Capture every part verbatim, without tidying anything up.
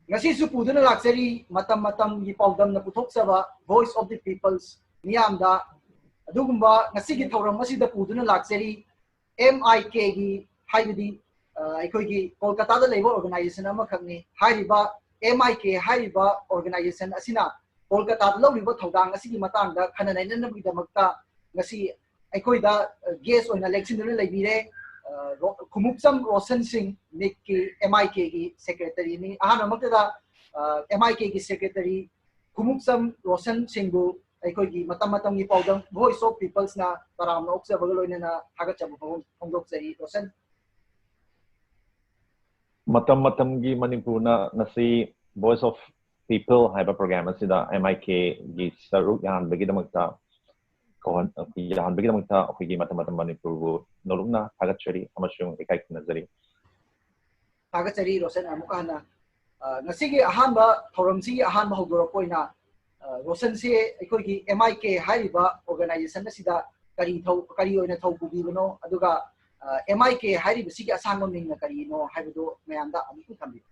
ꯉꯁꯤꯁꯨ ꯄꯨꯗꯨꯅ ꯂꯥꯛꯆꯔꯤ ꯃꯇꯝ ꯃꯇꯝꯒꯤ ꯄꯥꯎꯗꯝꯅ ꯄꯨꯊꯣꯛꯆꯕ Voice of the Peoples ꯃꯤꯌꯥꯝꯗ꯫ ꯑꯗꯨꯒꯨꯝꯕ ꯉꯁꯤꯒꯤ ꯊꯧꯔꯝ ꯑꯁꯤꯗ ꯄꯨꯗꯨꯅ ꯂꯥꯛꯆꯔꯤ ꯑꯦꯝ ꯑꯥꯏ ꯀꯦꯒꯤ, ꯍꯥꯏꯕꯗꯤ ꯑ, ꯑꯩꯈꯣꯏꯒꯤ ꯀꯣꯜꯀꯇꯥꯗ ꯂꯩꯕ organization ꯑꯃꯈꯛꯅꯤ꯫ ꯍꯥꯏꯔꯤꯕ ꯑꯦꯝ ꯑꯥꯏ ꯀꯦ ꯍꯥꯏꯔꯤꯕ organization ꯑꯁꯤꯅ ꯀꯣꯜꯀꯇꯥꯗ ꯂꯧꯔꯤꯕ ꯊꯧꯗꯥꯡ ꯑꯁꯤꯒꯤ ꯃꯇꯥꯡꯗ ꯈꯟꯅ ꯅꯩꯅꯅꯕꯒꯤꯗꯃꯛꯇ ꯉꯁꯤ ꯑꯩꯈꯣꯏꯗ guest ꯑꯣꯏꯅ ꯂꯦꯡꯁꯤꯟꯗꯨꯅ ꯂꯩꯕꯤꯔꯦ, ꯑ, ꯔꯣ-, ꯈꯨꯃꯨꯛꯆꯝ ꯔꯣꯁꯟ ꯁꯤꯡ, ꯃꯤꯠꯀꯤ ꯑꯦꯝ ꯑꯥꯏ ꯀꯦꯒꯤ secretaryꯅꯤ꯫ ꯑꯍꯥꯟꯕꯃꯛꯇꯗ ꯑꯦꯝ ꯑꯥꯏ ꯀꯦꯒꯤ secretary ꯈꯨꯃꯨꯛꯆꯝ ꯔꯣꯁꯟ ꯁꯤꯡꯕꯨ ꯑꯩꯈꯣꯏꯒꯤ ꯃꯇꯝ ꯃꯇꯝꯒꯤ ꯄꯥꯎꯗꯝ Voice of Peoplesꯅ ꯇꯔꯥꯝꯅ ꯑꯣꯛꯆꯕꯒ ꯂꯣꯏꯅꯅ ꯊꯥꯒꯠꯆꯕ ꯐꯣꯡ-, ꯐꯣꯡꯗꯣꯛꯆꯔꯤ꯫ ꯔꯣꯁꯟ꯫ ꯃꯇꯝ ꯃꯇꯝꯒꯤ ꯃꯅꯤꯄꯨꯔꯅ ꯉꯁꯤ Voice of People ꯍꯥꯏꯕ program ꯑꯁꯤꯗ ꯑꯦꯝ ꯑꯥꯏ ꯀꯦꯒꯤ ꯁꯔꯨꯛ ꯌꯥꯍꯟꯕꯒꯤꯗꯃꯛꯇ ꯀꯧꯍꯟ-, ꯌꯥꯍꯟꯕꯒꯤꯗꯃꯛꯇ ꯑꯩꯈꯣꯏꯒꯤ ꯃꯇꯝ ꯃꯇꯝ ꯃꯅꯤꯄꯨꯔꯕꯨ ꯅꯣꯂꯨꯛꯅ ꯊꯥꯒꯠꯆꯔꯤ ꯑꯃꯁꯨꯡ ꯏꯀꯥꯏ ꯈꯨꯝꯅꯖꯔꯤ꯫ ꯊꯥꯒꯠꯆꯔꯤ ꯔꯣꯁꯟ꯫ ꯑꯃꯨꯛꯀ ꯍꯟꯅ, ꯑ, ꯉꯁꯤꯒꯤ ꯑꯍꯥꯟꯕ ꯊꯧꯔꯝꯁꯤꯒꯤ ꯑꯍꯥꯟꯕ ꯍꯧꯗꯣꯔꯛꯄ ꯑꯣꯏꯅ, ꯑ, ꯔꯣꯁꯟꯁꯦ ꯑꯩꯈꯣꯏꯒꯤ ꯑꯦꯝ ꯑꯥꯏ ꯀꯦ ꯍꯥꯏꯔꯤꯕ organization ꯑꯁꯤꯗ ꯀꯔꯤ ꯊꯧ-, ꯀꯔꯤ ꯑꯣꯏꯅ ꯊꯧ ꯄꯨꯕꯤꯕꯅꯣ, ꯑꯗꯨꯒ ꯑꯦꯝ ꯑꯥꯏ ꯀꯦ ꯍꯥꯏꯔꯤꯕꯁꯤꯒꯤ ꯑꯁꯥꯡꯕ ꯃꯤꯡꯅ ꯀꯔꯤꯅꯣ ꯍꯥꯏꯕꯗꯨ ꯃꯌꯥꯝꯗ ꯑꯃꯨꯛꯇꯪ ꯊꯝꯕꯤꯌꯨ꯫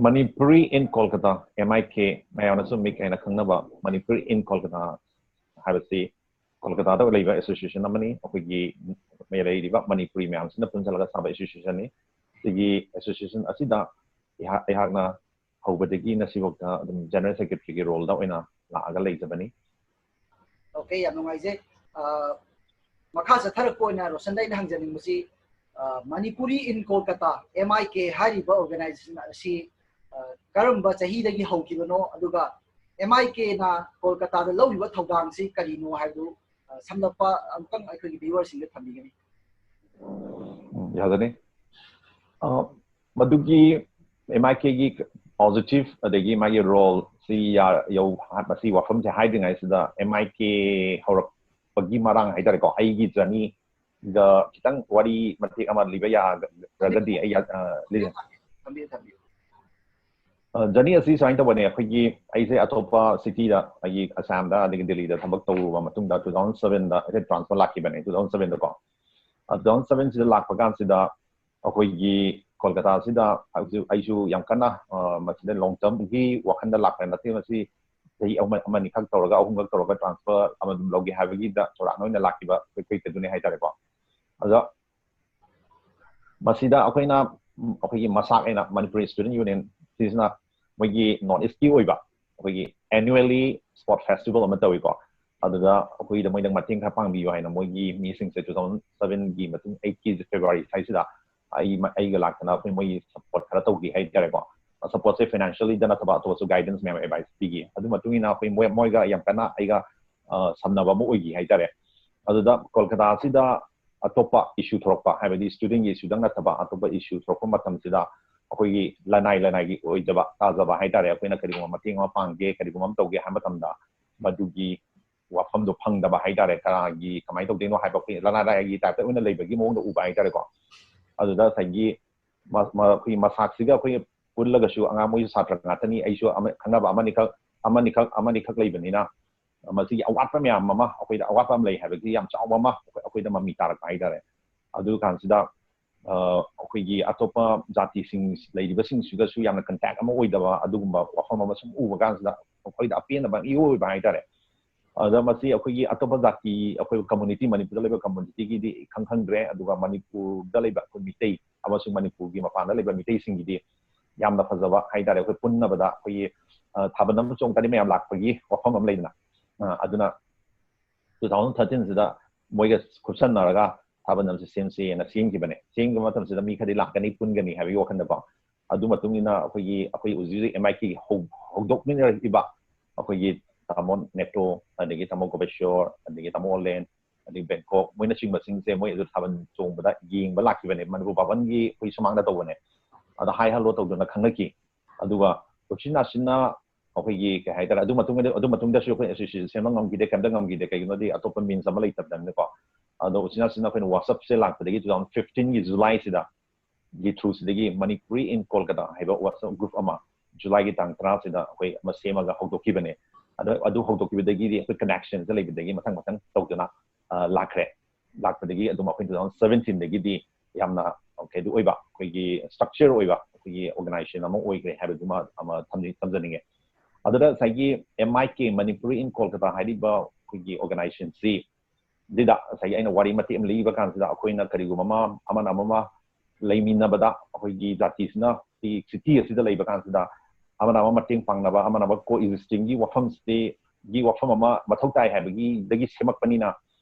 Manipuri in Kolkata, ꯑꯦꯝ ꯑꯥꯏ ꯀꯦ, ꯃꯌꯥꯝꯅꯁꯨ ꯃꯤꯡ ꯑꯣꯏꯅ ꯈꯪꯅꯕ Manipuri in Kolkata ꯍꯥꯏꯕꯁꯤ ꯀꯣꯜꯀꯇꯥꯗ ꯂꯩꯕ association ꯑꯃꯅꯤ꯫ ꯑꯩꯈꯣꯏꯒꯤ ꯂꯩꯔꯤꯕ ꯃꯅꯤꯄꯨꯔꯤ ꯃꯌꯥꯝꯁꯤꯅ ꯄꯨꯟꯁꯤꯜꯂꯒ ꯁꯥꯕ associationꯅꯤ꯫ ꯁꯤꯒꯤ association ꯑꯁꯤꯗ ꯑꯩꯍꯥꯛ, ꯑꯩꯍꯥꯛꯅ ꯍꯧꯕꯗꯒꯤ ꯉꯁꯤꯐꯥꯎꯗ ꯑꯗꯨꯝ general secretaryꯒꯤ roleꯗ ꯑꯣꯏꯅ ꯂꯥꯛꯑꯒ ꯂꯩꯖꯕꯅꯤ꯫ Okay, ꯌꯥꯝ ꯅꯨꯡꯉꯥꯏꯖꯩ꯫ ꯑ, ꯃꯈꯥ ꯆꯠꯊꯔꯛꯄ ꯑꯣꯏꯅ ꯔꯣꯁꯟꯗ ꯑꯩꯅ ꯍꯪꯖꯅꯤꯡꯕꯁꯤ, ꯑ, Manipuri in Kolkata, ꯑꯦꯝ ꯑꯥꯏ ꯀꯦ ꯍꯥꯏꯔꯤꯕ organization ꯑꯁꯤ, ꯑ, ꯀꯔꯝꯕ ꯆꯍꯤꯗꯒꯤ ꯍꯧꯈꯤꯕꯅꯣ, ꯑꯗꯨꯒ ꯑꯦꯝ ꯑꯥꯏ ꯀꯦꯅ ꯀꯣꯜꯀꯇꯥꯗ ꯂꯧꯔꯤꯕ ꯊꯧꯗꯥꯡꯁꯤ ꯀꯔꯤꯅꯣ ꯍꯥꯏꯕꯗꯨ, ꯑ, ꯁꯝꯂꯞꯄ ꯑꯃꯨꯛꯇꯪ ꯑꯩꯈꯣꯏꯒꯤ viewerꯁꯤꯡꯗ ꯊꯝꯕꯤꯒꯅꯤ? ꯎꯝ, ꯌꯥꯖꯅꯤ꯫ ꯑ, ꯃꯗꯨꯒꯤ ꯑꯦꯝ ꯑꯥꯏ ꯀꯦꯒꯤ positive ꯑꯗꯒꯤ ꯃꯥꯒꯤ roleꯁꯤ ꯌꯥ-, ꯌꯧ-, ꯃꯁꯤ ꯋꯥꯐꯝꯁꯦ ꯍꯥꯏꯗ꯭ꯔꯤꯉꯩꯁꯤꯗ ꯑꯦꯝ ꯑꯥꯏ ꯀꯦ ꯍꯧꯔꯛꯄꯒꯤ ꯃꯔꯥꯡ ꯍꯥꯏꯇꯥꯔꯦꯀꯣ, ꯑꯩꯒꯤ journeyꯒ ꯈꯤꯇꯪ ꯋꯥꯔꯤ ꯃꯇꯦꯛ ꯑꯃ ꯂꯤꯕ ꯌꯥꯒꯗ꯭ꯔꯒꯗꯤ ꯑꯩ ꯌꯥ-, ꯑ, ꯂꯤ-, ꯊꯝꯕꯤꯌꯨ, ꯊꯝꯕꯤꯌꯨ꯫ ꯑ, journey ꯑꯁꯤ ꯁꯨꯃꯥꯏꯅ ꯇꯧꯕꯅꯦ꯫ ꯑꯩꯈꯣꯏꯒꯤ, ꯑꯩꯁꯦ ꯑꯇꯣꯞꯄ cityꯗ, ꯑꯩꯒꯤ ꯑꯁꯥꯝꯗ ꯑꯗꯒꯤ ꯗꯦꯜꯂꯤꯗ ꯊꯕꯛ ꯇꯧꯔꯨꯕ ꯃꯇꯨꯡꯗ two thousand sevenꯗ ꯑꯩꯁꯦ transfer ꯂꯥꯛꯈꯤꯕꯅꯦ, two thousand sevenꯗꯀꯣ꯫ ꯑ, two thousand sevenꯁꯤꯗ ꯂꯥꯛꯄ ꯀꯥꯟꯁꯤꯗ ꯑꯩꯈꯣꯏꯒꯤ ꯀꯣꯜꯀꯇꯥꯁꯤꯗ ꯍꯧꯖꯤꯛ ꯑꯩꯁꯨ ꯌꯥꯝ ꯀꯟꯅ, ꯑ, ꯃꯁꯤꯗ long termꯒꯤ ꯋꯥꯈꯜꯗ ꯂꯥꯛꯄ ꯅꯠꯇꯦ꯫ ꯃꯁꯤ ꯆꯍꯤ ꯑꯃ, ꯑꯃꯅꯤꯈꯛ ꯇꯧꯔꯒ, ꯑꯍꯨꯝꯈꯛ ꯇꯧꯔꯒ transfer ꯑꯃ ꯑꯗꯨꯝ ꯂꯧꯒꯦ ꯍꯥꯏꯕꯒꯤꯗ ꯆꯥꯎꯔꯥꯛꯅ ꯑꯣꯏꯅ ꯂꯥꯛꯈꯤꯕ ꯀꯩꯀꯩꯗꯨꯅꯦ ꯍꯥꯏꯇꯥꯔꯦꯀꯣ꯫ ꯑꯗꯣ ꯃꯁꯤꯗ ꯑꯩꯈꯣꯏꯅ, ꯎꯝ, ꯑꯩꯈꯣꯏꯒꯤ ꯃꯁꯥꯛ ꯑꯩꯅ ꯃꯅꯤꯄꯨꯔꯤ Student Union ꯁꯤꯁꯤꯅ ꯃꯣꯏꯒꯤ North Eastꯀꯤ ꯑꯣꯏꯕ ꯑꯩꯈꯣꯏꯒꯤ annually sport festival ꯑꯃ ꯇꯧꯏꯀꯣ꯫ ꯑꯗꯨꯗ ꯑꯩꯈꯣꯏꯗ ꯃꯣꯏꯅ ꯃꯇꯦꯡ ꯈꯔ ꯄꯥꯡꯕꯤꯌꯨ ꯍꯥꯏꯅ ꯃꯣꯏꯒꯤ ꯃꯤꯁꯤꯡꯁꯦ two thousand sevenꯒꯤ ꯃꯇꯨꯡ eightꯀꯤ February ꯁ꯭ꯋꯥꯏꯁꯤꯗ ꯑꯩ, ꯑꯩꯒ ꯂꯥꯛꯇꯅ ꯑꯩꯈꯣꯏ ꯃꯣꯏꯒꯤ support ꯈꯔ ꯇꯧꯈꯤ ꯍꯥꯏꯇꯥꯔꯦꯀꯣ꯫ Supportꯁꯦ financiallyꯗ ꯅꯠꯇꯕ ꯑꯇꯣꯞꯄꯁꯨ guidance ꯃꯌꯥꯝ advice ꯄꯤꯈꯤ꯫ ꯑꯗꯨ ꯃꯇꯨꯡ ꯏꯟꯅ ꯑꯩꯈꯣꯏ ꯃꯣꯏ, ꯃꯣꯏꯒ ꯌꯥꯝ ꯀꯟꯅ ꯑꯩꯒ, ꯑ, ꯁꯝꯅꯕ ꯑꯃ ꯑꯣꯏꯈꯤ ꯍꯥꯏꯇꯥꯔꯦ꯫ ꯑꯗꯨꯗ ꯀꯣꯜꯀꯇꯥꯁꯤꯗ ꯑꯇꯣꯞꯄ issue ꯊꯣꯔꯛꯄ, ꯍꯥꯏꯕꯗꯤ studentꯀꯤ issueꯗꯪ ꯅꯠꯇꯕ ꯑꯇꯣꯞꯄ issue ꯊꯣꯔꯛꯄ ꯃꯇꯝꯁꯤꯗ ꯑꯩꯈꯣꯏꯒꯤ ꯂꯅꯥꯏ ꯂꯅꯥꯏꯒꯤ ꯑꯣꯏꯗꯕ ꯇꯥꯖꯕ ꯍꯥꯏꯇꯥꯔꯦ, ꯑꯩꯈꯣꯏꯅ ꯀꯔꯤꯒꯨꯝꯕ ꯃꯇꯦꯡ ꯑꯃ ꯄꯥꯡꯒꯦ, ꯀꯔꯤꯒꯨꯝꯕ ꯑꯃ ꯇꯧꯒꯦ ꯍꯥꯏꯕ ꯃꯇꯝꯗ ꯃꯗꯨꯒꯤ ꯋꯥꯐꯝꯗꯣ ꯐꯪꯗꯕ ꯍꯥꯏꯇꯥꯔꯦ, ꯀꯅꯥꯒꯤ ꯀꯃꯥꯏꯅ ꯇꯧꯗꯣꯏꯅꯣ ꯍꯥꯏꯕ ꯑꯩꯈꯣꯏ ꯂꯅꯥꯏ ꯂꯅꯥꯏꯒꯤ typeꯇ ꯑꯣꯏꯅ ꯂꯩꯕꯒꯤ ꯃꯑꯣꯡꯗ ꯎꯕ ꯍꯥꯏꯇꯥꯔꯦꯀꯣ꯫ ꯑꯗꯨꯗ ꯉꯁꯥꯏꯒꯤ ꯃ-, ꯃ-, ꯑꯩꯈꯣꯏꯒꯤ ꯃꯁꯥꯛꯁꯤꯒ ꯑꯩꯈꯣꯏ ꯄꯨꯜꯂꯒꯁꯨ ꯑꯉꯥꯡ ꯃꯣꯏꯁꯨ ꯁꯥꯇ꯭ꯔ ꯉꯥꯛꯇꯅꯤ, ꯑꯩꯁꯨ ꯑꯃ, ꯈꯪꯅꯕ ꯑꯃꯅꯤꯈꯛ, ꯑꯃꯅꯤꯈꯛ, ꯑꯃꯅꯤꯈꯛ ꯂꯩꯕꯅꯤꯅ ꯃꯁꯤꯒꯤ ꯑꯋꯥꯠꯄ ꯃꯌꯥꯝ ꯑꯃ, ꯑꯩꯈꯣꯏꯗ ꯑꯋꯥꯠꯄ ꯑꯃ ꯂꯩ ꯍꯥꯏꯕꯒꯤ ꯌꯥꯝ ꯆꯥꯎꯕ ꯑꯃ ꯑꯩꯈꯣꯏꯗ ꯃꯃꯤ ꯇꯥꯔꯛꯄ ꯍꯥꯏꯇꯥꯔꯦ꯫ ꯑꯗꯨ ꯀꯥꯟꯁꯤꯗ, ꯑ, ꯑꯩꯈꯣꯏꯒꯤ ꯑꯇꯣꯞꯄ ꯖꯥꯇꯤꯁꯤꯡ ꯂꯩꯔꯤꯕꯁꯤꯡꯁꯤꯒꯁꯨ ꯌꯥꯝꯅ contact ꯑꯃ ꯑꯣꯏꯗꯕ ꯑꯗꯨꯒꯨꯝꯕ ꯋꯥꯐꯝ ꯑꯃ ꯁꯨꯝ ꯎꯕ ꯀꯥꯟꯁꯤꯗ ꯑꯩꯈꯣꯏꯗ ꯑꯄꯦꯟꯗꯕ ꯑꯃ ꯏꯑꯣꯏ ꯑꯣꯏꯕ ꯍꯥꯏꯇꯥꯔꯦ꯫ ꯑꯗ ꯃꯁꯤ ꯑꯩꯈꯣꯏꯒꯤ ꯑꯇꯣꯞꯄ ꯖꯥꯇꯤ, ꯑꯩꯈꯣꯏ community, ꯃꯅꯤꯄꯨꯔꯗ ꯂꯩꯕ communityꯒꯤꯗꯤ ꯏꯈꯪ ꯈꯪꯗ꯭ꯔꯦ, ꯑꯗꯨꯒ ꯃꯅꯤꯄꯨꯔꯗ ꯂꯩꯕ ꯑꯩꯈꯣꯏ ꯃꯤꯇꯩ ꯑꯃꯁꯨꯡ ꯃꯅꯤꯄꯨꯔꯒꯤ ꯃꯄꯥꯟꯗ ꯂꯩꯕ ꯃꯤꯇꯩꯁꯤꯡꯒꯤꯗꯤ ꯌꯥꯝꯅ ꯐꯖꯕ ꯍꯥꯏꯇꯥꯔꯦ꯫ ꯑꯩꯈꯣꯏ ꯄꯨꯟꯅꯕꯗ ꯑꯩꯈꯣꯏꯒꯤ, ꯑ, ꯊꯥꯕꯜ ꯑꯃ ꯆꯣꯡ ꯇꯥꯔꯗꯤ ꯃꯌꯥꯝ ꯂꯥꯛꯄꯒꯤ ꯋꯥꯐꯝ ꯑꯃ ꯂꯩꯗꯅ, ꯑ, ꯑꯗꯨꯅ two thousand thirteenꯁꯤꯗ ꯃꯣꯏꯒ ꯈꯨꯠꯁꯝꯅꯔꯒ ꯊꯥꯕꯜ ꯑꯃꯁꯦ ꯁꯦꯝꯁꯦꯅ ꯁꯦꯝꯈꯤꯕꯅꯦ꯫ ꯁꯦꯝꯈꯤꯕ ꯃꯇꯝꯁꯤꯗ ꯃꯤ ꯈꯔꯗꯤ ꯂꯥꯛꯀꯅꯤ, ꯄꯨꯟꯒꯅꯤ ꯍꯥꯏꯕꯒꯤ ꯋꯥꯈꯜꯗꯀꯣ꯫ ꯑꯗꯨ ꯃꯇꯨꯡ ꯏꯟꯅ ꯑꯩꯈꯣꯏꯒꯤ, ꯑꯩꯈꯣꯏ ꯍꯧꯖꯤꯛ ꯍꯧꯖꯤꯛ M I K ꯍꯧ-, ꯍꯧꯗꯣꯛꯃꯤꯟꯅꯔꯛꯏꯕ ꯑꯩꯈꯣꯏꯒꯤ ꯇꯥꯃꯣ ꯅꯦꯇꯣ, ꯑꯗꯒꯤ ꯇꯥꯃꯣ ꯒꯣꯄꯦꯁꯣꯔ, ꯑꯗꯒꯤ ꯇꯥꯃꯣ ꯑꯣꯂꯦꯟ, ꯑꯗꯒꯤ ꯕꯦꯡꯀꯣꯛ, ꯃꯣꯏꯅꯆꯤꯡꯕꯁꯤꯡꯁꯦ ꯃꯣꯏ ꯑꯗꯨ ꯊꯥꯕꯜ ꯆꯣꯡꯕꯗ ꯌꯦꯡꯕ ꯂꯥꯛꯈꯤꯕꯅꯦ, ꯃꯅꯤꯄꯨꯔ ꯚꯥꯕꯟꯒꯤ ꯑꯩꯈꯣꯏ ꯁꯨꯃꯥꯡꯗ ꯇꯧꯕꯅꯦ꯫ ꯑꯗ hi hello ꯇꯧꯗꯨꯅ ꯈꯪꯅꯈꯤ꯫ ꯑꯗꯨꯒ ꯎꯆꯤꯟ ꯅꯥꯆꯤꯟꯅ ꯑꯩꯈꯣꯏꯒꯤ ꯀꯩ ꯍꯥꯏꯇꯥꯔꯦ, ꯑꯗꯨ ꯃꯇꯨꯡꯗ, ꯑꯗꯨ ꯃꯇꯨꯡꯗꯁꯨ ꯑꯩꯈꯣꯏ association ꯁꯦꯝꯕ ꯉꯝꯈꯤꯗꯦ, ꯀꯩꯝꯇ ꯉꯝꯈꯤꯗꯦ꯫ ꯀꯩꯒꯤꯅꯣꯗꯤ ꯑꯇꯣꯞꯄ means ꯑꯃ ꯂꯩꯇꯕꯅꯤꯅꯀꯣ꯫ ꯑꯗꯣ ꯎꯆꯤꯟ ꯅꯥꯆꯤꯟꯅ ꯑꯩꯈꯣꯏꯅ WhatsAppꯁꯦ ꯂꯥꯛꯄꯗꯒꯤ two thousand fifteenꯒꯤ Julyꯁꯤꯗ ꯒꯤ throughꯁꯤꯗꯒꯤ Manipuri in Kolkata ꯍꯥꯏꯕ WhatsApp group ꯑꯃ Julyꯒꯤ ꯇꯥꯡ ꯇꯔꯥꯁꯤꯗ ꯑꯩꯈꯣꯏ ꯑꯃ ꯁꯦꯝꯃꯒ ꯍꯧꯗꯣꯛꯈꯤꯕꯅꯦ꯫ ꯑꯗꯣ ꯑꯗꯨ ꯍꯧꯗꯣꯛꯈꯤꯕꯗꯒꯤꯗꯤ ꯑꯩꯈꯣꯏ connectionꯁꯦ ꯂꯩꯕꯗꯒꯤ ꯃꯊꯪ ꯃꯊꯪ ꯇꯧꯗꯨꯅ, ꯑ, ꯂꯥꯛꯈ꯭ꯔꯦ꯫ ꯂꯥꯛꯄꯗꯒꯤ ꯑꯗꯨꯝ ꯑꯩꯈꯣꯏ two thousand seventeenꯗꯒꯤꯗꯤ ꯌꯥꯝꯅ ꯀꯩꯗꯤ ꯑꯣꯏꯕ, ꯑꯩꯈꯣꯏꯒꯤ ꯁ꯭ꯇ꯭ꯔꯛꯆꯔ ꯑꯣꯏꯕ ꯑꯩꯈꯣꯏꯒꯤ ꯑꯣꯔꯒꯅꯥꯏꯖꯦꯁꯟ ꯑꯃ ꯑꯣꯏꯈ꯭ꯔꯦ ꯍꯥꯏꯕꯗꯨꯃ ꯑꯃ ꯊꯝꯖ- ꯊꯝꯖꯅꯤꯡꯉꯦ꯫ ꯑꯗꯨꯗ ꯉꯁꯥꯏꯒꯤ M I K Manipuri in Kolkata ꯍꯥꯏꯔꯤꯕ ꯑꯩꯈꯣꯏꯒꯤ ꯑꯣꯔꯒꯅꯥꯏꯖꯦꯁꯟꯁꯤ ꯁꯤꯗ ꯉꯁꯥꯏꯒꯤ ꯑꯩꯅ ꯋꯥꯔꯤ ꯃꯇꯦꯛ ꯑꯃ ꯂꯤꯕ ꯀꯥꯟꯁꯤꯗ, ꯑꯩꯈꯣꯏꯅ ꯀꯔꯤꯒꯨꯝꯕ ꯑꯃ ꯑꯃꯅ ꯑꯃ ꯂꯩꯃꯤꯟꯅꯕꯗ, ꯑꯩꯈꯣꯏꯒꯤ ꯖꯥꯇꯤꯁꯤꯅ ꯁꯤ ꯁꯤꯇꯤ ꯑꯁꯤꯗ ꯂꯩꯕ ꯀꯥꯟꯁꯤꯗ ꯑꯃꯅ ꯑꯃ ꯃꯇꯦꯡ ꯄꯥꯡꯅꯕ, ꯑꯃꯅ ꯑꯃ ꯀꯣ ꯑꯦꯛꯖꯤꯁꯇꯤꯡꯒꯤ ꯋꯥꯐꯝꯁꯤꯗꯤ ꯒꯤ ꯋꯥꯐꯝ ꯑꯃ ꯃꯊꯧ ꯇꯥꯏ ꯍꯥꯏꯕꯒꯤꯗꯒꯤ ꯁꯦꯝꯃꯛꯄꯅꯤꯅ,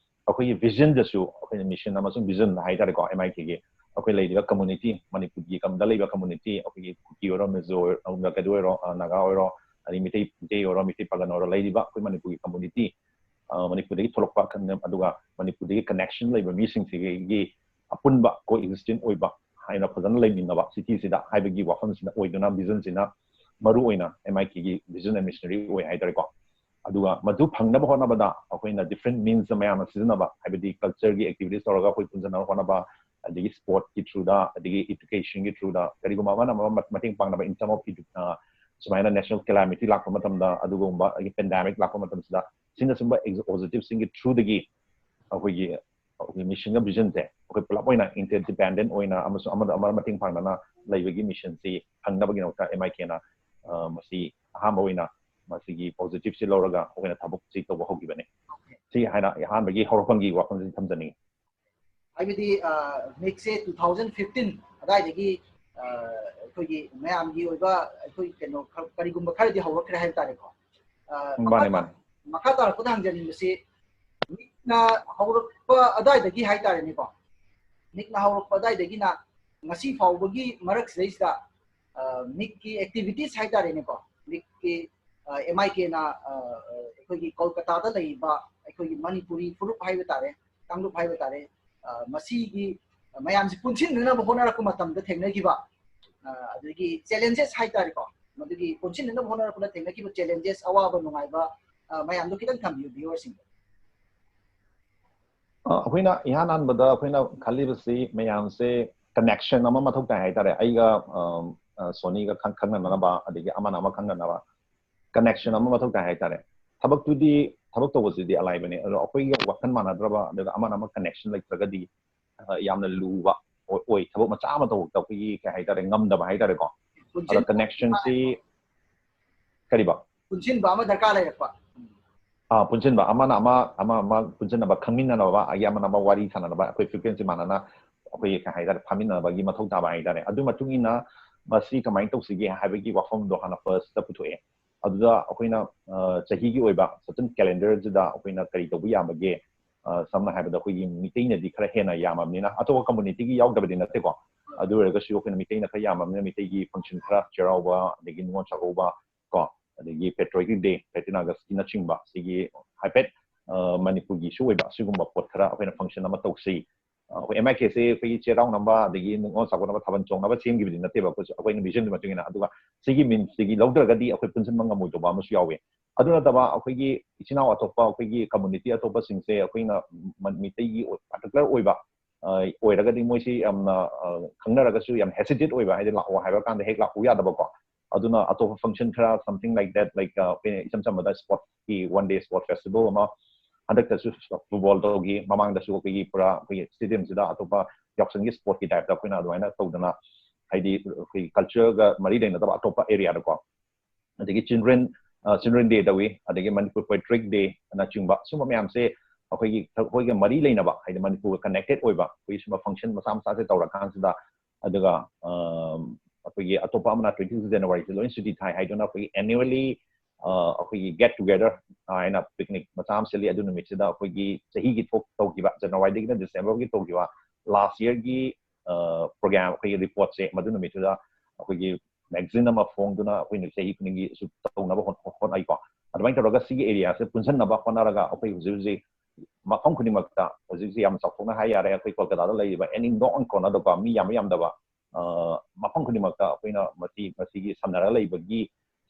ꯑꯩꯈꯣꯏꯒꯤ ꯚꯤꯖꯟꯗꯁꯨ, ꯑꯩꯈꯣꯏꯅ ꯃꯤꯁꯟ ꯑꯃꯁꯨꯡ ꯚꯤꯖꯟ ꯍꯥꯏꯇꯥꯔꯦꯀꯣ, M I K ꯒꯤ ꯑꯩꯈꯣꯏ ꯂꯩꯔꯤꯕ ꯀꯝꯃꯨꯅꯤꯇꯤ, ꯃꯅꯤꯄꯨꯔꯒꯤ ꯀꯝꯗ ꯂꯩꯕ ꯀꯝꯃꯨꯅꯤꯇꯤ, ꯑꯩꯈꯣꯏꯒꯤ ꯀꯨꯀꯤ ꯑꯣꯏꯔꯣ, ꯃꯤꯖꯣ ꯑꯣꯏꯔꯣ, ꯀꯩꯗꯧ ꯑꯣꯏꯔꯣ, ꯑ, ꯅꯥꯒꯥ ꯑꯣꯏꯔꯣ, ꯑꯗꯩ ꯃꯤꯇꯩ, ꯃꯤꯇꯩ ꯑꯣꯏꯔꯣ, ꯃꯤꯇꯩ ꯄꯥꯉꯟ ꯑꯣꯏꯔꯣ, ꯂꯩꯔꯤꯕ ꯑꯩꯈꯣꯏ ꯃꯅꯤꯄꯨꯔꯒꯤ ꯀꯝꯃꯨꯅꯤꯇꯤ, ꯑ, ꯃꯅꯤꯄꯨꯔꯗꯒꯤ ꯊꯣꯛꯂꯛꯄ ꯀꯟ-, ꯑꯗꯨꯒ ꯃꯅꯤꯄꯨꯔꯗꯒꯤ ꯀꯅꯦꯛꯁꯟ ꯂꯩꯕ ꯃꯤꯁꯤꯡꯁꯤꯒꯤ ꯑꯄꯨꯟꯕ ꯀꯣ ꯑꯦꯛꯖꯤꯁꯇꯦꯟ ꯑꯣꯏꯕ ꯍꯥꯏꯅ ꯐꯖꯅ ꯂꯩꯃꯤꯟꯅꯕ ꯁꯤꯇꯤꯁꯤꯗ ꯍꯥꯏꯕꯒꯤ ꯋꯥꯐꯝꯁꯤꯅ ꯑꯣꯏꯗꯨꯅ, ꯚꯤꯖꯟꯁꯤꯅ ꯃꯔꯨ ꯑꯣꯏꯅ M I K ꯒꯤ ꯚꯤꯖꯟ ꯑꯦꯟ ꯃꯤꯁꯅꯔꯤ ꯑꯣꯏ ꯍꯥꯏꯇꯥꯔꯦꯀꯣ꯫ ꯑꯗꯨꯒ ꯃꯗꯨ ꯐꯪꯅꯕ ꯍꯣꯠꯅꯕꯗ ꯑꯩꯈꯣꯏꯅ ꯗꯤꯐ꯭ꯔꯦꯟ ꯃꯤꯟꯁ ꯃꯌꯥꯝ ꯑꯃ ꯁꯤꯖꯤꯟꯅꯕ, ꯍꯥꯏꯕꯗꯤ ꯀꯜꯆꯔꯒꯤ ꯑꯦꯛꯇꯤꯚꯤꯇꯤꯁ ꯇꯧꯔꯒ ꯑꯩꯈꯣꯏ ꯄꯨꯟꯁꯤꯟꯅꯕ ꯍꯣꯠꯅꯕ, ꯑꯗꯒꯤ ꯁ꯭ꯄꯣꯔꯠꯀꯤ ꯊ꯭ꯔꯨꯗ, ꯑꯗꯒꯤ ꯏꯗꯨꯀꯦꯁꯟꯒꯤ ꯊ꯭ꯔꯨꯗ, ꯀꯔꯤꯒꯨꯝꯕ ꯑꯃꯅ ꯑꯃ ꯃꯇꯦꯡ ꯄꯥꯡꯅꯕ in term of edu-, ꯑ, ꯁꯨꯃꯥꯏꯅ ꯅꯦꯁꯅꯦꯜ ꯀꯦꯂꯥꯃꯤꯇꯤ ꯂꯥꯛꯄ ꯃꯇꯝꯗ, ꯑꯗꯨꯒꯨꯝꯕ ꯑꯗꯒꯤ ꯄꯦꯟꯗꯦꯃꯤꯛ ꯂꯥꯛꯄ ꯃꯇꯝꯁꯤꯗ, ꯁꯤꯅꯆꯤꯡꯕ ꯄꯣꯖꯤꯇꯤꯚꯁꯤꯡꯒꯤ ꯊ꯭ꯔꯨꯗꯒꯤ ꯑꯩꯈꯣꯏꯒꯤ, ꯑꯩꯈꯣꯏꯒꯤ ꯃꯤꯁꯟꯒ ꯚꯤꯖꯟꯁꯦ ꯑꯩꯈꯣꯏ ꯄꯨꯂꯞ ꯑꯣꯏꯅ ꯏꯟꯇꯔꯗꯤꯄꯦꯟꯗꯦꯟ ꯑꯣꯏꯅ ꯑꯃꯁꯨꯡ ꯑꯃꯗ ꯑꯃ ꯃꯇꯦꯡ ꯄꯥꯡꯅꯅ ꯂꯩꯕꯒꯤ ꯃꯤꯁꯟꯁꯤ ꯐꯪꯅꯕꯒꯤꯗꯃꯛꯇ M I K ꯅ, ꯑ, ꯃꯁꯤ ꯑꯍꯥꯟꯕ ꯑꯣꯏꯅ ꯃꯁꯤꯒꯤ ꯄꯣꯖꯤꯇꯤꯚꯁꯤ ꯂꯧꯔꯒ ꯑꯩꯈꯣꯏꯅ ꯊꯕꯛꯁꯤ ꯇꯧꯕ ꯍꯧꯈꯤꯕꯅꯤ꯫ ꯁꯤ ꯍꯥꯏꯅ ꯑꯍꯥꯟꯕꯒꯤ ꯍꯧꯔꯛꯐꯝꯒꯤ ꯋꯥꯐꯝꯁꯤ ꯊꯝꯖꯅꯤꯡꯉꯤ꯫ ꯍꯥꯏꯕꯗꯤ, ꯑ, ꯃꯤꯛꯁꯦ two thousand fifteen ꯑꯗꯥꯏꯗꯒꯤ, ꯑ, ꯑꯩꯈꯣꯏꯒꯤ ꯃꯌꯥꯝꯒꯤ ꯑꯣꯏꯕ ꯑꯩꯈꯣꯏ ꯀꯩꯅꯣ ꯈꯔ, ꯀꯔꯤꯒꯨꯝꯕ ꯈꯔꯗꯤ ꯍꯧꯔꯛꯈ꯭ꯔꯦ ꯍꯥꯏꯕ ꯇꯥꯔꯦꯀꯣ꯫ ꯑ, ꯃꯥꯅꯦ, ꯃꯥꯅꯦ꯫ ꯃꯈꯥ ꯇꯥꯔꯛꯄꯗ ꯍꯪꯖꯅꯤꯡꯕꯁꯤ, ꯃꯤꯛꯅ ꯍꯧꯔꯛꯄ ꯑꯗꯥꯏꯗꯒꯤ ꯍꯥꯏꯇꯥꯔꯦꯅꯦꯀꯣ, ꯃꯤꯛꯅ ꯍꯧꯔꯛꯄ ꯑꯗꯥꯏꯗꯒꯤꯅ ꯉꯁꯤ ꯐꯥꯎꯕꯒꯤ ꯃꯔꯛꯁꯤꯗꯩꯁꯤꯗ, ꯑ, ꯃꯤꯛꯀꯤ ꯑꯦꯛꯇꯤꯚꯤꯇꯤꯁ ꯍꯥꯏꯇꯥꯔꯦꯅꯦꯀꯣ, ꯃꯤꯛꯀꯤ, ꯑ, M I K ꯅ, ꯑ, ꯑ, ꯑꯩꯈꯣꯏꯒꯤ ꯀꯣꯜꯀꯇꯥꯗ ꯂꯩꯔꯤꯕ ꯑꯩꯈꯣꯏꯒꯤ ꯃꯅꯤꯄꯨꯔꯤ ꯐꯨꯔꯨꯞ ꯍꯥꯏꯕ ꯇꯥꯔꯦ, ꯀꯥꯡꯂꯨꯞ ꯍꯥꯏꯕ ꯇꯥꯔꯦ, ꯑ, ꯃꯁꯤꯒꯤ ꯃꯌꯥꯝꯁꯤ ꯄꯨꯟꯁꯤꯟꯅꯅꯕ ꯍꯣꯠꯅꯔꯛꯄ ꯃꯇꯝꯗ ꯊꯦꯡꯅꯈꯤꯕ, ꯑ, ꯑꯗꯒꯤ ꯆꯦꯂꯦꯟꯖꯦꯁ ꯍꯥꯏꯇꯥꯔꯦꯀꯣ, ꯃꯗꯨꯒꯤ ꯄꯨꯟꯁꯤꯟꯅꯅꯕ ꯍꯣꯠꯅꯔꯛꯄꯗ ꯊꯦꯡꯅꯈꯤꯕ ꯆꯦꯂꯦꯟꯖꯦꯁ, ꯑꯋꯥꯕ ꯅꯨꯡꯉꯥꯏꯕ, ꯑ, ꯃꯌꯥꯝꯗꯣ ꯈꯤꯇꯪ ꯊꯝꯕꯤꯌꯨ ꯚꯤꯌꯨꯋꯔꯁꯤꯡꯗ꯫ ꯑ, ꯑꯩꯈꯣꯏꯅ ꯏꯍꯥꯟ ꯍꯥꯟꯕꯗ ꯑꯩꯈꯣꯏꯅ ꯈꯜꯂꯤꯕꯁꯤ ꯃꯌꯥꯝꯁꯦ ꯀꯅꯦꯛꯁꯟ ꯑꯃ ꯃꯊꯧ ꯇꯥꯏ ꯍꯥꯏꯇꯥꯔꯦ꯫ ꯑꯩꯒ, ꯑꯝ, ꯑ, ꯁꯣꯅꯤꯒ ꯈꯪ-, ꯈꯪꯅꯅꯕ, ꯑꯗꯒꯤ ꯑꯃꯅ ꯑꯃ ꯈꯪꯅꯅꯕ ꯀꯅꯦꯛꯁꯟ ꯑꯃ ꯃꯊꯧ ꯇꯥꯏ ꯍꯥꯏꯇꯥꯔꯦ꯫ ꯊꯕꯛꯇꯨꯗꯤ, ꯊꯕꯛ ꯇꯧꯕꯁꯤꯗꯤ ꯑꯂꯥꯏꯕꯅꯤ, ꯑꯗꯣ ꯑꯩꯈꯣꯏꯒ ꯋꯥꯈꯜ ꯃꯥꯟꯅꯗ꯭ꯔꯕ, ꯑꯗꯨꯒ ꯑꯃꯅ ꯑꯃ ꯀꯅꯦꯛꯁꯟ ꯂꯩꯇ꯭ꯔꯒꯗꯤ, ꯑ, ꯌꯥꯝꯅ ꯂꯨꯕ ꯑꯣꯏ, ꯑꯣꯏ, ꯊꯕꯛ ꯃꯆꯥ ꯑꯃ ꯇꯧꯕꯗ ꯑꯩꯈꯣꯏꯒꯤ ꯀꯩ ꯍꯥꯏꯇꯥꯔꯦ, ꯉꯝꯗꯕ ꯍꯥꯏꯇꯥꯔꯦꯀꯣ꯫ ꯑꯗ ꯄꯨꯟꯁꯤꯟ- connectionꯁꯤ ꯀꯔꯤꯕ? ꯄꯨꯟꯁꯤꯟꯕ ꯑꯃ ꯗꯔꯀꯥꯔ ꯂꯩꯔꯛꯄ꯫ ꯑꯥ, ꯄꯨꯟꯁꯤꯟꯕ ꯑꯃꯅ ꯑꯃ, ꯑꯃ, ꯑꯃ ꯄꯨꯟꯁꯤꯟꯅꯕ, ꯈꯪꯃꯤꯟꯅꯅꯕ, ꯑꯩꯒꯤ ꯑꯃꯅ ꯑꯃ ꯋꯥꯔꯤ ꯁꯥꯟꯅꯅꯕ, ꯑꯩꯈꯣꯏ frequency ꯃꯥꯟꯅꯅ ꯑꯩꯈꯣꯏ ꯀꯩ ꯍꯥꯏꯇꯥꯔꯦ, ꯐꯥꯃꯤꯟꯅꯕꯒꯤ ꯃꯊꯧ ꯇꯥꯕ ꯍꯥꯏꯇꯥꯔꯦ꯫ ꯑꯗꯨ ꯃꯇꯨꯡ ꯏꯟꯅ ꯃꯁꯤ ꯀꯃꯥꯏꯅ ꯇꯧꯁꯤꯒꯦ ꯍꯥꯏꯕꯒꯤ ꯋꯥꯐꯝꯗꯣ ꯍꯥꯟꯅ firstꯇ ꯄꯨꯊꯣꯛꯑꯦ꯫ ꯑꯗꯨꯗ ꯑꯩꯈꯣꯏꯅ, ꯑ, ꯆꯍꯤꯒꯤ ꯑꯣꯏꯕ certain calendarꯁꯤꯗ ꯑꯩꯈꯣꯏꯅ ꯀꯔꯤ ꯇꯧꯕ ꯌꯥꯕꯒꯦ, ꯑ, ꯁꯝꯅ ꯍꯥꯏꯔꯕꯗ ꯑꯩꯈꯣꯏꯒꯤ ꯃꯤꯇꯩꯅꯗꯤ ꯈꯔ ꯍꯦꯟꯅ ꯌꯥꯝꯃꯕꯅꯤꯅ, ꯑꯇꯣꯞꯄ communityꯒꯤ ꯌꯥꯎꯗꯕꯗꯤ ꯅꯠꯇꯦꯀꯣ, ꯑꯗꯨ ꯑꯣꯏꯔꯒꯁꯨ ꯑꯩꯈꯣꯏꯅ ꯃꯤꯇꯩꯅ ꯈꯔ ꯌꯥꯝꯃꯕꯅꯤꯅ ꯃꯤꯇꯩꯒꯤ function ꯈꯔ, ꯆꯩꯔꯥꯎꯕ, ꯑꯗꯒꯤ ꯅꯤꯉꯣꯜ ꯆꯥꯛꯀꯧꯕ ꯀꯣ, ꯑꯗꯒꯤ Patriotic Day, Patriotic Augustꯅꯆꯤꯡꯕ, ꯁꯤꯒꯤ ꯍꯥꯏꯐꯦꯠ, ꯑ, ꯃꯅꯤꯄꯨꯔꯒꯤꯁꯨ ꯑꯣꯏꯕ ꯁꯤꯒꯨꯝꯕ ꯄꯣꯠ ꯈꯔ ꯑꯩꯈꯣꯏꯅ function ꯑꯃ ꯇꯧꯁꯤ꯫ ꯑ, ꯑꯩꯈꯣꯏ MIKꯁꯦ ꯑꯩꯈꯣꯏꯒꯤ ꯆꯩꯔꯥꯎꯅꯕ ꯑꯗꯒꯤ ꯅꯤꯉꯣꯜ ꯆꯥꯛꯀꯧꯅꯕ ꯊꯥꯕꯜ ꯆꯣꯡꯅꯕ ꯁꯦꯝꯈꯤꯕꯗꯤ ꯅꯠꯇꯦꯕ, ꯑꯩꯈꯣꯏꯁꯨ ꯑꯩꯈꯣꯏꯅ visionꯗꯨꯒꯤ ꯃꯇꯨꯡ ꯏꯟꯅ꯫ ꯑꯗꯨꯒ ꯁꯤꯒꯤ meansꯇꯒꯤ ꯂꯧꯗ꯭ꯔꯒꯗꯤ ꯑꯩꯈꯣꯏ ꯄꯨꯟꯁꯤꯟꯕ ꯉꯝꯃꯣꯏꯗꯧꯕ ꯑꯃꯁꯨ ꯌꯥꯎꯋꯦ꯫ ꯑꯗꯨ ꯅꯠꯇꯕ ꯑꯩꯈꯣꯏꯒꯤ ꯏꯆꯤꯟ ꯏꯅꯥꯎ ꯑꯇꯣꯞꯄ, ꯑꯩꯈꯣꯏꯒꯤ community ꯑꯇꯣꯞꯄꯁꯤꯡꯁꯦ ꯑꯩꯈꯣꯏꯅ ꯃ-, ꯃꯤꯇꯩꯒꯤ ꯑꯣꯏ-, particular ꯑꯣꯏꯕ, ꯑ, ꯑꯣꯏꯔꯒꯗꯤ ꯃꯣꯏꯁꯤ ꯌꯥꯝꯅ, ꯑ, ꯈꯪꯅꯔꯒꯁꯨ ꯌꯥꯝ hesitate ꯑꯣꯏꯕ, ꯍꯥꯏꯗꯤ ꯂꯥꯛꯑꯣ ꯍꯥꯏꯕ ꯀꯥꯟꯗ ꯍꯦꯛ ꯂꯥꯛꯎ ꯌꯥꯗꯕꯀꯣ꯫ ꯑꯗꯨꯅ ꯑꯇꯣꯞꯄ function ꯈꯔ, something like that, like, ꯑ, ꯑꯩꯈꯣꯏꯅ ꯏꯆꯝ ꯆꯝꯕꯗ sportꯀꯤ one day sport festival ꯑꯃ, ꯍꯟꯗꯛꯇꯁꯨ football ꯇꯧꯈꯤ, ꯃꯃꯥꯡꯗꯁꯨ ꯑꯩꯈꯣꯏꯒꯤ ꯄꯨꯔꯥ ꯑꯩꯈꯣꯏꯒꯤ stadiumꯁꯤꯗ ꯑꯇꯣꯞꯄ ꯌꯥꯎꯁꯪꯒꯤ sportꯀꯤ typeꯇ ꯑꯩꯈꯣꯏꯅ ꯑꯗꯨꯃꯥꯏꯅ ꯇꯧꯗꯅ, ꯍꯥꯏꯗꯤ ꯑꯩꯈꯣꯏꯒꯤ cultureꯒ ꯃꯔꯤ ꯂꯩꯅꯗꯕ ꯑꯇꯣꯞꯄ areaꯗꯀꯣ, ꯑꯗꯒꯤ children, ꯑ, Children Day ꯇꯧꯏ, ꯑꯗꯒꯤ Manipur Patriotic Dayꯅꯆꯤꯡꯕ, ꯁꯨꯝꯕ ꯃꯌꯥꯝꯁꯦ ꯑꯩꯈꯣꯏꯒꯤ, ꯑꯩꯈꯣꯏꯒ ꯃꯔꯤ ꯂꯩꯅꯕ, ꯍꯥꯏꯗꯤ ꯃꯅꯤꯄꯨꯔꯒ connected ꯑꯣꯏꯕ ꯑꯩꯈꯣꯏꯒꯤ ꯁꯨꯝꯕ function ꯃꯆꯥ ꯃꯆꯥꯁꯦ ꯇꯧꯔꯀꯥꯟꯁꯤꯗ, ꯑꯗꯨꯒ, ꯑ, ꯑꯩꯈꯣꯏꯒꯤ ꯑꯇꯣꯞꯄ ꯑꯃꯅ twenty six Januaryꯁꯦ ꯂꯣꯏ ꯁꯨꯇꯤ ꯊꯥꯏ ꯍꯥꯏꯗꯨꯅ ꯑꯩꯈꯣꯏꯒꯤ annually, ꯑ, ꯑꯩꯈꯣꯏꯒꯤ get together ꯍꯥꯏꯅ picnic ꯃꯆꯥ ꯑꯃ ꯁꯤꯜꯂꯤ꯫ ꯑꯗꯨ ꯅꯨꯃꯤꯠꯁꯤꯗ ꯑꯩꯈꯣꯏꯒꯤ ꯆꯍꯤꯒꯤ ꯊꯣꯛ ꯇꯧꯈꯤꯕ, Januaryꯗꯒꯤꯅ Decemberꯒꯤ ꯇꯧꯈꯤꯕ last yearꯒꯤ, ꯑ, program, ꯑꯩꯈꯣꯏꯒꯤ reportꯁꯦ ꯃꯗꯨ ꯅꯨꯃꯤꯠꯇꯨꯗ ꯑꯩꯈꯣꯏꯒꯤ magazine ꯑꯃ ꯐꯣꯡꯗꯨꯅ ꯑꯩꯈꯣꯏꯅ ꯆꯍꯤ ꯈꯨꯗꯤꯡꯒꯤ ꯑꯁꯨꯛ ꯇꯧꯅꯕ ꯍꯣꯠ-, ꯍꯣꯠꯅꯩꯀꯣ꯫ ꯑꯗꯨꯃꯥꯏꯅ ꯇꯧꯔꯒ ꯁꯤꯒꯤ areaꯁꯦ ꯄꯨꯟꯁꯤꯟꯅꯕ ꯍꯣꯠꯅꯔꯒ ꯑꯩꯈꯣꯏ ꯍꯧꯖꯤꯛ ꯍꯧꯖꯤꯛ ꯃꯐꯝ ꯈꯨꯗꯤꯡꯃꯛꯇ, ꯍꯧꯖꯤꯛ ꯍꯧꯖꯤꯛ ꯌꯥꯝ ꯆꯥꯎꯊꯣꯛꯅ ꯍꯥꯏ ꯌꯥꯔꯦ, ꯑꯩꯈꯣꯏ ꯀꯣꯜꯀꯇꯥꯗ ꯂꯩꯔꯤꯕ any nook and cornerꯗꯀꯣ, ꯃꯤ ꯌꯥꯝꯕ ꯌꯥꯝꯗꯕ, ꯑ, ꯃꯐꯝ ꯈꯨꯗꯤꯡꯃꯛꯇ ꯑꯩꯈꯣꯏꯅ ꯃꯁꯤ, ꯃꯁꯤꯒꯤ ꯁꯝꯅꯔꯒ ꯂꯩꯕꯒꯤ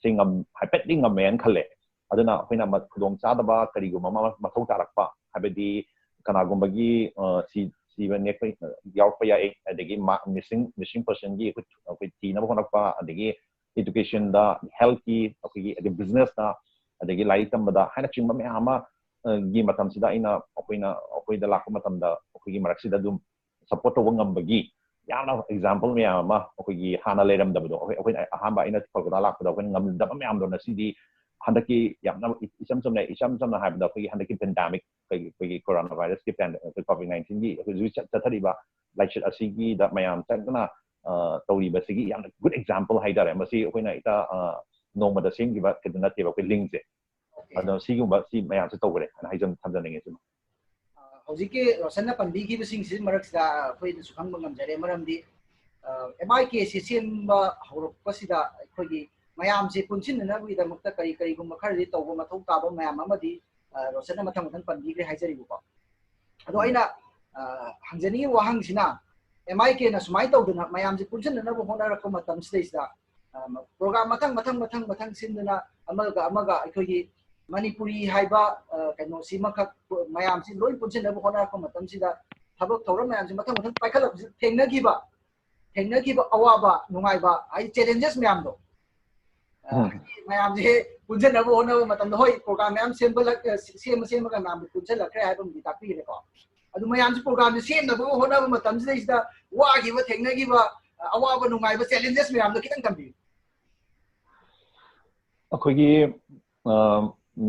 ꯁꯤ ꯉꯝ-, ꯍꯥꯏꯐꯦꯠꯇꯤ ꯉꯝꯃꯦꯅ ꯈꯜꯂꯦ꯫ ꯑꯗꯨꯅ ꯑꯩꯈꯣꯏꯅ ꯃ-, ꯈꯨꯗꯣꯡꯆꯥꯗꯕ ꯀꯔꯤꯒꯨꯝꯕ ꯑꯃ ꯃꯊꯧ ꯇꯥꯔꯛꯄ, ꯍꯥꯏꯕꯗꯤ ꯀꯅꯥꯒꯨꯝꯕꯒꯤ, ꯑ, ꯁꯤ-, ꯁꯤꯕ ꯅꯦꯛꯄ ꯌꯥꯎꯔꯛꯄ ꯌꯥꯏ, ꯑꯗꯒꯤ ꯃꯥ-, missing, missing personꯒꯤ ꯑꯩꯈꯣꯏ, ꯑꯩꯈꯣꯏ ꯊꯤꯅꯕ ꯍꯣꯠꯅꯔꯛꯄ, ꯑꯗꯒꯤ educationꯗ, healthꯀꯤ, ꯑꯩꯈꯣꯏꯒꯤ, ꯑꯗꯩ businessꯇ, ꯑꯗꯒꯤ ꯂꯥꯏꯔꯤꯛ ꯇꯝꯕꯗ ꯍꯥꯏꯅꯆꯤꯡꯕ ꯃꯌꯥꯝ ꯑꯃ, ꯑ, ꯒꯤ ꯃꯇꯝꯁꯤꯗ ꯑꯩꯅ, ꯑꯩꯈꯣꯏꯅ, ꯑꯩꯈꯣꯏꯗ ꯂꯥꯛꯄ ꯃꯇꯝꯗ ꯑꯩꯈꯣꯏꯒꯤ ꯃꯔꯛꯁꯤꯗ ꯑꯗꯨꯝ ꯁꯞꯄꯣꯔꯠ ꯇꯧꯕ ꯉꯝꯕꯒꯤ ꯌꯥꯝꯅ ꯑꯦꯛꯖꯥꯝꯄꯜ ꯃꯌꯥꯝ ꯑꯃ ꯑꯩꯈꯣꯏꯒꯤ ꯍꯥꯟꯅ ꯂꯩꯔꯝꯗꯕꯗꯣ, ꯑꯩꯈꯣꯏ ꯑꯩꯈꯣꯏꯅ ꯑꯍꯥꯟꯕ ꯑꯩꯅ ꯀꯣꯜꯀꯇꯥ ꯂꯥꯛꯄꯗ ꯑꯩꯈꯣꯏꯅ ꯉꯝꯗꯕ ꯃꯌꯥꯝꯗꯣ ꯉꯁꯤꯗꯤ ꯍꯟꯗꯛꯀꯤ ꯌꯥꯝꯅ ꯏꯆꯝ ꯆꯝꯅ, ꯏꯆꯝ ꯆꯝꯅ ꯍꯥꯏꯕꯗ ꯑꯩꯈꯣꯏꯒꯤ ꯍꯟꯗꯛꯀꯤ ꯄꯦꯟꯗꯦꯃꯤꯛ, ꯑꯩꯈꯣꯏꯒꯤ ꯑꯩꯈꯣꯏꯒꯤ ꯀꯣꯔꯣꯅꯥ ꯚꯥꯏꯔꯁꯀꯤ ꯄꯦꯟꯗꯦꯃꯤꯛ, ꯑꯩꯈꯣꯏ ꯀꯣꯚꯤꯗ ꯅꯥꯏꯟꯇꯤꯟꯒꯤ ꯑꯩꯈꯣꯏ ꯍꯧꯖꯤꯛ ꯆꯠ- ꯆꯠꯊꯔꯤꯕ ꯂꯥꯏꯆꯠ ꯑꯁꯤꯒꯤꯗ ꯃꯌꯥꯝ ꯆꯪꯗꯅ, ꯑ, ꯇꯧꯔꯤꯕꯁꯤꯒꯤ ꯌꯥꯝꯅ ꯒꯨꯗ ꯑꯦꯛꯖꯥꯝꯄꯜ ꯍꯥꯏꯇꯥꯔꯦ꯫ ꯃꯁꯤ ꯑꯩꯈꯣꯏꯅ ꯍꯦꯛꯇ, ꯑ, ꯅꯣꯡꯃꯗ ꯁꯦꯝꯈꯤꯕ ꯀꯩꯅꯣ ꯅꯠꯇꯦꯕ, ꯑꯩꯈꯣꯏ ꯂꯤꯡꯁꯦ꯫ ꯑꯗꯣ ꯁꯤꯒꯨꯝꯕ ꯁꯤ ꯃꯌꯥꯝꯁꯦ ꯇꯧꯈ꯭ꯔꯦ ꯍꯥꯏꯅ ꯍꯥꯏꯖ- ꯊꯝꯖꯅꯤꯡꯉꯦ ꯁꯤꯃ꯫ ꯑ, ꯍꯧꯖꯤꯛꯀꯤ ꯔꯣꯁꯟꯅ ꯄꯟꯕꯤꯈꯤꯕꯁꯤꯡꯁꯤ ꯃꯔꯛꯁꯤꯗ ꯑꯩꯈꯣꯏꯅꯁꯨ ꯈꯪꯕ ꯉꯝꯖꯔꯦ꯫ ꯃꯔꯝꯗꯤ, ꯑ, ꯑꯦꯝ ꯑꯥꯏ ꯀꯦꯁꯤ ꯁꯦꯝꯕ ꯍꯧꯔꯛꯄꯁꯤꯗ ꯑꯩꯈꯣꯏꯒꯤ ꯃꯌꯥꯝꯁꯤ ꯄꯨꯟꯁꯤꯟꯅꯅꯕꯒꯤꯗꯃꯛꯇ ꯀꯔꯤ ꯀꯔꯤꯒꯨꯝꯕ ꯈꯔꯗꯤ ꯇꯧꯕ ꯃꯊꯧ ꯇꯥꯕ ꯃꯌꯥꯝ ꯑꯃꯗꯤ, ꯑ, ꯔꯣꯁꯟꯅ ꯃꯊꯪ ꯃꯊꯪ ꯄꯟꯕꯤꯈ꯭ꯔꯦ ꯍꯥꯏꯖꯔꯤꯕꯀꯣ꯫ ꯑꯗꯣ ꯎꯝ꯫ ꯑꯩꯅ, ꯑ, ꯍꯪꯖꯅꯤꯡꯉꯤꯕ ꯋꯥꯍꯪꯁꯤꯅ, ꯑꯦꯝ ꯑꯥꯏ ꯀꯦꯅ ꯁꯨꯃꯥꯏꯅ ꯇꯧꯗꯅ ꯃꯌꯥꯝꯁꯤ ꯄꯨꯟꯁꯤꯟꯅꯅꯕ ꯍꯣꯠꯅꯔꯛꯄ ꯃꯇꯝꯁꯤꯗꯩꯁꯤꯗ, ꯑ, ꯄ꯭ꯔꯣꯒ꯭ꯔꯥꯝ ꯃꯊꯪ ꯃꯊꯪ ꯃꯊꯪ ꯃꯊꯪ ꯁꯤꯟꯗꯨꯅ ꯑꯃꯒ ꯑꯃꯒ ꯑꯩꯈꯣꯏꯒꯤ ꯃꯅꯤꯄꯨꯔꯤ ꯍꯥꯏꯕ, ꯑ, ꯀꯩꯅꯣꯁꯤꯃꯈꯛ ꯃꯌꯥꯝꯁꯤ ꯂꯣꯏ ꯄꯨꯟꯁꯤꯟꯅꯕ ꯍꯣꯠꯅꯔꯛꯄ ꯃꯇꯝꯁꯤꯗ ꯊꯕꯛ ꯊꯧꯔꯝ ꯃꯌꯥꯝꯁꯤ ꯃꯊꯪ ꯃꯊꯪ ꯄꯥꯏꯈꯠꯂꯛꯄꯁꯤꯗ ꯊꯦꯡꯅꯈꯤꯕ, ꯊꯦꯡꯅꯈꯤꯕ ꯑꯋꯥꯕ ꯅꯨꯡꯉꯥꯏꯕ ꯍꯥꯏꯗꯤ ꯆꯦꯂꯦꯟꯖꯦꯁ ꯃꯌꯥꯝꯗꯣ, ꯑ, ꯎꯝ꯫ ꯍꯥꯏꯗꯤ ꯃꯌꯥꯝꯁꯦ ꯄꯨꯟꯁꯤꯟꯅꯕ ꯍꯣꯠꯅꯕ ꯃꯇꯝꯗ ꯍꯣꯏ ꯄ꯭ꯔꯣꯒ꯭ꯔꯥꯝ ꯃꯌꯥꯝ ꯁꯦꯝꯕ, ꯑ, ꯁꯦꯝꯃ ꯁꯦꯝꯃꯒ ꯃꯌꯥꯝꯗꯣ ꯄꯨꯟꯁꯤꯜꯂꯛꯈ꯭ꯔꯦ ꯍꯥꯏꯕ ꯑꯃꯗꯤ ꯇꯥꯛꯄꯤꯔꯦꯀꯣ꯫ ꯑꯗꯨ ꯃꯌꯥꯝꯁꯦ ꯄ꯭ꯔꯣꯒ꯭ꯔꯥꯝꯁꯦ ꯁꯦꯝꯅꯕ ꯍꯣꯠꯅꯕ ꯃꯇꯝꯁꯤꯗꯩꯁꯤꯗ ꯋꯥꯈꯤꯕ ꯊꯦꯡꯅꯈꯤꯕ, ꯑ, ꯑꯋꯥꯕ ꯅꯨꯡꯉꯥꯏꯕ ꯆꯦꯂꯦꯟꯖꯦꯁ ꯃꯌꯥꯝꯗꯣ ꯈꯤꯇꯪ ꯊꯝꯕꯤꯌꯨ꯫ ꯑꯩꯈꯣꯏꯒꯤ, ꯑ,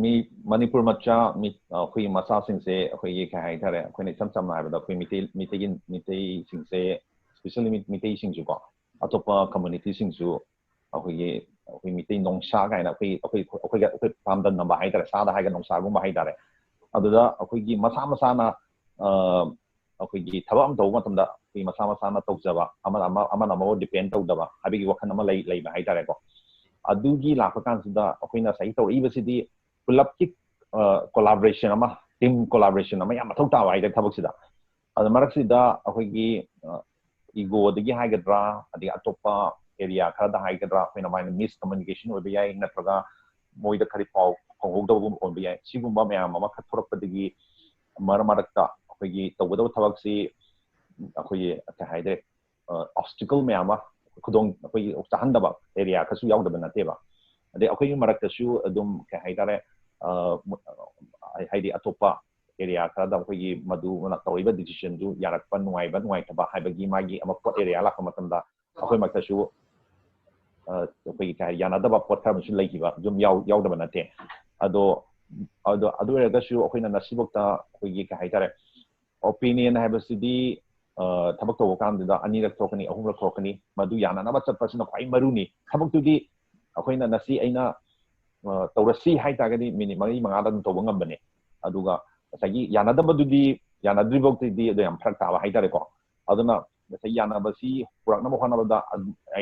ꯃꯤ ꯃꯅꯤꯄꯨꯔ ꯃꯆꯥ, ꯃꯤ, ꯑꯩꯈꯣꯏꯒꯤ ꯃꯆꯥꯁꯤꯡꯁꯦ ꯑꯩꯈꯣꯏꯒꯤ ꯀꯩ ꯍꯥꯏꯇꯥꯔꯦ, ꯑꯩꯈꯣꯏꯅ ꯏꯆꯝ ꯆꯝꯅ ꯍꯥꯏꯕꯗ ꯑꯩꯈꯣꯏ ꯃꯤꯇꯩ, ꯃꯤꯇꯩꯒꯤ, ꯃꯤꯇꯩꯁꯤꯡꯁꯦ, especially ꯃꯤ-, ꯃꯤꯇꯩꯁꯤꯡꯁꯨꯀꯣ, ꯑꯇꯣꯞꯄ ꯀꯝꯃꯨꯅꯤꯇꯤꯁꯤꯡꯁꯨ ꯑꯩꯈꯣꯏꯒꯤ, ꯑꯩꯈꯣꯏ ꯃꯤꯇꯩ ꯅꯣꯡꯁꯥ ꯀꯥꯏꯅ ꯑꯩꯈꯣꯏ, ꯑꯩꯈꯣꯏ, ꯑꯩꯈꯣꯏꯒ, ꯑꯩꯈꯣꯏ ꯄꯥꯝꯗꯝꯅꯕ ꯍꯥꯏꯇꯥꯔꯦ, ꯁꯥꯗ ꯍꯥꯏꯔꯒ ꯅꯣꯡꯁꯥꯒꯨꯝꯕ ꯍꯥꯏꯇꯥꯔꯦ꯫ ꯑꯗꯨꯗ ꯑꯩꯈꯣꯏꯒꯤ ꯃꯁꯥ ꯃꯁꯥꯅ, ꯑ, ꯑꯩꯈꯣꯏꯒꯤ ꯊꯕꯛ ꯑꯃ ꯇꯧꯕ ꯃꯇꯝꯗ ꯑꯩꯈꯣꯏ ꯃꯁꯥ ꯃꯁꯥꯅ ꯇꯧꯖꯕ, ꯑꯃꯅ ꯑꯃ, ꯑꯃꯅ ꯑꯃꯕꯨ ꯗꯤꯄꯦꯟ ꯇꯧꯗꯕ ꯍꯥꯏꯕꯒꯤ ꯋꯥꯈꯜ ꯑꯃ ꯂꯩ-, ꯂꯩꯕ ꯍꯥꯏꯇꯥꯔꯦꯀꯣ꯫ ꯑꯗꯨꯒꯤ ꯂꯥꯛꯄ ꯀꯥꯟꯁꯤꯗ ꯑꯩꯈꯣꯏꯅ ꯉꯁꯥꯏꯒꯤ ꯇꯧꯔꯛꯏꯕꯁꯤꯗꯗꯤ ꯄꯨꯂꯞꯀꯤ, ꯑ, ꯀꯣꯂꯥꯕꯣꯔꯦꯁꯟ ꯑꯃ, ꯇꯤꯝ ꯀꯣꯂꯥꯕꯣꯔꯦꯁꯟ ꯑꯃ ꯌꯥꯝ ꯃꯊꯧ ꯇꯥꯕ ꯍꯥꯏꯇꯥꯔꯦ ꯊꯕꯛꯁꯤꯗ꯫ ꯑꯗ ꯃꯔꯛꯁꯤꯗ ꯑꯩꯈꯣꯏꯒꯤ, ꯑ, ꯏꯒꯣꯗꯒꯤ ꯍꯥꯏꯒꯗ꯭ꯔꯥ, ꯑꯗꯒꯤ ꯑꯇꯣꯞꯄ ꯑꯦꯔꯤꯌꯥ ꯈꯔꯗ ꯍꯥꯏꯒꯗ꯭ꯔꯥ, ꯑꯩꯈꯣꯏꯅ ꯃꯥꯏꯅ ꯃꯤꯁꯀꯝꯃꯨꯅꯤꯀꯦꯁꯟ ꯑꯣꯏꯕ ꯌꯥꯏ, ꯅꯠꯇ꯭ꯔꯒ ꯃꯣꯏꯗ ꯈꯔꯗꯤ ꯄꯥꯎ ꯐꯪꯍꯧꯗꯕꯒꯨꯝꯕ ꯑꯣꯏꯕ ꯌꯥꯏ꯫ ꯁꯤꯒꯨꯝꯕ ꯃꯌꯥꯝ ꯑꯃ ꯈꯛ ꯊꯣꯛꯂꯛꯄꯗꯒꯤ ꯃꯔꯛ ꯃꯔꯛꯇ ꯑꯩꯈꯣꯏꯒꯤ ꯇꯧꯒꯗꯕ ꯊꯕꯛꯁꯤ ꯑꯩꯈꯣꯏꯒꯤ ꯀꯩ ꯍꯥꯏꯗ꯭ꯔꯦ, ꯑ, ꯑꯣꯕꯁꯇꯤꯀꯜ ꯃꯌꯥꯝ ꯑꯃ, ꯈꯨꯗꯣꯡ ꯑꯩꯈꯣꯏꯒꯤ ꯆꯥꯍꯟꯗꯕ ꯑꯦꯔꯤꯌꯥ ꯈꯔꯁꯨ ꯌꯥꯎꯗꯕ ꯅꯠꯇꯦꯕ꯫ ꯑꯗꯩ ꯑꯩꯈꯣꯏꯒꯤ ꯃꯔꯛꯇꯁꯨ ꯑꯗꯨꯝ ꯀꯩ ꯍꯥꯏꯇꯥꯔꯦ, ꯑ, ꯍꯥꯏꯗꯤ ꯑꯇꯣꯞꯄ ꯑꯦꯔꯤꯌꯥ ꯈꯔꯗ ꯑꯩꯈꯣꯏꯒꯤ ꯃꯗꯨ ꯇꯧꯔꯤꯕ ꯗꯤꯁꯤꯖꯟꯗꯨ ꯌꯥꯔꯛꯄ ꯅꯨꯡꯉꯥꯏꯕ ꯅꯨꯡꯉꯥꯏꯇꯕ ꯍꯥꯏꯕꯒꯤ ꯃꯥꯒꯤ ꯑꯃ ꯄꯣꯠ ꯑꯦꯔꯤꯌꯥ ꯂꯥꯛꯄ ꯃꯇꯝꯗ ꯑꯩꯈꯣꯏꯃꯛꯇꯁꯨ ꯑꯩꯈꯣꯏꯒꯤ ꯀꯩ ꯍꯥꯏ, ꯌꯥꯅꯗꯕ ꯄꯣꯠ ꯈꯔ ꯑꯃꯁꯨ ꯂꯩꯈꯤꯕ ꯑꯗꯨꯝ ꯌꯥꯎꯗꯕ ꯅꯠꯇꯦ꯫ ꯑꯗꯣ ꯑꯗꯣ ꯑꯗꯨ ꯑꯣꯏꯔꯒꯁꯨ ꯑꯩꯈꯣꯏꯅ ꯉꯁꯤꯐꯥꯎꯗ ꯑꯩꯈꯣꯏꯒꯤ ꯀꯩ ꯍꯥꯏꯇꯥꯔꯦ, ꯑꯣꯄꯤꯅꯤꯌꯟ ꯍꯥꯏꯕꯁꯤꯗꯤ ꯊꯕꯛ ꯇꯧꯕ ꯀꯥꯟꯗꯨꯗ ꯑꯅꯤꯔꯛ ꯊꯣꯛꯀꯅꯤ, ꯑꯍꯨꯝꯂꯛ ꯊꯣꯛꯀꯅꯤ, ꯃꯗꯨ ꯌꯥꯅꯅꯕ ꯆꯠꯄꯁꯤꯅ ꯈ꯭ꯋꯥꯏ ꯃꯔꯨꯅꯤ꯫ ꯊꯕꯛꯇꯨꯗꯤ ꯑꯩꯈꯣꯏꯅ ꯉꯁꯤ ꯑꯩꯅ ꯇꯧꯔꯁꯤ ꯍꯥꯏꯇꯥꯔꯒꯗꯤ ꯃꯤꯅꯤꯠ ꯃꯔꯤ ꯃꯉꯥꯗ ꯑꯗꯨꯝ ꯇꯧꯕ ꯉꯝꯕꯅꯦ꯫ ꯑꯗꯨꯒ ꯉꯁꯥꯏꯒꯤ ꯌꯥꯅꯗꯕꯗꯨꯗꯤ, ꯌꯥꯅꯗ꯭ꯔꯤꯐꯥꯎꯗꯤ ꯑꯗꯨ ꯌꯥꯝ ꯐꯔꯛ ꯇꯥꯕ ꯍꯥꯏꯇꯥꯔꯦꯀꯣ꯫ ꯑꯗꯨꯅ ꯉꯁꯥꯏ ꯌꯥꯅꯕꯁꯤ ꯄꯨꯔꯛꯅꯕ ꯍꯣꯠꯅꯕꯗ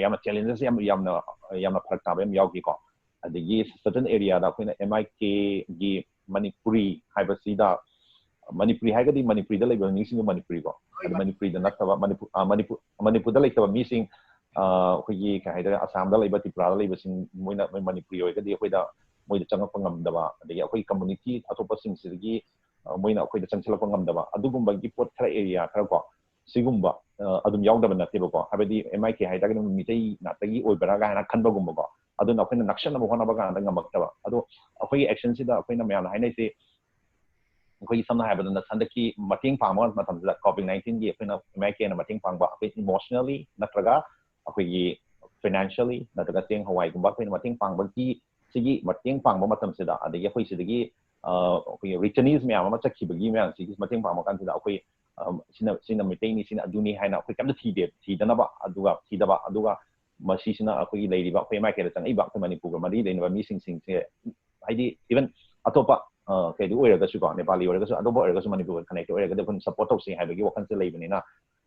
ꯌꯥꯝꯅ ꯆꯦꯂꯦꯟꯖꯦꯁ ꯌꯥꯝ ꯌꯥꯝꯅ ꯌꯥꯝꯅ ꯐꯔꯛ ꯇꯥꯕ ꯌꯥꯝ ꯌꯥꯎꯈꯤꯀꯣ꯫ ꯑꯗꯒꯤ ꯁꯔꯇꯟ ꯑꯦꯔꯤꯌꯥꯗ ꯑꯩꯈꯣꯏꯅ ꯑꯦꯝ ꯑꯥꯏ ꯀꯦꯒꯤ ꯃꯅꯤꯄꯨꯔꯤ ꯍꯥꯏꯕꯁꯤꯗ, ꯃꯅꯤꯄꯨꯔꯤ ꯍꯥꯏꯔꯒꯗꯤ ꯃꯅꯤꯄꯨꯔꯤꯗ ꯂꯩꯕ ꯃꯤꯁꯤꯡꯗꯣ ꯃꯅꯤꯄꯨꯔꯤꯀꯣ, ꯑꯗꯨ ꯃꯅꯤꯄꯨꯔꯤꯗ ꯅꯠꯇꯕ, ꯃꯅꯤꯄꯨꯔ, ꯑ, ꯃꯅꯤꯄꯨꯔ, ꯃꯅꯤꯄꯨꯔꯗ ꯂꯩꯇꯕ ꯃꯤꯁꯤꯡ, ꯑ, ꯑꯩꯈꯣꯏꯒꯤ ꯀꯩ ꯍꯥꯏꯇꯥꯔꯦ, ꯑꯁꯥꯝꯗ ꯂꯩꯕ, ꯇ꯭ꯔꯤꯄꯨꯔꯥꯗ ꯂꯩꯕꯁꯤꯡ, ꯃꯣꯏꯅ, ꯃꯣꯏ ꯃꯅꯤꯄꯨꯔꯤ ꯑꯣꯏꯔꯒꯗꯤ ꯑꯩꯈꯣꯏꯗ, ꯃꯣꯏꯗ ꯆꯪꯉꯛꯄ ꯉꯝꯗꯕ, ꯑꯗꯒꯤ ꯑꯩꯈꯣꯏ ꯀꯝꯃꯨꯅꯤꯇꯤ ꯑꯇꯣꯞꯄꯁꯤꯡꯁꯤꯗꯒꯤ, ꯑ, ꯃꯣꯏꯅ ꯑꯩꯈꯣꯏꯗ ꯆꯪꯁꯤꯜꯂꯛꯄ ꯉꯝꯗꯕ, ꯑꯗꯨꯒꯨꯝꯕꯒꯤ ꯄꯣꯠ ꯈꯔ, ꯑꯦꯔꯤꯌꯥ ꯈꯔ ꯀꯣ, ꯁꯤꯒꯨꯝꯕ, ꯑ, ꯑꯗꯨꯝ ꯌꯥꯎꯗꯕ ꯅꯠꯇꯦꯕꯀꯣ꯫ ꯍꯥꯏꯕꯗꯤ ꯑꯦꯝ ꯑꯥꯏ ꯀꯦ ꯍꯥꯏꯇꯥꯔꯒꯗꯤ ꯃꯤꯇꯩ ꯉꯥꯛꯇꯒꯤ ꯑꯣꯏꯕ꯭ꯔꯥ ꯀꯥꯏꯅ ꯈꯟꯕꯒꯨꯝꯕꯀꯣ꯫ ꯑꯗꯨꯅ ꯑꯩꯈꯣꯏꯅ ꯅꯛꯁꯟꯅꯕ ꯍꯣꯠꯅꯕ ꯀꯥꯟꯗ ꯉꯝꯃꯛꯇꯕ꯫ ꯑꯗꯣ ꯑꯩꯈꯣꯏꯒꯤ ꯑꯦꯛꯁꯟꯁꯤꯗ ꯑꯩꯈꯣꯏꯅ ꯃꯌꯥꯝꯅ ꯍꯥꯏꯅꯔꯤꯁꯦ, ꯑꯩꯈꯣꯏꯒꯤ ꯁꯝꯅ ꯍꯥꯏꯔꯕꯗ ꯍꯟꯗꯛꯀꯤ ꯃꯇꯦꯡ ꯄꯥꯡꯕ ꯃꯇꯝꯁꯤꯗ, ꯀꯣꯚꯤꯗ ꯅꯥꯏꯟꯇꯤꯟꯒꯤ ꯑꯩꯈꯣꯏꯅ ꯑꯦꯝ ꯑꯥꯏ ꯀꯦꯅ ꯃꯇꯦꯡ ꯄꯥꯡꯕ, ꯑꯩꯈꯣꯏ ꯏꯃꯣꯁꯅꯦꯜꯂꯤ ꯅꯠꯇ꯭ꯔꯒ ꯑꯩꯈꯣꯏꯒꯤ ꯐꯥꯏꯅꯥꯟꯁꯤꯌꯦꯜꯂꯤ ꯅꯠꯇ꯭ꯔꯒ ꯆꯦꯡ ꯍꯋꯥꯏꯒꯨꯝꯕ ꯑꯩꯈꯣꯏꯅ ꯃꯇꯦꯡ ꯄꯥꯡꯕꯒꯤ, ꯁꯤꯒꯤ ꯃꯇꯦꯡ ꯄꯥꯡꯕ ꯃꯇꯝꯁꯤꯗ, ꯑꯗꯒꯤ ꯑꯩꯈꯣꯏ ꯁꯤꯗꯒꯤ, ꯑ, ꯑꯩꯈꯣꯏꯒꯤ ꯔꯤꯇꯔꯅꯤꯁ ꯃꯌꯥꯝ ꯑꯃ ꯆꯠꯈꯤꯕꯒꯤ ꯃꯌꯥꯝꯁꯤꯒꯤ ꯃꯇꯦꯡ ꯄꯥꯡꯕ ꯀꯥꯟꯁꯤꯗ ꯑꯩꯈꯣꯏ, ꯑ, ꯁꯤꯅ, ꯁꯤꯅ ꯃꯩꯇꯩꯅꯤ, ꯁꯤꯅ ꯑꯗꯨꯅꯤ ꯍꯥꯏꯅ ꯑꯩꯈꯣꯏ ꯀꯩꯝꯇ ꯊꯤꯗꯦ, ꯊꯤꯗꯅꯕ, ꯑꯗꯨꯒ ꯊꯤꯗꯕ, ꯑꯗꯨꯒ ꯃꯁꯤꯁꯤꯅ ꯑꯩꯈꯣꯏꯒꯤ ꯂꯩꯔꯤꯕ, ꯑꯩꯈꯣꯏ ꯑꯦꯝ ꯑꯥꯏ ꯀꯦꯗ ꯆꯪꯉꯛꯏꯕ ꯑꯩꯈꯣꯏ ꯃꯅꯤꯄꯨꯔꯒ ꯃꯔꯤ ꯂꯩꯅꯕ ꯃꯤꯁꯤꯡꯁꯤꯡꯁꯦ, ꯍꯥꯏꯗꯤ ꯏꯚꯟ ꯑꯇꯣꯞꯄ, ꯑ, ꯀꯩꯗꯤ ꯑꯣꯏꯔꯒꯁꯨꯀꯣ, ꯅꯦꯄꯥꯂꯤ ꯑꯣꯏꯔꯒꯁꯨ, ꯑꯇꯣꯞꯄ ꯑꯣꯏꯔꯒꯁꯨ ꯃꯅꯤꯄꯨꯔꯒ ꯀꯅꯦꯛꯇꯦꯠ ꯑꯣꯏꯔꯒꯗꯤ ꯑꯩꯈꯣꯏꯅ ꯁꯞꯄꯣꯔꯠ ꯇꯧꯁꯤ ꯍꯥꯏꯕꯒꯤ ꯋꯥꯈꯜꯁꯦ ꯂꯩꯕꯅꯤꯅ,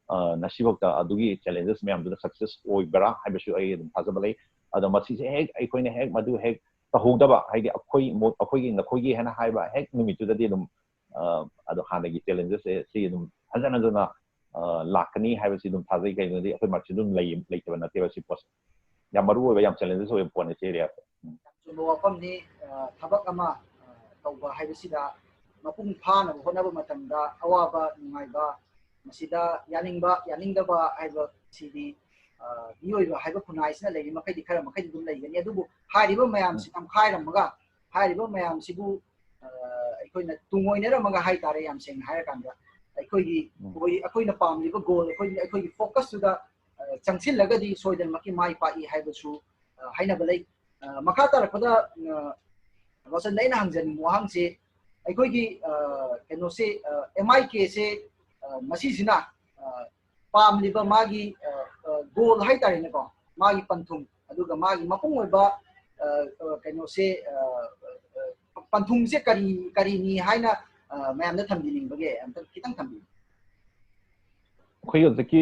ꯑ, ꯉꯁꯤꯐꯥꯎꯗ ꯑꯗꯨꯒꯤ ꯆꯦꯂꯦꯟꯖꯦꯁ ꯃꯌꯥꯝꯗꯨꯗ ꯁꯛꯁꯦꯁ ꯑꯣꯏꯕ꯭ꯔꯥ ꯍꯥꯏꯕꯁꯨ ꯑꯩ ꯑꯗꯨꯝ ꯊꯥꯖꯕ ꯂꯩ꯫ ꯑꯗꯣ ꯃꯁꯤꯁꯦ ꯍꯦꯛ ꯑꯩꯈꯣꯏꯅ ꯍꯦꯛ ꯃꯗꯨ ꯍꯦꯛ ꯇꯧꯍꯧꯗꯕ, ꯍꯥꯏꯗꯤ ꯑꯩꯈꯣꯏ ꯃꯣ-, ꯑꯩꯈꯣꯏꯒꯤ, ꯅꯈꯣꯏꯒꯤ ꯍꯥꯏꯅ ꯍꯥꯏꯕ ꯍꯦꯛ ꯅꯨꯃꯤꯠꯇꯨꯗꯗꯤ ꯑꯗꯨꯝ, ꯑ, ꯑꯗꯣ ꯍꯥꯟꯅꯒꯤ ꯆꯦꯂꯦꯟꯖꯦꯁꯁꯦ ꯁꯤ ꯑꯗꯨꯝ ꯍꯟꯖꯟ ꯍꯟꯖꯟꯅ, ꯑ, ꯂꯥꯛꯀꯅꯤ ꯍꯥꯏꯕꯁꯤ ꯑꯗꯨꯝ ꯊꯥꯖꯩ꯫ ꯀꯩꯒꯤꯅꯣꯗꯤ ꯑꯩꯈꯣꯏ ꯃꯔꯛꯁꯤꯗ ꯑꯗꯨꯝ ꯂꯩ-, ꯂꯩꯇꯕ ꯅꯠꯇꯦꯕ ꯁꯤ ꯄꯣꯠꯁꯦ꯫ ꯌꯥꯝ ꯃꯔꯨ ꯑꯣꯏꯕ, ꯌꯥꯝ ꯆꯦꯂꯦꯟꯖꯦꯁ ꯑꯣꯏꯕ ꯄꯣꯠꯅꯤ ꯁꯤ ꯑꯦꯔꯤꯌꯥꯁꯦ꯫ ꯎꯝ꯫ ꯌꯥꯝ ꯆꯨꯝꯕ ꯋꯥꯐꯝꯅꯤ꯫ ꯑ, ꯊꯕꯛ ꯑꯃ, ꯑ, ꯇꯧꯕ ꯍꯥꯏꯕꯁꯤꯗ ꯃꯄꯨꯡ ꯐꯥꯅꯕ ꯍꯣꯠꯅꯕ ꯃꯇꯝꯗ ꯑꯋꯥꯕ, ꯅꯨꯡꯉꯥꯏꯕ, ꯃꯁꯤꯗ ꯌꯥꯅꯤꯡꯕ, ꯌꯥꯅꯤꯡꯗꯕ ꯍꯥꯏꯕꯁꯤꯗꯤ, ꯑ, ꯃꯤꯑꯣꯏꯕ ꯍꯥꯏꯕ ꯈꯨꯟꯅꯥꯏꯁꯤꯅ ꯂꯩꯔꯤ ꯃꯈꯩꯗꯤ ꯈꯔ ꯃꯈꯩꯗꯤ ꯑꯗꯨꯝ ꯂꯩꯒꯅꯤ꯫ ꯑꯗꯨꯕꯨ ꯍꯥꯏꯔꯤꯕ ꯃꯌꯥꯝꯁꯤ ꯎꯝ꯫ ꯇꯪꯈꯥꯏꯔꯝꯃꯒ ꯍꯥꯏꯔꯤꯕ ꯃꯌꯥꯝꯁꯤꯕꯨ, ꯑ, ꯑꯩꯈꯣꯏꯅ ꯇꯨꯡꯑꯣꯏꯅꯔꯝꯃꯒ ꯍꯥꯏꯇꯥꯔꯦ, ꯌꯥꯝ ꯁꯦꯡꯅ ꯍꯥꯏꯔꯀꯥꯟꯗ ꯑꯩꯈꯣꯏꯒꯤ ꯎꯝ꯫ ꯑꯩꯈꯣꯏ- ꯑꯩꯈꯣꯏꯅ ꯄꯥꯝꯂꯤꯕ ꯒꯣꯜ, ꯑꯩꯈꯣꯏ ꯑꯩꯈꯣꯏꯒꯤ ꯐꯣꯀꯁꯇꯨꯗ ꯆꯪꯁꯤꯜꯂꯒꯗꯤ ꯁꯣꯏꯗꯅꯃꯛꯀꯤ ꯃꯥꯏ ꯄꯥꯛꯏ ꯍꯥꯏꯕꯁꯨ ꯑ, ꯍꯥꯏꯅꯕ ꯂꯩ꯫ ꯑ, ꯃꯈꯥ ꯇꯥꯔꯛꯄꯗ ꯑ, ꯔꯣꯁꯟꯗ ꯑꯩꯅ ꯍꯪꯖꯅꯤꯡꯕ ꯋꯥꯍꯪꯁꯤ, ꯑꯩꯈꯣꯏꯒꯤ ꯑ, ꯀꯩꯅꯣꯁꯦ, ꯑꯦꯝ ꯑꯥꯏ ꯀꯦꯁꯦ ꯃꯁꯤꯁꯤꯅ ꯑ, ꯄꯥꯝꯂꯤꯕ ꯃꯥꯒꯤ ꯒꯣꯜ ꯍꯥꯏꯇꯥꯔꯦꯅꯦꯀꯣ, ꯃꯥꯒꯤ ꯄꯟꯊꯨꯡ, ꯑꯗꯨꯒ ꯃꯥꯒꯤ ꯃꯄꯨꯡ ꯑꯣꯏꯕ ꯑ, ꯑ, ꯀꯩꯅꯣꯁꯦ ꯑ, ꯑ, ꯄꯟꯊꯨꯡꯁꯦ ꯀꯔꯤ ꯀꯔꯤꯅꯤ ꯍꯥꯏꯅ ꯑ, ꯃꯌꯥꯝꯗ ꯊꯝꯕꯤꯅꯤꯡꯕꯒꯦ? ꯑꯝꯇ ꯈꯤꯇꯪ ꯊꯝꯕꯤꯌꯨ꯫ ꯑꯩꯈꯣꯏ ꯍꯧꯖꯤꯛꯀꯤ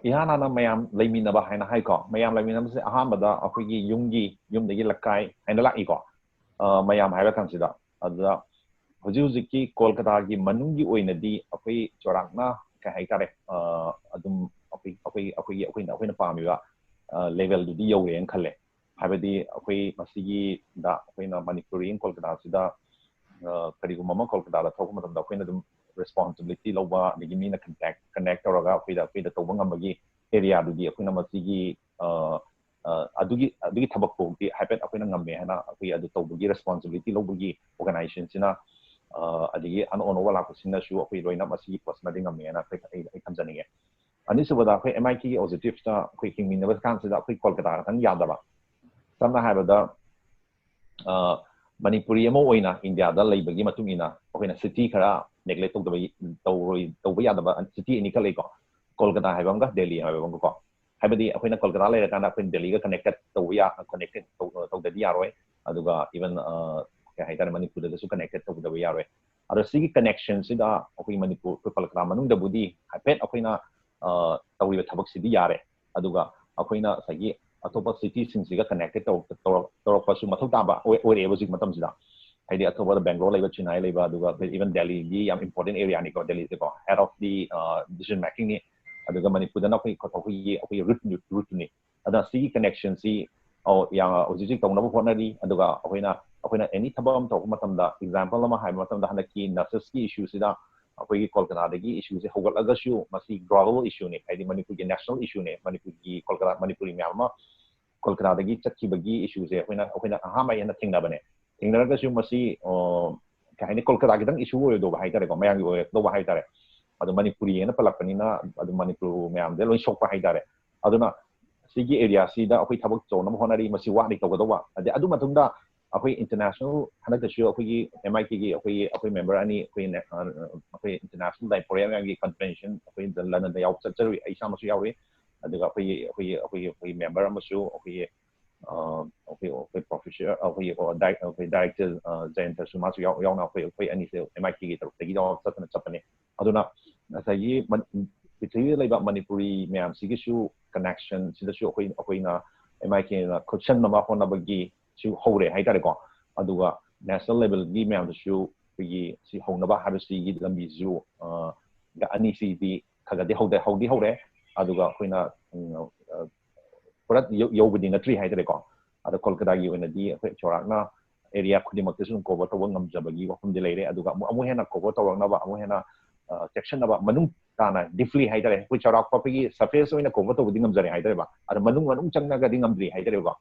ꯏꯍꯥꯟ ꯍꯥꯟꯅ ꯃꯌꯥꯝ ꯂꯩꯃꯤꯟꯅꯕ ꯍꯥꯏꯅ ꯍꯥꯏꯀꯣ, ꯃꯌꯥꯝ ꯂꯩꯃꯤꯟꯅꯕꯁꯦ ꯑꯍꯥꯟꯕꯗ ꯑꯩꯈꯣꯏꯒꯤ ꯌꯨꯝꯒꯤ, ꯌꯨꯝꯗꯒꯤ ꯂꯩꯀꯥꯏ ꯍꯥꯏꯅ ꯂꯥꯛꯏꯀꯣ, ꯑ, ꯃꯌꯥꯝ ꯍꯥꯏꯕ ꯀꯥꯟꯁꯤꯗ꯫ ꯑꯗꯨꯗ ꯍꯧꯖꯤꯛ ꯍꯧꯖꯤꯛꯀꯤ ꯀꯣꯜꯀꯇꯥꯒꯤ ꯃꯅꯨꯡꯒꯤ ꯑꯣꯏꯅꯗꯤ ꯑꯩꯈꯣꯏ ꯆꯥꯎꯔꯥꯛꯅ ꯀꯩ ꯍꯥꯏꯇꯥꯔꯦ, ꯑ, ꯑꯗꯨꯝ ꯑꯩꯈꯣꯏ ꯑꯩꯈꯣꯏ ꯑꯩꯈꯣꯏꯒꯤ ꯑꯩꯈꯣꯏꯅ ꯑꯩꯈꯣꯏꯅ ꯄꯥꯝꯃꯤꯕ ꯂꯦꯚꯦꯜꯗꯨꯗꯤ ꯌꯧꯔꯦꯅ ꯈꯜꯂꯦ꯫ ꯍꯥꯏꯕꯗꯤ ꯑꯩꯈꯣꯏ ꯃꯁꯤꯒꯤꯗ ꯑꯩꯈꯣꯏꯅ ꯃꯅꯤꯄꯨꯔꯤ ꯀꯣꯜꯀꯇꯥꯁꯤꯗ ꯑ, ꯀꯔꯤꯒꯨꯝꯕ ꯑꯃ ꯀꯣꯜꯀꯇꯥꯗ ꯊꯣꯛꯄ ꯃꯇꯝꯗ ꯑꯩꯈꯣꯏꯅ ꯑꯗꯨꯝ ꯔꯦꯁꯄꯣꯟꯁꯤꯕꯤꯂꯤꯇꯤ ꯂꯧꯕ, ꯑꯗꯒꯤ ꯃꯤꯅ ꯀꯟꯇꯦꯛ ꯀꯅꯦꯛ ꯇꯧꯔꯒ ꯑꯩꯈꯣꯏꯗ ꯑꯩꯈꯣꯏꯗ ꯇꯧꯕ ꯉꯝꯕꯒꯤ ꯑꯦꯔꯤꯌꯥꯗꯨꯗꯤ ꯑꯩꯈꯣꯏꯅ ꯃꯁꯤꯒꯤ ꯑ, ꯑ, ꯑꯗꯨꯒꯤ ꯑꯗꯨꯒꯤ ꯊꯕꯛ ꯐꯥꯎꯗꯤ ꯍꯥꯏꯐꯦꯠ ꯑꯩꯈꯣꯏꯅ ꯉꯝꯃꯦ ꯍꯥꯏꯅ ꯑꯩꯈꯣꯏ ꯑꯗꯨ ꯇꯧꯕꯒꯤ ꯔꯦꯁꯄꯣꯟꯁꯤꯕꯤꯂꯤꯇꯤ ꯂꯧꯕꯒꯤ ꯑꯣꯔꯒꯅꯥꯏꯖꯦꯁꯟꯁꯤꯅ, ꯑ, ꯑꯗꯒꯤ ꯑꯅꯧ ꯑꯅꯧꯕ ꯂꯥꯛꯄꯁꯤꯡꯅꯁꯨ ꯑꯩꯈꯣꯏ ꯂꯣꯏꯅ ꯃꯁꯤꯒꯤ ꯄꯣꯁꯃꯗꯤ ꯉꯝꯃꯦ ꯍꯥꯏꯅ ꯑꯩꯈꯣꯏ ꯑꯩ ꯑꯩ ꯊꯝꯖꯅꯤꯡꯉꯦ꯫ ꯑꯅꯤꯁꯨꯕꯗ ꯑꯩꯈꯣꯏ ꯑꯦꯝ ꯑꯥꯏ ꯀꯦꯒꯤ ꯑꯣꯕꯖꯦꯛꯇꯤꯞꯁꯇ ꯑꯩꯈꯣꯏ ꯍꯤꯡꯃꯤꯟꯅꯕ ꯀꯥꯟꯁꯤꯗ ꯑꯩꯈꯣꯏ ꯀꯣꯜꯀꯇꯥ ꯈꯛꯇꯪ ꯌꯥꯗꯕ꯫ ꯁꯝꯅ ꯍꯥꯏꯔꯕꯗ ꯑ, ꯃꯅꯤꯄꯨꯔꯤ ꯑꯃ ꯑꯣꯏꯅ ꯏꯟꯗꯤꯌꯥꯗ ꯂꯩꯕꯒꯤ ꯃꯇꯨꯡ ꯏꯟꯅ ꯑꯩꯈꯣꯏꯅ ꯁꯤꯇꯤ ꯈꯔ ꯅꯦꯒ꯭ꯂꯦꯛ ꯇꯧꯗꯕ ꯇꯧꯔꯣꯏ ꯇꯧꯕ ꯌꯥꯗꯕ ꯁꯤꯇꯤ ꯑꯅꯤꯈꯛ ꯂꯩꯀꯣ꯫ ꯀꯣꯜꯀꯇꯥ ꯍꯥꯏꯕ ꯑꯃꯒ ꯗꯦꯜꯂꯤ ꯍꯥꯏꯕ ꯑꯃꯒꯀꯣ꯫ ꯍꯥꯏꯕꯗꯤ ꯑꯩꯈꯣꯏꯅ ꯀꯣꯜꯀꯇꯥ ꯂꯩꯔꯀꯥꯟꯗ ꯑꯩꯈꯣꯏꯅ ꯗꯦꯜꯂꯤꯒ ꯀꯅꯦꯛꯇꯦꯠ ꯇꯧꯕ ꯌꯥ ꯀꯅꯦꯛꯇꯦꯠ ꯇꯧꯗ꯭ꯔꯗꯤ ꯌꯥꯔꯣꯏ꯫ ꯑꯗꯨꯒ ꯏꯚꯟ ꯀꯩ ꯍꯥꯏꯇꯥꯔꯦ, ꯃꯅꯤꯄꯨꯔꯗꯁꯨ ꯀꯅꯦꯛꯇꯦꯠ ꯇꯧꯗꯕ ꯌꯥꯔꯣꯏ꯫ ꯑꯗꯣ ꯁꯤꯒꯤ ꯀꯅꯦꯛꯁꯟꯁꯤꯗ ꯑꯩꯈꯣꯏ ꯃꯅꯤꯄꯨꯔ ꯑꯩꯈꯣꯏ ꯀꯣꯜꯀꯇꯥ ꯃꯅꯨꯡꯗꯕꯨꯗꯤ ꯍꯥꯏꯐꯦꯠ ꯑꯩꯈꯣꯏꯅ ꯑ, ꯇꯧꯔꯤꯕ ꯊꯕꯛꯁꯤꯗꯤ ꯌꯥꯔꯦ꯫ ꯑꯗꯨꯒ ꯑꯩꯈꯣꯏꯅ ꯉꯁꯥꯏꯒꯤ ꯑꯇꯣꯞꯄ ꯁꯤꯇꯤꯁꯤꯡꯁꯤꯒ ꯀꯅꯦꯛꯇꯦꯠ ꯇꯧꯔꯛꯄꯁꯨ ꯃꯊꯧ ꯇꯥꯕ ꯑꯣꯏꯔꯛꯑꯦꯕ ꯍꯧꯖꯤꯛ ꯃꯇꯝꯁꯤꯗ꯫ ꯍꯥꯏꯗꯤ ꯑꯇꯣꯞꯄꯗ ꯕꯦꯡꯒ꯭ꯂꯣꯔ ꯂꯩꯕ, ꯆꯦꯟꯅꯥꯏ ꯂꯩꯕ, ꯑꯗꯨꯒ ꯏꯚꯟ ꯗꯦꯜꯂꯤꯒꯤ ꯌꯥꯝ ꯏꯝꯄꯣꯔꯇꯦꯟ ꯑꯦꯔꯤꯌꯥꯅꯤꯀꯣ, ꯗꯦꯜꯂꯤꯁꯦꯀꯣ, ꯍꯦꯠ ꯑꯣꯐ ꯗꯤ ꯗꯤꯁꯤꯖꯟ ꯃꯦꯀꯤꯡꯅꯤ꯫ ꯑꯗꯨꯒ ꯃꯅꯤꯄꯨꯔꯗꯅ ꯑꯩꯈꯣꯏ ꯑꯩꯈꯣꯏꯒꯤ ꯑꯩꯈꯣꯏꯒꯤ ꯔꯨꯠ ꯔꯨꯠꯅꯤ꯫ ꯑꯗꯨꯅ ꯁꯤꯒꯤ ꯀꯅꯦꯛꯁꯟꯁꯤ ꯍꯧꯖꯤꯛ ꯍꯧꯖꯤꯛ ꯇꯧꯅꯕ ꯍꯣꯠꯅꯔꯤ꯫ ꯑꯗꯨꯒ ꯑꯩꯈꯣꯏꯅ ꯑꯩꯈꯣꯏꯅ ꯑꯦꯅꯤ ꯊꯕꯛ ꯑꯃ ꯇꯧꯔꯛꯄ ꯃꯇꯝꯗ, ꯑꯦꯛꯖꯥꯝꯄꯜ ꯑꯃ ꯍꯥꯏꯕ ꯃꯇꯝꯗ, ꯍꯟꯗꯛꯀꯤ ꯅꯁꯁꯀꯤ ꯏꯁꯨꯁꯤꯗ ꯑꯩꯈꯣꯏꯒꯤ ꯀꯣꯜꯀꯇꯥꯗꯒꯤ ꯏꯁꯨꯁꯦ ꯍꯧꯒꯠꯂꯒꯁꯨ ꯃꯁꯤ ꯒ꯭ꯂꯣꯕꯦꯜ ꯏꯁꯨꯅꯤ, ꯍꯥꯏꯗꯤ ꯃꯅꯤꯄꯨꯔꯒꯤ ꯅꯦꯁꯅꯦꯜ ꯏꯁꯨꯅꯤ꯫ ꯃꯅꯤꯄꯨꯔꯒꯤ ꯀꯣꯜꯀꯇꯥ ꯃꯅꯤꯄꯨꯔꯤ ꯃꯌꯥꯝ ꯑꯃ ꯀꯣꯜꯀꯇꯥꯗꯒꯤ ꯆꯠꯈꯤꯕꯒꯤ ꯏꯁꯨꯁꯦ ꯑꯩꯈꯣꯏꯅ ꯑꯩꯈꯣꯏꯅ ꯑꯍꯥꯟꯕ ꯍꯦꯟꯅ ꯊꯦꯡꯅꯕꯅꯦ꯫ ꯊꯦꯡꯅꯔꯒꯁꯨ ꯃꯁꯤ ꯀꯩ ꯍꯥꯏꯅꯤ, ꯀꯣꯜꯀꯇꯥ ꯈꯤꯇꯪ issue ꯑꯣꯏꯔꯣꯏꯗꯧꯕ ꯍꯥꯏꯇꯥꯔꯦꯀꯣ, ꯃꯌꯥꯝꯒꯤ ꯑꯣꯏꯔꯛꯇꯧꯕ ꯍꯥꯏꯇꯥꯔꯦ꯫ ꯑꯗꯣ ꯃꯅꯤꯄꯨꯔꯤ ꯍꯥꯏꯅ ꯄꯜꯂꯛꯄꯅꯤꯅ ꯑꯗꯨꯝ ꯃꯅꯤꯄꯨꯔ ꯃꯌꯥꯝꯗ ꯂꯣꯏ ꯁꯣꯛꯄ ꯍꯥꯏꯇꯥꯔꯦ꯫ ꯑꯗꯨꯅ ꯁꯤꯒꯤ area ꯁꯤꯗ ꯑꯩꯈꯣꯏ ꯊꯕꯛ ꯇꯧꯅꯕ ꯍꯣꯠꯅꯔꯤ, ꯃꯁꯤ ꯋꯥꯠꯂꯤ ꯇꯧꯒꯗꯧꯕ꯫ ꯑꯗꯩ ꯑꯗꯨ ꯃꯇꯨꯡꯗ ꯑꯩꯈꯣꯏ international, ꯍꯟꯗꯛꯇꯁꯨ ꯑꯩꯈꯣꯏꯒꯤ M I K ꯒꯤ ꯑꯩꯈꯣꯏꯒꯤ, ꯑꯩꯈꯣꯏ member ꯑꯅꯤ ꯑꯩꯈꯣꯏ ꯅꯦ-, ꯑ, ꯑꯩꯈꯣꯏ international diaspora ꯃꯌꯥꯝꯒꯤ convention ꯑꯩꯈꯣꯏ ꯂꯟꯗꯟꯗ ꯌꯥꯎ ꯆꯠꯆꯔꯨꯏ, ꯑꯩ ꯏꯁꯥꯃꯛꯁꯨ ꯌꯥꯎꯔꯨꯏ꯫ ꯑꯗꯨꯒ ꯑꯩꯈꯣꯏꯒꯤ, ꯑꯩꯈꯣꯏꯒꯤ, ꯑꯩꯈꯣꯏꯒꯤ, ꯑꯩꯈꯣꯏꯒꯤ member ꯑꯃꯁꯨ ꯑꯩꯈꯣꯏꯒꯤ, ꯑ, ꯑꯩꯈꯣꯏ, ꯑꯩꯈꯣꯏ professor, ꯑꯩꯈꯣꯏꯒꯤ, ꯑ, di-, ꯑꯩꯈꯣꯏ director, ꯑ, ꯖꯌꯟꯇꯁꯨ ꯃꯥꯁꯨ ꯌꯥꯎ-, ꯌꯥꯎꯅ ꯑꯩꯈꯣꯏ, ꯑꯩꯈꯣꯏ ꯑꯅꯤꯁꯦ M I K ꯒꯤ ꯇꯔꯨꯛꯇꯒꯤ ꯌꯥꯎꯔ ꯆꯠꯇꯅ ꯆꯠꯄꯅꯦ꯫ ꯑꯗꯨꯅ ꯉꯁꯥꯏꯒꯤ ꯃꯟ-, ꯄ꯭ꯔꯤꯊꯤꯕꯤꯗ ꯂꯩꯕ ꯃꯅꯤꯄꯨꯔꯤ ꯃꯌꯥꯝꯁꯤꯒꯤꯁꯨ connection ꯁꯤꯗꯁꯨ ꯑꯩꯈꯣꯏ, ꯑꯩꯈꯣꯏꯅ M I K ꯅ ꯈꯨꯠꯁꯟꯅꯕ ꯍꯣꯠꯅꯕꯒꯤꯁꯨ ꯍꯧꯔꯦ ꯍꯥꯏꯇꯥꯔꯦꯀꯣ꯫ ꯑꯗꯨꯒ national level ꯒꯤ ꯃꯌꯥꯝꯗꯁꯨ ꯑꯩꯈꯣꯏꯒꯤ ꯁꯤ ꯍꯧꯅꯕ ꯍꯥꯏꯕꯁꯤꯒꯤ ꯂꯝꯕꯤꯁꯤꯁꯨ, ꯑ, ꯑꯅꯤꯁꯤꯗꯤ ꯈꯔ ꯈꯔꯗꯤ ꯍꯧꯗ-, ꯍꯧꯗꯤ ꯍꯧꯔꯦ꯫ ꯑꯗꯨꯒ ꯑꯩꯈꯣꯏꯅ, ꯎꯝ, ꯑ, ꯄꯨꯔꯥ ꯌꯧ-, ꯌꯧꯕꯗꯤ ꯅꯠꯇ꯭ꯔꯤ ꯍꯥꯏꯇꯥꯔꯦꯀꯣ꯫ ꯑꯗꯣ ꯀꯣꯜꯀꯇꯥꯒꯤ ꯑꯣꯏꯅꯗꯤ ꯑꯩꯈꯣꯏ ꯆꯥꯎꯔꯥꯛꯅ area ꯈꯨꯗꯤꯡꯃꯛꯇꯁꯨ ꯑꯗꯨꯝ cover ꯇꯧꯕ ꯉꯝꯖꯕꯒꯤ ꯋꯥꯐꯝꯗꯤ ꯂꯩꯔꯦ꯫ ꯑꯗꯨꯒ ꯑꯃꯨꯛ, ꯑꯃꯨꯛ ꯍꯦꯟꯅ cover ꯇꯧꯔꯛꯅꯕ, ꯑꯃꯨꯛ ꯍꯦꯟꯅ, ꯑ, ꯆꯦꯛꯁꯤꯟꯅꯕ, ꯃꯅꯨꯡ ꯇꯥꯅ deeply ꯍꯥꯏꯇꯥꯔꯦ, ꯑꯩꯈꯣꯏ ꯆꯥꯎꯔꯥꯛꯄ ꯑꯩꯈꯣꯏꯒꯤ surface ꯑꯣꯏꯅ cover ꯇꯧꯕꯗꯤ ꯉꯝꯖꯔꯦ ꯍꯥꯏꯇꯥꯔꯦꯕ꯫ ꯑꯗꯣ ꯃꯅꯨꯡ, ꯃꯅꯨꯡ ꯆꯪꯉꯒꯗꯤ ꯉꯝꯗ꯭ꯔꯤ ꯍꯥꯏꯇꯥꯔꯦꯕꯀꯣ꯫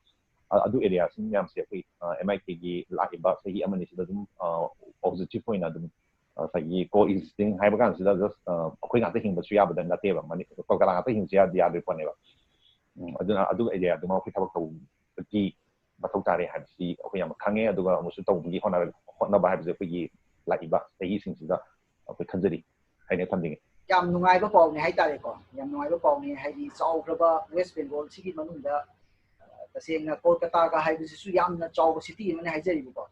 ꯑ-, ꯑꯗꯨ area ꯁꯤꯡ ꯃꯌꯥꯝꯁꯦ ꯑꯩꯈꯣꯏ, ꯑ, M I K ꯒꯤ ꯂꯥꯛꯏꯕ ꯆꯍꯤ ꯑꯃꯅꯤꯁꯤꯗ ꯑꯗꯨꯝ, ꯑ, positive ꯑꯣꯏꯅ ꯑꯗꯨꯝ, ꯑ, ꯉꯁꯥꯏꯒꯤ co-existing ꯍꯥꯏꯕ ꯀꯥꯟꯁꯤꯗ just, ꯑ, ꯑꯩꯈꯣꯏ ꯉꯥꯛꯇ ꯍꯤꯡꯕꯁꯨ ꯌꯥꯕꯗ ꯅꯠꯇꯦꯕ, ꯃꯅꯤ-, ꯀꯣꯜꯀꯇꯥ ꯉꯥꯛꯇ ꯍꯤꯡꯕꯁꯨ ꯌꯥ-, ꯌꯥꯗꯣꯏ ꯄꯣꯠꯅꯦꯕ꯫ ꯎꯝ, ꯑꯗꯨꯅ ꯑꯗꯨ area ꯗꯨꯃ ꯑꯩꯈꯣꯏ ꯊꯕꯛ ꯇꯧꯕꯒꯤ ꯃꯊꯧ ꯇꯥꯔꯦ ꯍꯥꯏꯕꯁꯤ ꯑꯩꯈꯣꯏ ꯌꯥꯝꯅ ꯈꯪꯉꯦ꯫ ꯑꯗꯨꯒ ꯑꯃꯨꯛꯁꯨ ꯇꯧꯕꯒꯤ ꯍꯣꯠꯅ-, ꯍꯣꯠꯅꯕ ꯍꯥꯏꯕꯁꯦ ꯑꯩꯈꯣꯏꯒꯤ ꯂꯥꯛꯏꯕ ꯆꯍꯤꯁꯤꯡꯁꯤꯗ ꯑꯩꯈꯣꯏ ꯈꯟꯖꯔꯤ ꯍꯥꯏꯅ ꯊꯝꯖꯒꯦ꯫ ꯌꯥꯝ ꯅꯨꯡꯉꯥꯏꯕ ꯄꯥꯎꯅꯤ ꯍꯥꯏꯇꯥꯔꯦꯀꯣ, ꯌꯥꯝ ꯅꯨꯡꯉꯥꯏꯕ ꯄꯥꯎꯅꯤ꯫ ꯍꯥꯏꯗꯤ ꯆꯥꯎꯈ꯭ꯔꯕ West Bengal ꯁꯤꯒꯤ ꯃꯅꯨꯡꯗ, ꯑ, ꯇꯁꯦꯡꯅ ꯀꯣꯜꯀꯇꯥꯒ ꯍꯥꯏꯕꯁꯤꯁꯨ ꯌꯥꯝꯅ ꯆꯥꯎꯕ city ꯑꯃꯅꯤ ꯍꯥꯏꯖꯔꯤꯕꯀꯣ꯫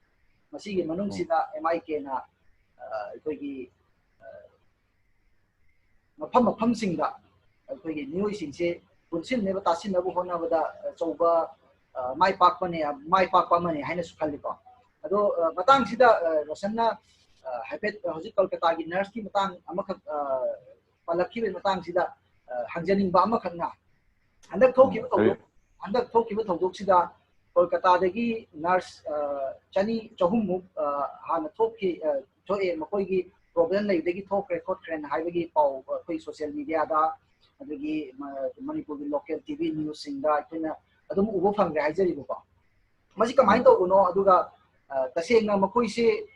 ꯃꯁꯤꯒꯤ ꯃꯅꯨꯡꯁꯤꯗ M I K ꯅ, ꯑ, ꯑꯩꯈꯣꯏꯒꯤ, ꯑ, ꯃꯐꯝ ꯃꯐꯝꯁꯤꯡꯗ ꯑꯩꯈꯣꯏꯒꯤ ꯃꯤꯑꯣꯏꯁꯤꯡꯁꯦ ꯄꯨꯟꯁꯤꯟꯅꯕ, ꯇꯥꯁꯤꯟꯅꯕ ꯍꯣꯠꯅꯕꯗ ꯑꯆꯧꯕ, ꯑ, ꯃꯥꯏ ꯄꯥꯛꯄꯅꯦ, ꯃꯥꯏ ꯄꯥꯛꯄ ꯑꯃꯅꯦ ꯍꯥꯏꯅꯁꯨ ꯈꯜꯂꯤꯀꯣ꯫ ꯑꯗꯣ, ꯑ, ꯃꯇꯥꯡꯁꯤꯗ, ꯑ, ꯔꯣꯁꯟꯅ, ꯑ, ꯍꯥꯏꯐꯦꯠ, ꯑ, ꯍꯧꯖꯤꯛ ꯀꯣꯜꯀꯇꯥꯒꯤ nurse ꯀꯤ ꯃꯇꯥꯡ ꯑꯃꯈꯛ, ꯑ, ꯄꯜꯂꯛꯈꯤꯕꯒꯤ ꯃꯇꯥꯡꯁꯤꯗ, ꯑ, ꯍꯪꯖꯅꯤꯡꯕ ꯑꯃꯈꯛꯅ, ꯍꯟꯗꯛ ꯊꯣꯛꯈꯤꯕ ꯎꯝ, ꯊꯧꯗꯣꯛ, ꯀꯔꯤ? ꯍꯟꯗꯛ ꯊꯣꯛꯈꯤꯕ ꯊꯧꯗꯣꯛꯁꯤꯗ ꯀꯣꯜꯀꯇꯥꯗꯒꯤ nurse, ꯑ, ꯆꯅꯤ, ꯆꯍꯨꯝꯃꯨꯛ, ꯑ, ꯍꯥꯟꯅ ꯊꯣꯛꯈꯤ, ꯑ, ꯊꯣꯛꯑꯦ, ꯃꯈꯣꯏꯒꯤ problem ꯂꯩꯕꯗꯒꯤ ꯊꯣꯛꯈ꯭ꯔꯦ ꯈꯣꯠꯈ꯭ꯔꯦꯅ ꯍꯥꯏꯕꯒꯤ ꯄꯥꯎ ꯑꯩꯈꯣꯏ social media ꯗ, ꯑꯗꯒꯤ ꯃ-, ꯃꯅꯤꯄꯨꯔꯒꯤ local T V news ꯁꯤꯡꯗ ꯑꯩꯈꯣꯏꯅ ꯑꯗꯨꯝ ꯎꯕ ꯐꯪꯈ꯭ꯔꯦ ꯍꯥꯏꯖꯔꯤꯕꯀꯣ꯫ ꯃꯁꯤ ꯀꯃꯥꯏꯅ ꯎꯝ꯫ ꯇꯧꯕꯅꯣ? ꯑꯗꯨꯒ, ꯑ, ꯇꯁꯦꯡꯅ ꯃꯈꯣꯏꯁꯦ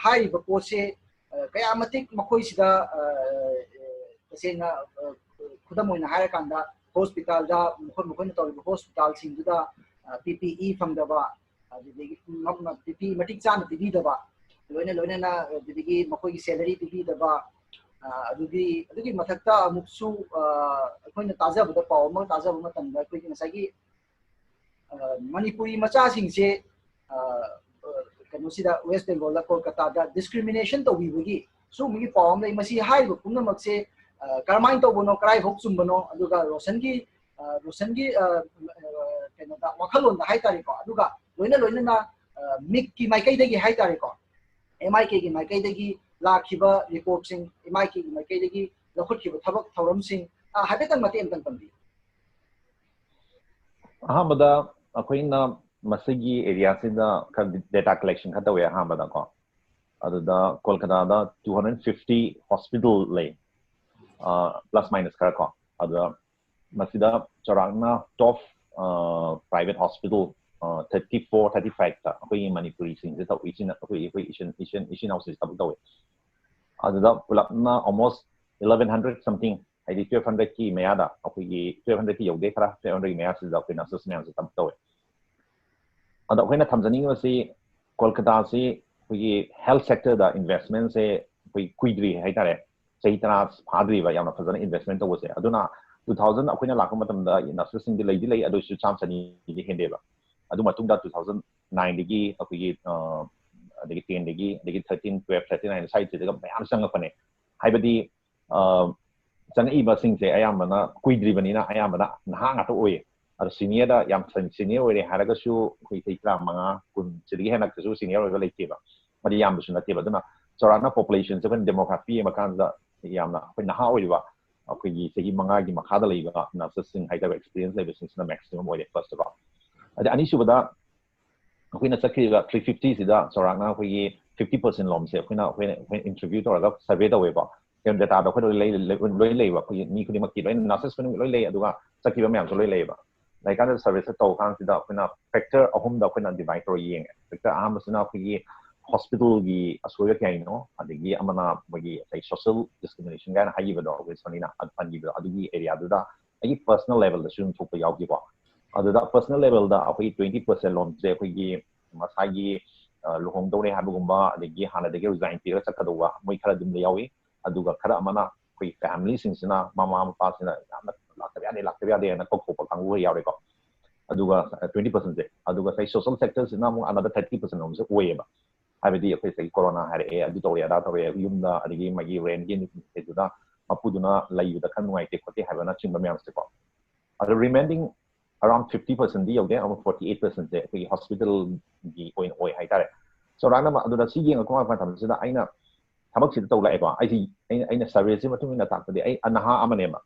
ꯍꯥꯏꯔꯤꯕ ꯄꯣꯠꯁꯦ ꯀꯌꯥ ꯃꯇꯤꯛ ꯃꯈꯣꯏꯁꯤꯗ ꯇꯁꯦꯡꯅ ꯈꯨꯗꯝ ꯑꯣꯏꯅ ꯍꯥꯏꯔꯀꯥꯟꯗ ꯍꯣꯁꯄꯤꯇꯥꯜꯗ ꯃꯈꯣꯏ ꯃꯈꯣꯏꯅ ꯇꯧꯔꯤꯕ ꯍꯣꯁꯄꯤꯇꯥꯜꯁꯤꯡꯗꯨꯗ ꯄꯤ ꯄꯤ ꯏ ꯐꯪꯗꯕ, ꯑꯗꯨꯗꯒꯤ ꯄꯤ ꯄꯤ ꯏ ꯃꯇꯤꯛ ꯆꯥꯅ ꯄꯤꯕꯤꯗꯕ, ꯂꯣꯏꯅ ꯂꯣꯏꯅꯅ ꯑꯗꯨꯗꯒꯤ ꯃꯈꯣꯏꯒꯤ ꯁꯦꯂꯔꯤ ꯄꯤꯕꯤꯗꯕ, ꯑꯗꯨꯒꯤ ꯑꯗꯨꯒꯤ ꯃꯊꯛꯇ ꯑꯃꯨꯛꯁꯨ ꯑꯩꯈꯣꯏꯅ ꯇꯥꯖꯕꯗ, ꯄꯥꯎ ꯑꯃ ꯇꯥꯖꯕ ꯃꯇꯝꯗ ꯑꯩꯈꯣꯏꯒꯤ ꯉꯁꯥꯏꯒꯤ ꯃꯅꯤꯄꯨꯔꯤ ꯃꯆꯥꯁꯤꯡꯁꯦ ꯀꯩꯅꯣꯁꯤꯗ ꯋꯦꯁ ꯕꯦꯡꯒꯣꯜꯗ ꯀꯣꯜꯀꯇꯥꯗ ꯗꯤꯁꯀ꯭ꯔꯤꯃꯤꯅꯦꯁꯟ ꯇꯧꯕꯤꯕꯒꯤ ꯁꯤꯒꯨꯝꯕꯒꯤ ꯄꯥꯎ ꯑꯃ ꯂꯩ꯫ ꯃꯁꯤ ꯍꯥꯏꯔꯤꯕ ꯄꯨꯝꯅꯃꯛꯁꯦ ꯀꯔꯝꯍꯥꯏꯅ ꯇꯧꯕꯅꯣ, ꯀꯔꯥꯏꯐꯥꯎ ꯆꯨꯝꯕꯅꯣ, ꯑꯗꯨꯒ ꯔꯣꯁꯟꯒꯤ ꯔꯣꯁꯟꯒꯤ ꯀꯩꯅꯣꯗ, ꯋꯥꯈꯜꯂꯣꯟꯗ ꯍꯥꯏꯇꯥꯔꯦꯀꯣ, ꯑꯗꯨꯒ ꯂꯣꯏꯅ ꯂꯣꯏꯅꯅ ꯃꯤꯛꯀꯤ ꯃꯥꯏꯀꯩꯗꯒꯤ ꯍꯥꯏꯇꯥꯔꯦꯀꯣ, ꯑꯦꯝ ꯑꯥꯏ ꯀꯦꯒꯤ ꯃꯥꯏꯀꯩꯗꯒꯤ ꯂꯥꯛꯈꯤꯕ ꯔꯤꯄꯣꯔꯠꯁꯤꯡ, ꯑꯦꯝ ꯑꯥꯏ ꯀꯦꯒꯤ ꯃꯥꯏꯀꯩꯗꯒꯤ ꯂꯧꯈꯠꯈꯤꯕ ꯊꯕꯛ ꯊꯧꯔꯝꯁꯤꯡ ꯍꯥꯏꯐꯦꯠꯇꯪ ꯃꯇꯦꯛ ꯑꯃꯇꯪ ꯇꯝꯕꯤꯌꯨ꯫ ꯑꯍꯥꯟꯕꯗ ꯑꯩꯈꯣꯏꯅ ꯃꯁꯤꯒꯤ ꯑꯦꯔꯤꯌꯥꯁꯤꯗ ꯈꯔ ꯗꯦꯇꯥ ꯀꯂꯦꯛꯁꯟ ꯈꯔ ꯇꯧꯋꯦ ꯑꯍꯥꯟꯕꯗꯀꯣ꯫ ꯑꯗꯨꯗ ꯀꯣꯜꯀꯇꯥꯗ two hundred fifty hospital ꯂꯩ, plus minus ꯈꯔ ꯀꯣ꯫ ꯑꯗꯨꯗ ꯃꯁꯤꯗ ꯆꯥꯎꯔꯥꯛꯅ top private hospital thirty four thirty ꯐꯥꯏꯚꯇ ꯑꯩꯈꯣꯏꯒꯤ ꯃꯅꯤꯄꯨꯔꯤꯁꯤꯡꯁꯦ ꯇꯧ, ꯏꯆꯤꯟ ꯑꯩꯈꯣꯏ ꯑꯩꯈꯣꯏ ꯏꯆꯤꯟ ꯏꯆꯤꯟ ꯏꯆꯤꯟ ꯏꯅꯥꯎꯁꯤꯡꯁꯦ ꯊꯕꯛ ꯇꯧꯋꯦ꯫ ꯑꯗꯨꯗ ꯄꯨꯂꯞꯅ almost eleven hundred something, ꯍꯥꯏꯗꯤ twelve hundredꯀꯤ ꯃꯌꯥꯗ, ꯑꯩꯈꯣꯏꯒꯤ twelve hundredꯀꯤ ꯌꯧꯗꯦ, ꯈꯔ twelve hundredꯀꯤ ꯃꯌꯥꯁꯤꯗ ꯑꯩꯈꯣꯏ ꯅꯔꯁꯦꯁ ꯃꯌꯥꯝꯁꯦ ꯊꯕꯛ ꯇꯧꯋꯦ꯫ ꯑꯗꯣ ꯑꯩꯈꯣꯏꯅ ꯊꯝꯖꯅꯤꯡꯉꯤꯕꯁꯤ ꯀꯣꯜꯀꯇꯥꯁꯤ ꯑꯩꯈꯣꯏꯒꯤ ꯍꯦꯜꯊ ꯁꯦꯛꯇꯔꯗ ꯏꯟꯚꯦꯁꯃꯦꯟꯁꯦ ꯑꯩꯈꯣꯏ ꯀꯨꯏꯗ꯭ꯔꯤ ꯍꯥꯏꯇꯥꯔꯦ, ꯆꯍꯤ ꯇꯔꯥ ꯐꯥꯗ꯭ꯔꯤꯕ ꯌꯥꯝꯅ ꯐꯖꯅ ꯏꯟꯚꯦꯁꯃꯦꯟ ꯇꯧꯕꯁꯦ꯫ ꯑꯗꯨꯅ two thousand ꯑꯩꯈꯣꯏꯅ ꯂꯥꯛꯄ ꯃꯇꯝꯗ ꯅꯔꯁꯦꯁꯁꯤꯡꯗꯤ ꯂꯩꯗꯤ ꯂꯩ, ꯑꯗꯨ ꯑꯣꯏꯔꯁꯨ ꯆꯥꯝ ꯆꯅꯤꯗꯤ ꯍꯦꯟꯗꯦꯕ꯫ ꯑꯗꯨ ꯃꯇꯨꯡꯗ two thousand nineꯗꯒꯤ ꯑꯩꯈꯣꯏꯒꯤ ꯑꯗꯒꯤ tenꯗꯒꯤ ꯑꯗꯒꯤ thirteen, twelve, thirteen, nine ꯁ꯭ꯋꯥꯏꯁꯤꯗꯒ ꯃꯌꯥꯝ ꯆꯪꯉꯛꯄꯅꯦ꯫ ꯍꯥꯏꯕꯗꯤ ꯆꯪꯉꯛꯏꯕꯁꯤꯡꯁꯦ ꯑꯌꯥꯝꯕꯅ ꯀꯨꯏꯗ꯭ꯔꯤꯕꯅꯤꯅ ꯑꯌꯥꯝꯕꯅ ꯅꯍꯥ ꯉꯥꯛꯇ ꯑꯣꯏꯌꯦ꯫ ꯑꯗꯣ ꯁꯤꯅꯤꯌꯔꯗ ꯌꯥꯝ ꯁꯤꯅꯤꯌꯔ ꯑꯣꯏꯔꯦ ꯍꯥꯏꯔꯒꯁꯨ ꯑꯩꯈꯣꯏ ꯆꯍꯤ ꯇꯔꯥꯃꯉꯥ, ꯀꯨꯟ, ꯁꯤꯗꯒꯤ ꯍꯦꯟꯅ ꯀꯩꯁꯨ ꯁꯤꯅꯤꯌꯔ ꯑꯣꯏꯕ ꯂꯩꯇꯦꯕ꯫ ꯃꯗꯤ ꯌꯥꯝꯕꯁꯨ ꯅꯠꯇꯦꯕ꯫ ꯑꯗꯨꯅ ꯆꯥꯎꯔꯥꯛꯅ ꯄꯣꯄꯨꯂꯦꯁꯟꯁꯦ ꯑꯩꯈꯣꯏꯅ ꯗꯦꯃꯣꯒ꯭ꯔꯥꯐꯤ ꯌꯦꯡꯕ ꯀꯥꯟꯗ ꯌꯥꯝꯅ ꯑꯩꯈꯣꯏ ꯅꯍꯥ ꯑꯣꯏꯔꯤꯕ ꯑꯩꯈꯣꯏꯒꯤ ꯆꯍꯤ ꯃꯉꯥꯒꯤ ꯃꯈꯥꯗ ꯂꯩꯕ ꯅꯔꯁꯦꯁꯁꯤꯡ ꯍꯥꯏꯇꯥꯔꯦ, ꯑꯦꯛꯁꯄꯤꯔꯤꯌꯦꯟꯁ ꯂꯩꯕꯁꯤꯡꯁꯤꯅ ꯃꯦꯛꯁꯤꯃꯝ ꯑꯣꯏꯔꯦ, ꯐꯥꯔꯁ ꯑꯣꯐ ꯑꯣꯜ꯫ ꯑꯗꯩ ꯑꯅꯤꯁꯨꯕꯗ ꯑꯩꯈꯣꯏꯅ ꯆꯠꯈꯤꯕ three fiftyꯁꯤꯗ ꯆꯥꯎꯔꯥꯛꯅ ꯑꯩꯈꯣꯏꯒꯤ fifty percent ꯂꯣꯝꯁꯦ ꯑꯩꯈꯣꯏꯅ ꯑꯩꯈꯣꯏꯅ ꯑꯩꯈꯣꯏꯅ ꯏꯟꯇꯔꯚ꯭ꯌꯨ ꯇꯧꯔꯒ ꯁꯔꯚꯦ ꯇꯧꯋꯦꯕ꯫ ꯗꯦꯇꯥꯗꯣ ꯑꯩꯈꯣꯏꯗ ꯂꯣꯏ ꯂꯣꯏ ꯂꯩꯕ, ꯑꯩꯈꯣꯏꯒꯤ ꯃꯤ ꯈꯨꯗꯤꯡꯃꯛꯀꯤ ꯂꯣꯏꯅ, ꯅꯔꯁꯦꯁ ꯈꯨꯗꯤꯡꯃꯛ ꯂꯣꯏ ꯂꯩ, ꯑꯗꯨꯒ ꯆꯠꯈꯤꯕ ꯃꯌꯥꯝꯁꯨ ꯂꯣꯏ ꯂꯩꯌꯦꯕ꯫ ꯂꯩꯀꯥꯟꯗ ꯁꯔꯚꯦꯁꯦ ꯇꯧꯕ ꯀꯥꯟꯁꯤꯗ ꯑꯩꯈꯣꯏꯅ ꯐꯦꯛꯇꯔ ꯑꯍꯨꯝꯗ ꯑꯩꯈꯣꯏꯅ ꯗꯤꯚꯥꯏꯠ ꯇꯧꯔ ꯌꯦꯡꯉꯦ꯫ ꯐꯦꯛꯇꯔ ꯑꯍꯥꯟꯕꯁꯤꯅ ꯑꯩꯈꯣꯏꯒꯤ ꯍꯣꯁꯄꯤꯇꯥꯜꯒꯤ ꯑꯁꯣꯏꯕ ꯀꯌꯥꯅꯣ, ꯑꯗꯒꯤ ꯑꯃꯅ ꯃꯣꯏꯒꯤ ꯉꯁꯥꯏ ꯁꯣꯁꯤꯌꯦꯜ ꯗꯤꯁꯀ꯭ꯔꯤꯃꯤꯅꯦꯁꯟ ꯀꯥꯏꯅ ꯍꯥꯏꯈꯤꯕꯗꯣ, ꯑꯩꯈꯣꯏ ꯁꯣꯅꯤꯅ ꯄꯟꯈꯤꯕꯗꯣ, ꯑꯗꯨꯒꯤ ꯑꯦꯔꯤꯌꯥꯗꯨꯗ ꯑꯩꯒꯤ ꯄꯔꯁꯅꯦꯜ ꯂꯦꯚꯦꯜꯗꯁꯨ ꯑꯗꯨꯝ ꯊꯣꯛꯄ ꯌꯥꯎꯈꯤꯀꯣ꯫ ꯑꯗꯨꯗ ꯄꯔꯁꯅꯦꯜ ꯂꯦꯚꯦꯜꯗ ꯑꯩꯈꯣꯏꯒꯤ ꯇ꯭ꯋꯦꯟꯇꯤ ꯄꯔꯁꯦꯟ ꯂꯣꯝꯁꯦ ꯑꯩꯈꯣꯏꯒꯤ ꯃꯁꯥꯒꯤ ꯂꯨꯍꯣꯡꯗꯧꯔꯦ ꯍꯥꯏꯕꯒꯨꯝꯕ, ꯑꯗꯒꯤ ꯍꯥꯟꯅꯗꯒꯤ ꯔꯤꯖꯥꯏꯟ ꯄꯤꯔꯒ ꯆꯠꯀꯗꯧꯕ ꯃꯣꯏ ꯈꯔ ꯑꯗꯨꯝ ꯌꯥꯎꯏ꯫ ꯑꯗꯨꯒ ꯈꯔ ꯑꯃꯅ ꯑꯩꯈꯣꯏ ꯐꯦꯃꯤꯂꯤꯁꯤꯡꯁꯤꯅ, ꯃꯃꯥ ꯃꯄꯥꯁꯤꯅ ꯌꯥꯝꯅ ꯂꯥꯛꯇꯕ ꯌꯥꯗꯦ, ꯂꯥꯛꯇꯕ ꯌꯥꯗꯦꯅ ꯀꯧꯊꯣꯛꯄ ꯀꯥꯡꯕꯨ ꯌꯥꯎꯔꯦꯀꯣ꯫ ꯑꯗꯨꯒ ꯇ꯭ꯋꯦꯟꯇꯤ ꯄꯔꯁꯦꯟꯁꯦ, ꯑꯗꯨꯒ ꯉꯁꯥꯏ ꯁꯣꯁꯤꯌꯦꯜ ꯁꯦꯛꯇꯔꯁꯤꯅ ꯑꯃꯨꯛ ꯑꯅꯗꯔ ꯊꯥꯔꯇꯤ ꯄꯔꯁꯦꯟ ꯑꯃꯁꯨ ꯑꯣꯏꯌꯦꯕ꯫ ꯍꯥꯏꯕꯗꯤ ꯑꯩꯈꯣꯏ ꯉꯁꯥꯏꯒꯤ ꯀꯣꯔꯣꯅꯥ ꯍꯥꯏꯔꯛꯑꯦ, ꯑꯗꯨ ꯇꯧꯔꯦ, ꯑꯗꯥ ꯇꯧꯔꯦ, ꯌꯨꯝꯗ ꯑꯗꯒꯤ ꯃꯥꯒꯤ ꯔꯦꯟꯒꯤ ꯀꯩꯗꯨꯗ ꯃꯄꯨꯗꯨꯅ ꯂꯩꯕꯗ ꯈꯔ ꯅꯨꯡꯉꯥꯏꯇꯦ ꯈꯣꯠꯇꯦ ꯍꯥꯏꯕꯅꯆꯤꯡꯕ ꯃꯌꯥꯝꯁꯦꯀꯣ꯫ ꯑꯗꯣ ꯔꯤꯃꯦꯟꯗꯤꯡ ꯑꯔꯥꯎꯟ ꯐꯤꯐꯇꯤ ꯄꯔꯁꯦꯟꯗꯤ ꯌꯧꯗꯦ, ꯑꯃꯨꯛ ꯐꯣꯔꯇꯤ ꯑꯩꯠ ꯄꯔꯁꯦꯟꯁꯦ ꯑꯩꯈꯣꯏꯒꯤ ꯍꯣꯁꯄꯤꯇꯥꯜꯒꯤ ꯑꯣꯏꯅ ꯑꯣꯏ ꯍꯥꯏꯇꯥꯔꯦ꯫ ꯆꯥꯎꯔꯥꯛꯅ ꯑꯗꯨꯗ ꯁꯤ ꯌꯦꯡꯉꯛꯄ ꯃꯇꯝꯁꯤꯗ ꯑꯩꯅ ꯊꯕꯛꯁꯤꯗ ꯇꯧ ꯂꯥꯛꯑꯦꯀꯣ꯫ ꯑꯩꯁꯤ ꯑꯩꯅ ꯑꯩꯅ ꯁꯔꯚꯦꯁꯤ ꯃꯇꯨꯡ ꯏꯟꯅ ꯇꯥꯛꯄꯗꯤ ꯑꯩ ꯅꯍꯥ ꯑꯃꯅꯦꯕ꯫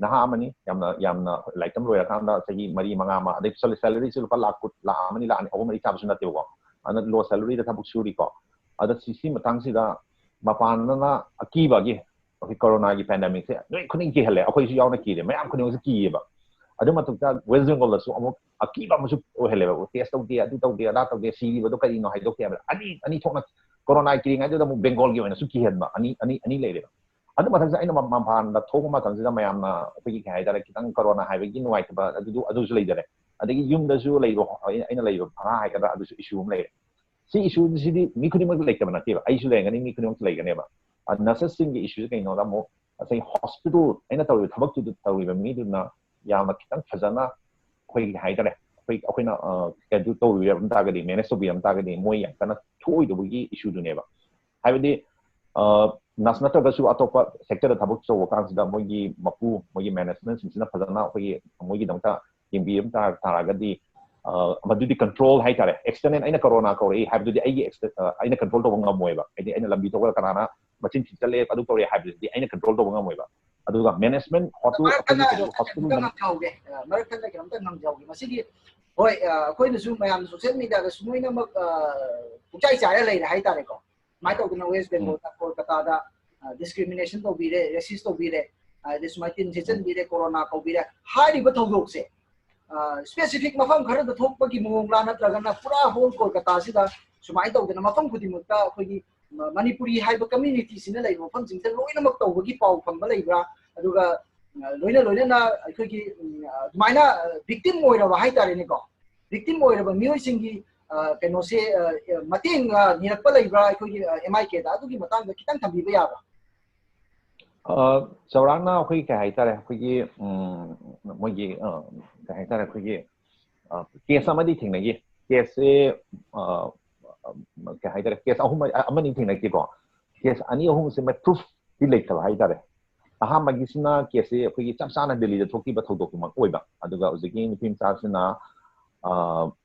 ꯅꯍꯥ ꯑꯃꯅꯤ, ꯌꯥꯝꯅ ꯌꯥꯝꯅ ꯂꯥꯏꯔꯤꯛ ꯇꯝ ꯂꯣꯏꯔꯀꯥꯟꯗ ꯆꯍꯤ ꯃꯔꯤ ꯃꯉꯥ ꯑꯃ, ꯑꯗꯩ ꯁꯦꯂꯔꯤꯁꯤ ꯂꯨꯄꯥ ꯂꯥꯛ ꯀꯨꯟ, ꯂꯥꯛ ꯑꯃꯅꯤ, ꯂꯥꯛ ꯑꯅꯤ, ꯑꯍꯨꯝ ꯃꯔꯤ ꯆꯥꯕꯁꯨ ꯅꯠꯇꯦꯕꯀꯣ꯫ ꯑꯗꯨꯅ ꯂꯣ ꯁꯦꯂꯔꯤꯗ ꯊꯕꯛ ꯁꯨꯔꯤꯀꯣ꯫ ꯑꯗ ꯁꯤ ꯁꯤ ꯃꯇꯥꯡꯁꯤꯗ ꯃꯄꯥꯟꯗꯅ ꯑꯀꯤꯕꯒꯤ, ꯑꯩꯈꯣꯏ ꯀꯣꯔꯣꯅꯥꯒꯤ ꯄꯦꯟꯗꯦꯃꯤꯛꯁꯦ ꯅꯣꯏ ꯈꯨꯗꯤꯡ ꯀꯤꯍꯜꯂꯦ, ꯑꯩꯈꯣꯏꯁꯨ ꯌꯥꯎꯅ ꯀꯤꯔꯦ, ꯃꯌꯥꯝ ꯈꯨꯗꯤꯡꯃꯛꯁꯨ ꯀꯤꯌꯦꯕ꯫ ꯑꯗꯨ ꯃꯊꯛꯇ ꯋꯦꯁ ꯕꯦꯡꯒꯣꯜꯗꯁꯨ ꯑꯃꯨꯛ ꯑꯀꯤꯕ ꯑꯃꯁꯨ ꯑꯣꯏꯍꯜꯂꯦꯕ꯫ ꯇꯦꯁ ꯇꯧꯗꯦ, ꯑꯗꯨ ꯇꯧꯗꯦ, ꯑꯗꯥ ꯇꯧꯗꯦ, ꯁꯤꯔꯤꯕꯗꯣ ꯀꯔꯤꯅꯣ ꯍꯥꯏꯗꯣꯛꯇꯦ ꯍꯥꯏꯕꯗ ꯑꯅꯤ ꯑꯅꯤ ꯊꯣꯛꯅ ꯀꯣꯔꯣꯅꯥ ꯀꯤꯔꯤꯉꯩꯗꯨꯗ ꯑꯃꯨꯛ ꯕꯦꯡꯒꯣꯜꯒꯤ ꯑꯣꯏꯅꯁꯨ ꯀꯤꯍꯟꯕ, ꯑꯅꯤ ꯑꯅꯤ ꯑꯅꯤ ꯂꯩꯔꯦꯕ꯫ ꯑꯗꯨ ꯃꯊꯛꯁꯤꯗ ꯑꯩꯅ ꯃ- ꯃꯄꯥꯟꯗ ꯊꯣꯛꯄ ꯃꯇꯝꯁꯤꯗ ꯃꯌꯥꯝꯅ ꯑꯩꯈꯣꯏꯒꯤ ꯀꯩ ꯍꯥꯏꯇꯥꯔꯦ, ꯈꯤꯇꯪ ꯀꯣꯔꯣꯅꯥ ꯍꯥꯏꯕꯒꯤ ꯅꯨꯡꯉꯥꯏꯇꯕ ꯑꯗꯨꯗꯨ ꯑꯗꯨꯁꯨ ꯂꯩꯖꯔꯦ꯫ ꯑꯗꯒꯤ ꯌꯨꯝꯗꯁꯨ ꯂꯩꯕ, ꯑꯩꯅ ꯑꯩꯅ ꯂꯩꯕ ꯚꯔꯥ ꯍꯥꯏꯒꯗ꯭ꯔꯥ, ꯑꯗꯨꯁꯨ ꯏꯁꯨ ꯑꯃ ꯂꯩꯔꯦ꯫ ꯁꯤ ꯏꯁꯨꯁꯤꯗꯤ ꯃꯤ ꯈꯨꯗꯤꯡꯃꯛꯇ ꯂꯩꯇꯕ ꯅꯠꯇꯦꯕ, ꯑꯩꯁꯨ ꯂꯩꯔꯝꯒꯅꯤ, ꯃꯤ ꯈꯨꯗꯤꯡꯃꯛꯇ ꯂꯩꯒꯅꯦꯕ꯫ ꯅꯔꯁꯦꯁꯁꯤꯡꯒꯤ ꯏꯁꯨꯁꯤ ꯀꯩꯅꯣꯗ ꯑꯃꯨꯛ ꯉꯁꯥꯏ ꯍꯣꯁꯄꯤꯇꯥꯜ, ꯑꯩꯅ ꯇꯧꯔꯤꯕ ꯊꯕꯛꯇꯨꯗ ꯇꯧꯔꯤꯕ ꯃꯤꯗꯨꯅ ꯌꯥꯝꯅ ꯈꯤꯇꯪ ꯐꯖꯅ ꯑꯩꯈꯣꯏꯒꯤ ꯍꯥꯏꯇꯥꯔꯦ, ꯑꯩꯈꯣꯏ ꯑꯩꯈꯣꯏꯅ ꯑ, ꯀꯩꯅꯣ ꯇꯧꯕꯤꯔꯝ ꯇꯥꯔꯒꯗꯤ, ꯃꯦꯅꯦꯖ ꯇꯧꯕꯤꯔꯝ ꯇꯥꯔꯒꯗꯤ ꯃꯣꯏ ꯌꯥꯝ ꯀꯟꯅ ꯊꯣꯛꯑꯣꯏꯗꯧꯕꯒꯤ ꯏꯁꯨꯗꯨꯅꯦꯕ꯫ ꯍꯥꯏꯕꯗꯤ ꯅꯔꯁ ꯅꯠꯇ꯭ꯔꯒꯁꯨ ꯑꯇꯣꯞꯄ ꯁꯦꯛꯇꯔꯗ ꯊꯕꯛ ꯇꯧꯕ ꯀꯥꯟꯁꯤꯗ ꯃꯣꯏꯒꯤ ꯃꯄꯨ, ꯃꯣꯏꯒꯤ ꯃꯦꯅꯦꯖꯃꯦꯟꯁꯤꯡꯁꯤꯅ ꯐꯖꯅ ꯑꯩꯈꯣꯏꯒꯤ ꯃꯣꯏꯒꯤꯗꯃꯛꯇ ꯌꯦꯡꯕꯤꯔꯝ ꯇꯥꯔ- ꯇꯥꯔꯒꯗꯤ, ꯑ, ꯃꯗꯨꯗꯤ ꯀꯟꯇ꯭ꯔꯣꯜ ꯍꯥꯏꯇꯥꯔꯦ꯫ ꯑꯦꯛꯁꯇꯔꯅꯦꯜ ꯑꯩꯅ ꯀꯣꯔꯣꯅꯥ ꯀꯧꯔꯛꯏ ꯍꯥꯏꯕꯗꯨꯗꯤ ꯑꯩꯒꯤ ꯑꯦꯛꯁꯇ- ꯑ, ꯑꯩꯅ ꯀꯟꯇ꯭ꯔꯣꯜ ꯇꯧꯕ ꯉꯝꯃꯣꯏꯕ꯫ ꯍꯥꯏꯗꯤ ꯑꯩꯅ ꯂꯝꯕꯤ ꯊꯣꯛꯄꯗ ꯀꯅꯥꯅ ꯃꯆꯤꯟ ꯊꯤꯆꯠꯂꯦ, ꯑꯗꯨ ꯇꯧꯔꯦ ꯍꯥꯏꯕꯗꯨꯗꯤ ꯑꯩꯅ ꯀꯟꯇ꯭ꯔꯣꯜ ꯇꯧꯕ ꯉꯝꯃꯣꯏꯕ꯫ ꯑꯗꯨꯒ ꯃꯦꯅꯦꯖꯃꯦꯟ, ꯍꯣꯁꯄꯤꯇꯥꯜ, ꯃꯔꯛ ꯊꯠꯅ ꯑꯩꯈꯣꯏꯒꯤ ꯀꯩꯅꯣ, ꯀꯩꯅꯣꯝꯇ ꯍꯣꯁꯄꯤꯇꯥꯜ ꯉꯝꯖꯍꯧꯒꯦ꯫ ꯑ, ꯃꯔꯛ ꯊꯠꯅ ꯀꯩꯅꯣꯝꯇ ꯉꯝꯖꯍꯧꯒꯦ꯫ ꯃꯁꯤꯒꯤ, ꯍꯣꯏ, ꯑ, ꯑꯩꯈꯣꯏꯅꯁꯨ ꯃꯌꯥꯝ ꯁꯣꯁꯤꯌꯦꯜ ꯃꯤꯗꯤꯌꯥꯗ ꯁꯨꯃꯥꯏꯅꯃꯛ, ꯑ, ꯄꯨꯡꯆꯥꯏ ꯆꯥꯏꯔ ꯂꯩꯔꯦ ꯍꯥꯏꯇꯥꯔꯦꯀꯣ꯫ ꯁꯨꯃꯥꯏꯅ ꯇꯧꯗꯅ ꯋꯦꯁ ꯕꯦꯡꯒꯣꯜꯗ, ꯀꯣꯜꯀꯇꯥꯗ ꯗꯤꯁꯀ꯭ꯔꯤꯃꯤꯅꯦꯁꯟ ꯇꯧꯕꯤꯔꯦ, ꯔꯦꯁꯤꯁ ꯇꯧꯕꯤꯔꯦ, ꯑꯗꯩ ꯁꯨꯃꯥꯏꯅ ꯇꯤꯟ ꯁꯤꯠꯆꯟꯕꯤꯔꯦ, ꯀꯣꯔꯣꯅꯥ ꯀꯧꯕꯤꯔꯦ ꯍꯥꯏꯔꯤꯕ ꯊꯧꯗꯣꯛꯁꯦ, ꯁ꯭ꯄꯦꯁꯤꯐꯤꯛ ꯃꯐꯝ ꯈꯔꯗ ꯊꯣꯛꯄꯒꯤ ꯃꯑꯣꯡꯂꯥ, ꯅꯠꯇ꯭ꯔꯒꯅ ꯄꯨꯔꯥ ꯍꯣꯜ ꯀꯣꯜꯀꯇꯥꯁꯤꯗ ꯁꯨꯃꯥꯏꯅ ꯇꯧꯗꯅ ꯃꯐꯝ ꯈꯨꯗꯤꯡꯃꯛꯇ ꯑꯩꯈꯣꯏꯒꯤ ꯃ-, ꯃꯅꯤꯄꯨꯔꯤ ꯍꯥꯏꯕ communityꯁꯤꯅ ꯂꯩꯕ ꯃꯐꯝꯁꯤꯡꯁꯤꯗ ꯂꯣꯏꯅꯃꯛ ꯇꯧꯕꯒꯤ ꯄꯥꯎ ꯐꯪꯕ ꯂꯩꯕ꯭ꯔꯥ? ꯑꯗꯨꯒ, ꯑ, ꯂꯣꯏꯅ ꯂꯣꯏꯅꯅ ꯑꯩꯈꯣꯏꯒꯤ, ꯎꯝ, ꯑꯗꯨꯃꯥꯏꯅ, ꯑ, victim ꯑꯣꯏꯔꯕ ꯍꯥꯏꯇꯥꯔꯦꯅꯦꯀꯣ, victim ꯑꯣꯏꯔꯕ ꯃꯤꯑꯣꯏꯁꯤꯡꯒꯤ, ꯑ, ꯀꯩꯅꯣꯁꯦ, ꯑ, ꯑ, ꯃꯇꯦꯡ, ꯑ, ꯅꯤꯔꯛꯄ ꯂꯩꯕ꯭ꯔꯥ ꯑꯩꯈꯣꯏꯒꯤ, ꯑ, M I Kꯗ? ꯑꯗꯨꯒꯤ ꯃꯇꯥꯡꯗ ꯈꯤꯇꯪ ꯊꯝꯕꯤꯕ ꯌꯥꯕ꯭ꯔꯥ? ꯑ, ꯆꯥꯎꯔꯥꯛꯅ ꯑꯩꯈꯣꯏ ꯀꯩ ꯍꯥꯏꯇꯥꯔꯦ, ꯑꯩꯈꯣꯏꯒꯤ, ꯎꯝ, ꯃꯣꯏꯒꯤ, ꯑ, ꯀꯩ ꯍꯥꯏꯇꯥꯔꯦ, ꯑꯩꯈꯣꯏꯒꯤ, ꯑ, case ꯑꯃꯗꯤ ꯊꯦꯡꯅꯈꯤ꯫ Caseꯁꯦ, ꯑ, ꯀꯩ ꯍꯥꯏꯇꯥꯔꯦ, case ꯑꯍꯨꯝ, ꯑ, ꯑꯃꯅꯤ ꯊꯦꯡꯅꯈꯤꯀꯣ꯫ Case ꯑꯅꯤ ꯑꯍꯨꯝꯁꯦ ꯃꯣꯏ proofꯇꯤ ꯂꯩꯇꯕ ꯍꯥꯏꯇꯥꯔꯦ꯫ ꯑꯍꯥꯟꯕꯒꯤꯁꯤꯅ caseꯁꯦ ꯑꯩꯈꯣꯏꯒꯤ ꯆꯞ ꯆꯥꯅ ꯗꯦꯜꯂꯤꯗ ꯊꯣꯛꯈꯤꯕ ꯊꯧꯗꯣꯛꯇꯨꯃꯛ ꯑꯣꯏꯕ, ꯑꯗꯨꯒ ꯍꯧꯖꯤꯛꯀꯤ ꯅꯨꯄꯤ ꯃꯆꯥꯁꯤꯅ, ꯑ,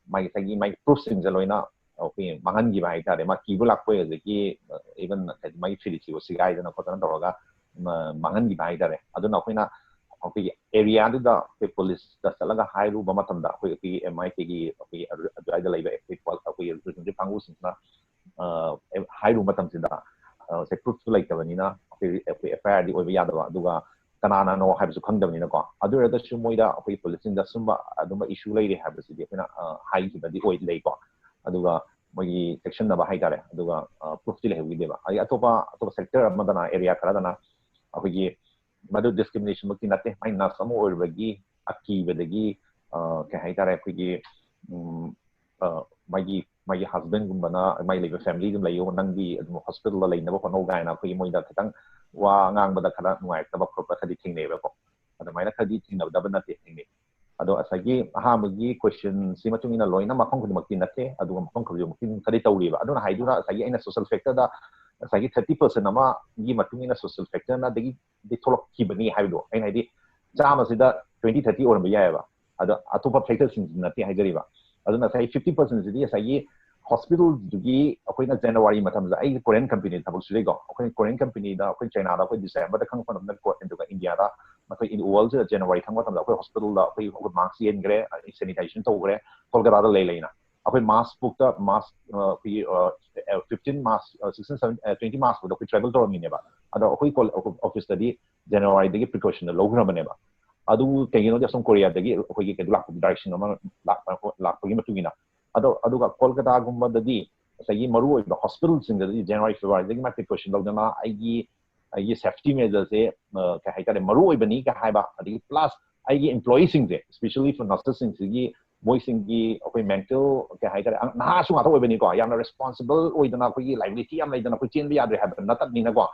ꯃꯥꯒꯤ ꯉꯁꯥꯏꯒꯤ ꯃꯥꯒꯤ proofꯁꯤꯡꯁꯦ ꯂꯣꯏꯅ ꯑꯩꯈꯣꯏ ꯃꯥꯡꯍꯟꯈꯤꯕ ꯍꯥꯏꯇꯥꯔꯦ꯫ ꯃꯥ ꯀꯤꯕ ꯂꯥꯛꯄ ꯑꯣꯏ, ꯑꯗꯒꯤ, ꯑ, even ꯍꯥꯏꯗꯤ ꯃꯥꯒꯤ ꯐꯤꯔꯤꯠꯁꯤꯕꯨ ꯁꯤꯒꯥꯏꯗꯅ ꯈꯣꯠꯇꯅ ꯇꯧꯔꯒ, ꯃ-, ꯃꯥꯡꯍꯟꯈꯤꯕ ꯍꯥꯏꯇꯥꯔꯦ꯫ ꯑꯗꯨꯅ ꯑꯩꯈꯣꯏꯅ ꯑꯩꯈꯣꯏꯒꯤ areaꯗꯨꯗ ꯑꯩꯈꯣꯏ policeꯇ ꯆꯠꯂꯒ ꯍꯥꯏꯔꯨꯕ ꯃꯇꯝꯗ, ꯑꯩꯈꯣꯏ, ꯑꯩꯈꯣꯏꯒꯤ M I Kꯒꯤ ꯑꯩꯈꯣꯏꯒꯤ ꯑꯗꯨ-, ꯑꯗꯨꯋꯥꯏꯗ ꯂꯩꯕ ꯑꯩꯈꯣꯏ ꯄꯣ-, ꯑꯩꯈꯣꯏꯒꯤ representative ꯀꯥꯡꯕꯨꯁꯤꯡꯁꯤꯅ, ꯑ, ꯍꯥꯏꯔꯨꯕ ꯃꯇꯝꯁꯤꯗ, ꯑ, ꯉꯁꯥꯏ proofꯁꯨ ꯂꯩꯇꯕꯅꯤꯅ ꯑꯩꯈꯣꯏ, ꯑꯩꯈꯣꯏ F I Rꯗꯤ ꯑꯣꯏꯕ ꯌꯥꯗꯕ, ꯑꯗꯨꯒ ꯀꯅꯥꯅꯅꯣ ꯍꯥꯏꯕꯁꯨ ꯈꯪꯗꯕꯅꯤꯅꯀꯣ꯫ ꯑꯗꯨ ꯑꯣꯏꯔꯒꯁꯨ ꯃꯣꯏꯗ ꯑꯩꯈꯣꯏ policeꯁꯤꯡꯗ ꯁꯨꯝꯕ ꯑꯗꯨꯝꯕ issue ꯂꯩꯔꯦ ꯍꯥꯏꯕꯁꯤꯗꯤ ꯑꯩꯈꯣꯏꯅ, ꯑ, ꯍꯥꯏꯈꯤꯕꯗꯤ ꯑꯣꯏ, ꯂꯩꯀꯣ꯫ ꯑꯗꯨꯒ ꯃꯣꯏꯒꯤ ꯆꯦꯛꯁꯤꯟꯅꯕ ꯍꯥꯏꯇꯥꯔꯦ꯫ ꯑꯗꯨꯒ, ꯑ, proofꯇꯤ ꯂꯩꯍꯧꯈꯤꯗꯦꯕ꯫ ꯑꯗꯩ ꯑꯇꯣꯞꯄ, ꯑꯇꯣꯞꯄ sector ꯑꯃꯗꯅ, area ꯈꯔꯗꯅ ꯑꯩꯈꯣꯏꯒꯤ ꯃꯗꯨ discriminationꯃꯛꯇꯤ ꯅꯠꯇꯦ꯫ ꯃꯥꯏ nurse ꯑꯃ ꯑꯣꯏꯔꯨꯕꯒꯤ ꯑꯀꯤꯕꯗꯒꯤ, ꯑ, ꯀꯩ ꯍꯥꯏꯇꯥꯔꯦ, ꯑꯩꯈꯣꯏꯒꯤ, ꯎꯝ, ꯑ, ꯃꯥꯒꯤ, ꯃꯥꯒꯤ husbandꯒꯨꯝꯕꯅ, "ꯃꯥꯏ ꯂꯩꯕ family ꯑꯗꯨꯝ ꯂꯩꯌꯣ, ꯅꯪꯗꯤ ꯑꯗꯨꯝ hospitalꯗ ꯂꯩꯅꯕ ꯍꯣꯠꯅꯧ" ꯀꯥꯏꯅ ꯑꯩꯈꯣꯏꯒꯤ ꯃꯣꯏꯗ ꯈꯤꯇꯪ ꯋꯥ ꯉꯥꯡꯕꯗ ꯈꯔ ꯅꯨꯡꯉꯥꯏꯔꯛꯇꯕ ꯈꯣꯠꯄ ꯈꯔꯗꯤ ꯊꯦꯡꯅꯩꯑꯕꯀꯣ꯫ ꯑꯗꯨꯃꯥꯏꯅ ꯈꯔꯗꯤ ꯊꯦꯡꯅꯗꯕ ꯅꯠꯇꯦ, ꯊꯦꯡꯅꯩ꯫ ꯑꯗꯣ ꯉꯁꯥꯏꯒꯤ ꯑꯍꯥꯟꯕꯒꯤ questionꯁꯤ ꯃꯇꯨꯡ ꯏꯟꯅ ꯂꯣꯏꯅ ꯃꯐꯝ ꯈꯨꯗꯤꯡꯃꯛꯇꯤ ꯅꯠꯇꯦ, ꯑꯗꯨꯒ ꯃꯐꯝ ꯈꯨꯗꯤꯡꯃꯛꯇꯤ ꯑꯗꯨꯝ ꯈꯔꯗꯤ ꯇꯧꯔꯤꯕ꯫ ꯑꯗꯨꯅ ꯍꯥꯏꯗꯨꯅ ꯉꯁꯥꯏꯒꯤ ꯑꯩꯅ social factorꯗ ꯉꯁꯥꯏꯒꯤ thirty percent ꯑꯃꯒꯤ ꯃꯇꯨꯡ ꯏꯟꯅ social factorꯅ ꯑꯗꯒꯤ ꯊꯣꯛꯂꯛꯈꯤꯕꯅꯤ ꯍꯥꯏꯕꯗꯣ, ꯑꯩꯅ ꯍꯥꯏꯗꯤ ꯆꯥꯝꯃꯁꯤꯗ twenty thirty ꯑꯣꯏꯔꯝꯕ ꯌꯥꯏꯑꯕ, ꯑꯗꯣ ꯑꯇꯣꯞꯄ factorꯁꯤꯡꯁꯤ ꯅꯠꯇꯦ ꯍꯥꯏꯖꯔꯤꯕ꯫ ꯑꯗꯨꯅ ꯉꯁꯥꯏ fifty percentꯁꯤꯗꯤ ꯉꯁꯥꯏꯒꯤ hospitalꯗꯨꯒꯤ ꯑꯩꯈꯣꯏꯅ January ꯃꯇꯝꯗ ꯑꯩ Korean companyꯗ ꯊꯕꯛ ꯁꯨꯖꯩꯀꯣ, ꯑꯩꯈꯣꯏ Korean companyꯗ ꯑꯩꯈꯣꯏ Chinaꯗ ꯑꯩꯈꯣꯏ Decemberꯗ ꯈꯪꯕ ꯃꯇꯝꯗ, ꯑꯗꯨꯒ Indiaꯗ ꯑꯩꯈꯣꯏ in worldꯁꯤꯗ January ꯈꯪꯕ ꯃꯇꯝꯗ ꯑꯩꯈꯣꯏ hospitalꯗ ꯑꯩꯈꯣꯏ, ꯑꯩꯈꯣꯏ mask ꯌꯦꯟꯈ꯭ꯔꯦ, sanitization ꯇꯧꯈ꯭ꯔꯦ, ꯀꯣꯜꯀꯇꯥꯗ ꯂꯩ ꯂꯩꯅ꯫ ꯑꯩꯈꯣꯏ mask ꯐꯥꯎꯗ, mask, ꯑ, ꯑꯩꯈꯣꯏꯒꯤ, ꯑ, fifteen March, ꯑ, sixteen, seventeen, ꯑ, twenty March ꯐꯥꯎꯗ ꯑꯩꯈꯣꯏ travel ꯇꯧꯔꯝꯃꯤꯅꯦꯕ꯫ ꯑꯗꯣ ꯑꯩꯈꯣꯏ officeꯇꯗꯤ Januaryꯗꯒꯤ precautionꯗ ꯂꯧꯈ꯭ꯔꯕꯅꯦꯕ꯫ ꯑꯗꯨ ꯀꯩꯒꯤꯅꯣꯗꯤ ꯑꯁꯣꯝ Koreaꯗꯒꯤ ꯑꯩꯈꯣꯏꯒꯤ ꯀꯩꯅꯣ ꯂꯥꯛꯄ, direction ꯑꯃ ꯂꯥꯛꯄ, ꯂꯥꯛꯄꯒꯤ ꯃꯇꯨꯡ ꯏꯟꯅ꯫ ꯑꯗꯣ, ꯑꯗꯨꯒ ꯀꯣꯜꯀꯇꯥꯒꯨꯝꯕꯗꯗꯤ ꯉꯁꯥꯏꯒꯤ ꯃꯔꯨꯑꯣꯏꯕ ꯍꯣꯁꯄꯤꯇꯥꯜꯁꯤꯡꯗꯗꯤ ꯖꯅꯋꯥꯔꯤ ꯐꯦꯕ꯭ꯔꯨꯋꯥꯔꯤꯗꯒꯤ ꯃꯥ ꯄ꯭ꯔꯤꯀꯣꯁꯟ ꯂꯧꯗꯅ ꯑꯩꯒꯤ ꯑꯩꯒꯤ ꯁꯦꯐꯇꯤ ꯃꯦꯖꯔꯁꯦ ꯀꯩ ꯍꯥꯏꯇꯥꯔꯦ ꯃꯔꯨ ꯑꯣꯏꯕꯅꯤ ꯀꯩ ꯍꯥꯏꯕ, ꯑꯗꯒꯤ ꯄ꯭ꯂꯁ ꯑꯩꯒꯤ ꯏꯝꯄ꯭ꯂꯣꯌꯤꯁꯤꯡꯁꯦ especially for ꯅꯔꯁꯦꯁꯁꯤꯡꯁꯤꯒꯤ ꯃꯣꯏꯁꯤꯡꯒꯤ ꯑꯩꯈꯣꯏ ꯃꯦꯟꯇꯦꯜ ꯀꯩ ꯍꯥꯏꯇꯥꯔꯦ ꯅꯍꯥꯁꯨ ꯉꯥꯛꯇ ꯑꯣꯏꯕꯅꯤꯀꯣ, ꯌꯥꯝꯅ ꯔꯦꯁꯄꯣꯟꯁꯤꯕꯜ ꯑꯣꯏꯗꯅ ꯑꯩꯈꯣꯏꯒꯤ ꯂꯥꯏꯕꯤꯂꯤꯇꯤ ꯌꯥꯝ ꯂꯩꯗꯅ ꯑꯩꯈꯣꯏ ꯆꯦꯟꯕ ꯌꯥꯗ꯭ꯔꯦ ꯍꯥꯏꯕ ꯅꯠꯇꯕꯅꯤꯅꯀꯣ,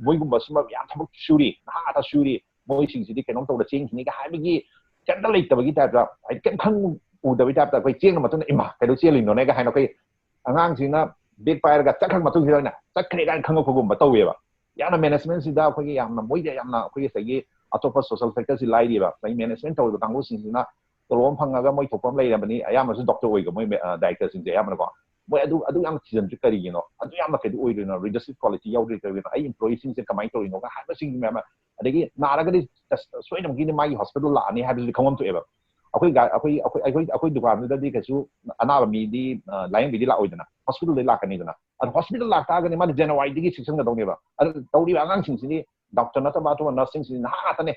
ꯃꯣꯏꯒꯨꯝꯕꯁꯤꯃ ꯌꯥꯝ ꯊꯕꯛ ꯁꯨꯔꯤ, ꯅꯍꯥ ꯉꯥꯛꯇ ꯁꯨꯔꯤ, ꯃꯣꯏꯁꯤꯡꯁꯤꯗꯤ ꯀꯩꯅꯣꯝ ꯇꯧꯔ ꯆꯦꯟꯈꯤꯅꯤꯒ ꯍꯥꯏꯕꯒꯤ ꯀꯩꯝꯇ ꯂꯩꯇꯕꯒꯤ ꯇꯥꯏꯞꯇ, ꯍꯥꯏꯗꯤ ꯀꯩꯝ ꯈꯪ ꯎꯗꯕꯒꯤ ꯇꯥꯏꯞꯇ ꯑꯩꯈꯣꯏ ꯆꯦꯟꯕ ꯃꯇꯨꯡꯗ ꯏꯃꯥ ꯀꯩꯗꯧ ꯆꯦꯜꯂꯤꯅꯣꯅꯦꯒ ꯍꯥꯏꯅ ꯑꯩꯈꯣꯏ ꯑꯉꯥꯡꯁꯤꯅ ꯕꯦꯛ ꯄꯥꯏꯔꯒ ꯆꯠꯈ꯭ꯔ ꯃꯇꯨꯡꯁꯤꯗ ꯑꯣꯏꯅ ꯆꯠꯈ꯭ꯔꯦ ꯀꯥꯏꯅ ꯈꯪꯉꯛꯄꯒꯨꯝꯕ ꯇꯧꯋꯦꯕ꯫ ꯌꯥꯝꯅ ꯃꯦꯅꯦꯖꯃꯦꯟꯁꯤꯗ ꯑꯩꯈꯣꯏꯒꯤ ꯌꯥꯝꯅ ꯃꯣꯏꯗ ꯌꯥꯝꯅ ꯑꯩꯈꯣꯏꯒꯤ ꯉꯁꯥꯏꯒꯤ ꯑꯇꯣꯞꯄ ꯁꯣꯁꯦꯜ ꯐꯦꯛꯇꯔꯁꯤ ꯂꯥꯏꯔꯤꯕ ꯉꯁꯥꯏꯒꯤ ꯃꯦꯅꯦꯖꯃꯦꯟ ꯇꯧꯔꯤꯕ ꯀꯥꯡꯕꯨꯁꯤꯡꯁꯤꯅ ꯇꯣꯂꯣꯞ ꯑꯃ ꯐꯪꯉꯒ ꯃꯣꯏ ꯊꯣꯛꯄ ꯑꯃ ꯂꯩꯔꯕꯅꯤ, ꯑꯌꯥꯝꯕꯁꯨ ꯗꯣꯛꯇꯔ ꯑꯣꯏꯒ ꯃꯣꯏ ꯗꯥꯏꯔꯦꯛꯇꯔꯁꯤꯡꯁꯦ ꯑꯌꯥꯝꯕꯅꯀꯣ꯫ ꯃꯣꯏ ꯑꯗꯨ ꯑꯗꯨ ꯌꯥꯝ ꯊꯤꯖꯤꯟꯗ꯭ꯔꯤ ꯀꯔꯤꯒꯤꯅꯣ, ꯑꯗꯨ ꯌꯥꯝꯅ ꯀꯩꯗꯧ ꯑꯣꯏꯗꯣꯏꯅꯣ, ꯂꯤꯗꯔꯁꯤꯞ ꯀ꯭ꯋꯥꯂꯤꯇꯤ ꯌꯥꯎꯗ꯭ꯔꯤ ꯀꯔꯤꯒꯤꯅꯣ, ꯑꯩ ꯏꯝꯄ꯭ꯂꯣꯌꯤꯁꯤꯡꯁꯦ ꯀꯃꯥꯏꯅ ꯇꯧꯔꯤꯅꯣꯒ ꯍꯥꯏꯕꯁꯤꯡ ꯃꯌꯥꯝ ꯑꯃ, ꯑꯗꯒꯤ ꯅꯥꯔꯒꯗꯤ ꯁꯣꯏꯗꯅꯃꯛꯀꯤꯗꯤ ꯃꯥꯒꯤ ꯍꯣꯁꯄꯤꯇꯥꯜ ꯂꯥꯛꯑꯅꯤ ꯍꯥꯏꯕꯁꯤꯗꯤ ꯈꯪꯐꯝ ꯊꯣꯛꯑꯦꯕ꯫ ꯑꯩꯈꯣꯏ ꯑꯩꯈꯣꯏ ꯑꯩꯈꯣꯏ ꯑꯩꯈꯣꯏ ꯗꯨꯀꯥꯟꯗꯨꯗꯗꯤ ꯀꯩꯁꯨ ꯑꯅꯥꯕ ꯃꯤꯗꯤ ꯂꯥꯏꯌꯦꯡꯕꯤꯗꯤ ꯂꯥꯛꯑꯣꯏꯗꯅ, ꯍꯣꯁꯄꯤꯇꯥꯜꯗ ꯂꯥꯛꯀꯅꯤꯗꯅ꯫ ꯑꯗꯣ ꯍꯣꯁꯄꯤꯇꯥꯜ ꯂꯥꯛꯇꯥꯔꯒꯗꯤ ꯃꯥꯗꯤ ꯖꯅꯋꯥꯔꯤꯗꯒꯤ ꯆꯦꯛꯁꯤꯟꯒꯗꯧꯅꯦꯕ꯫ ꯑꯗꯨ ꯇꯧꯔꯤꯕ ꯑꯉꯥꯡꯁꯤꯡꯁꯤꯗꯤ ꯗꯣꯛꯇꯔ ꯅꯠꯇꯕ ꯑꯇꯣꯞꯄ ꯅꯔꯁꯁꯤꯡꯁꯤꯗꯤ ꯅꯍꯥ ꯉꯥꯛꯇꯅꯦ꯫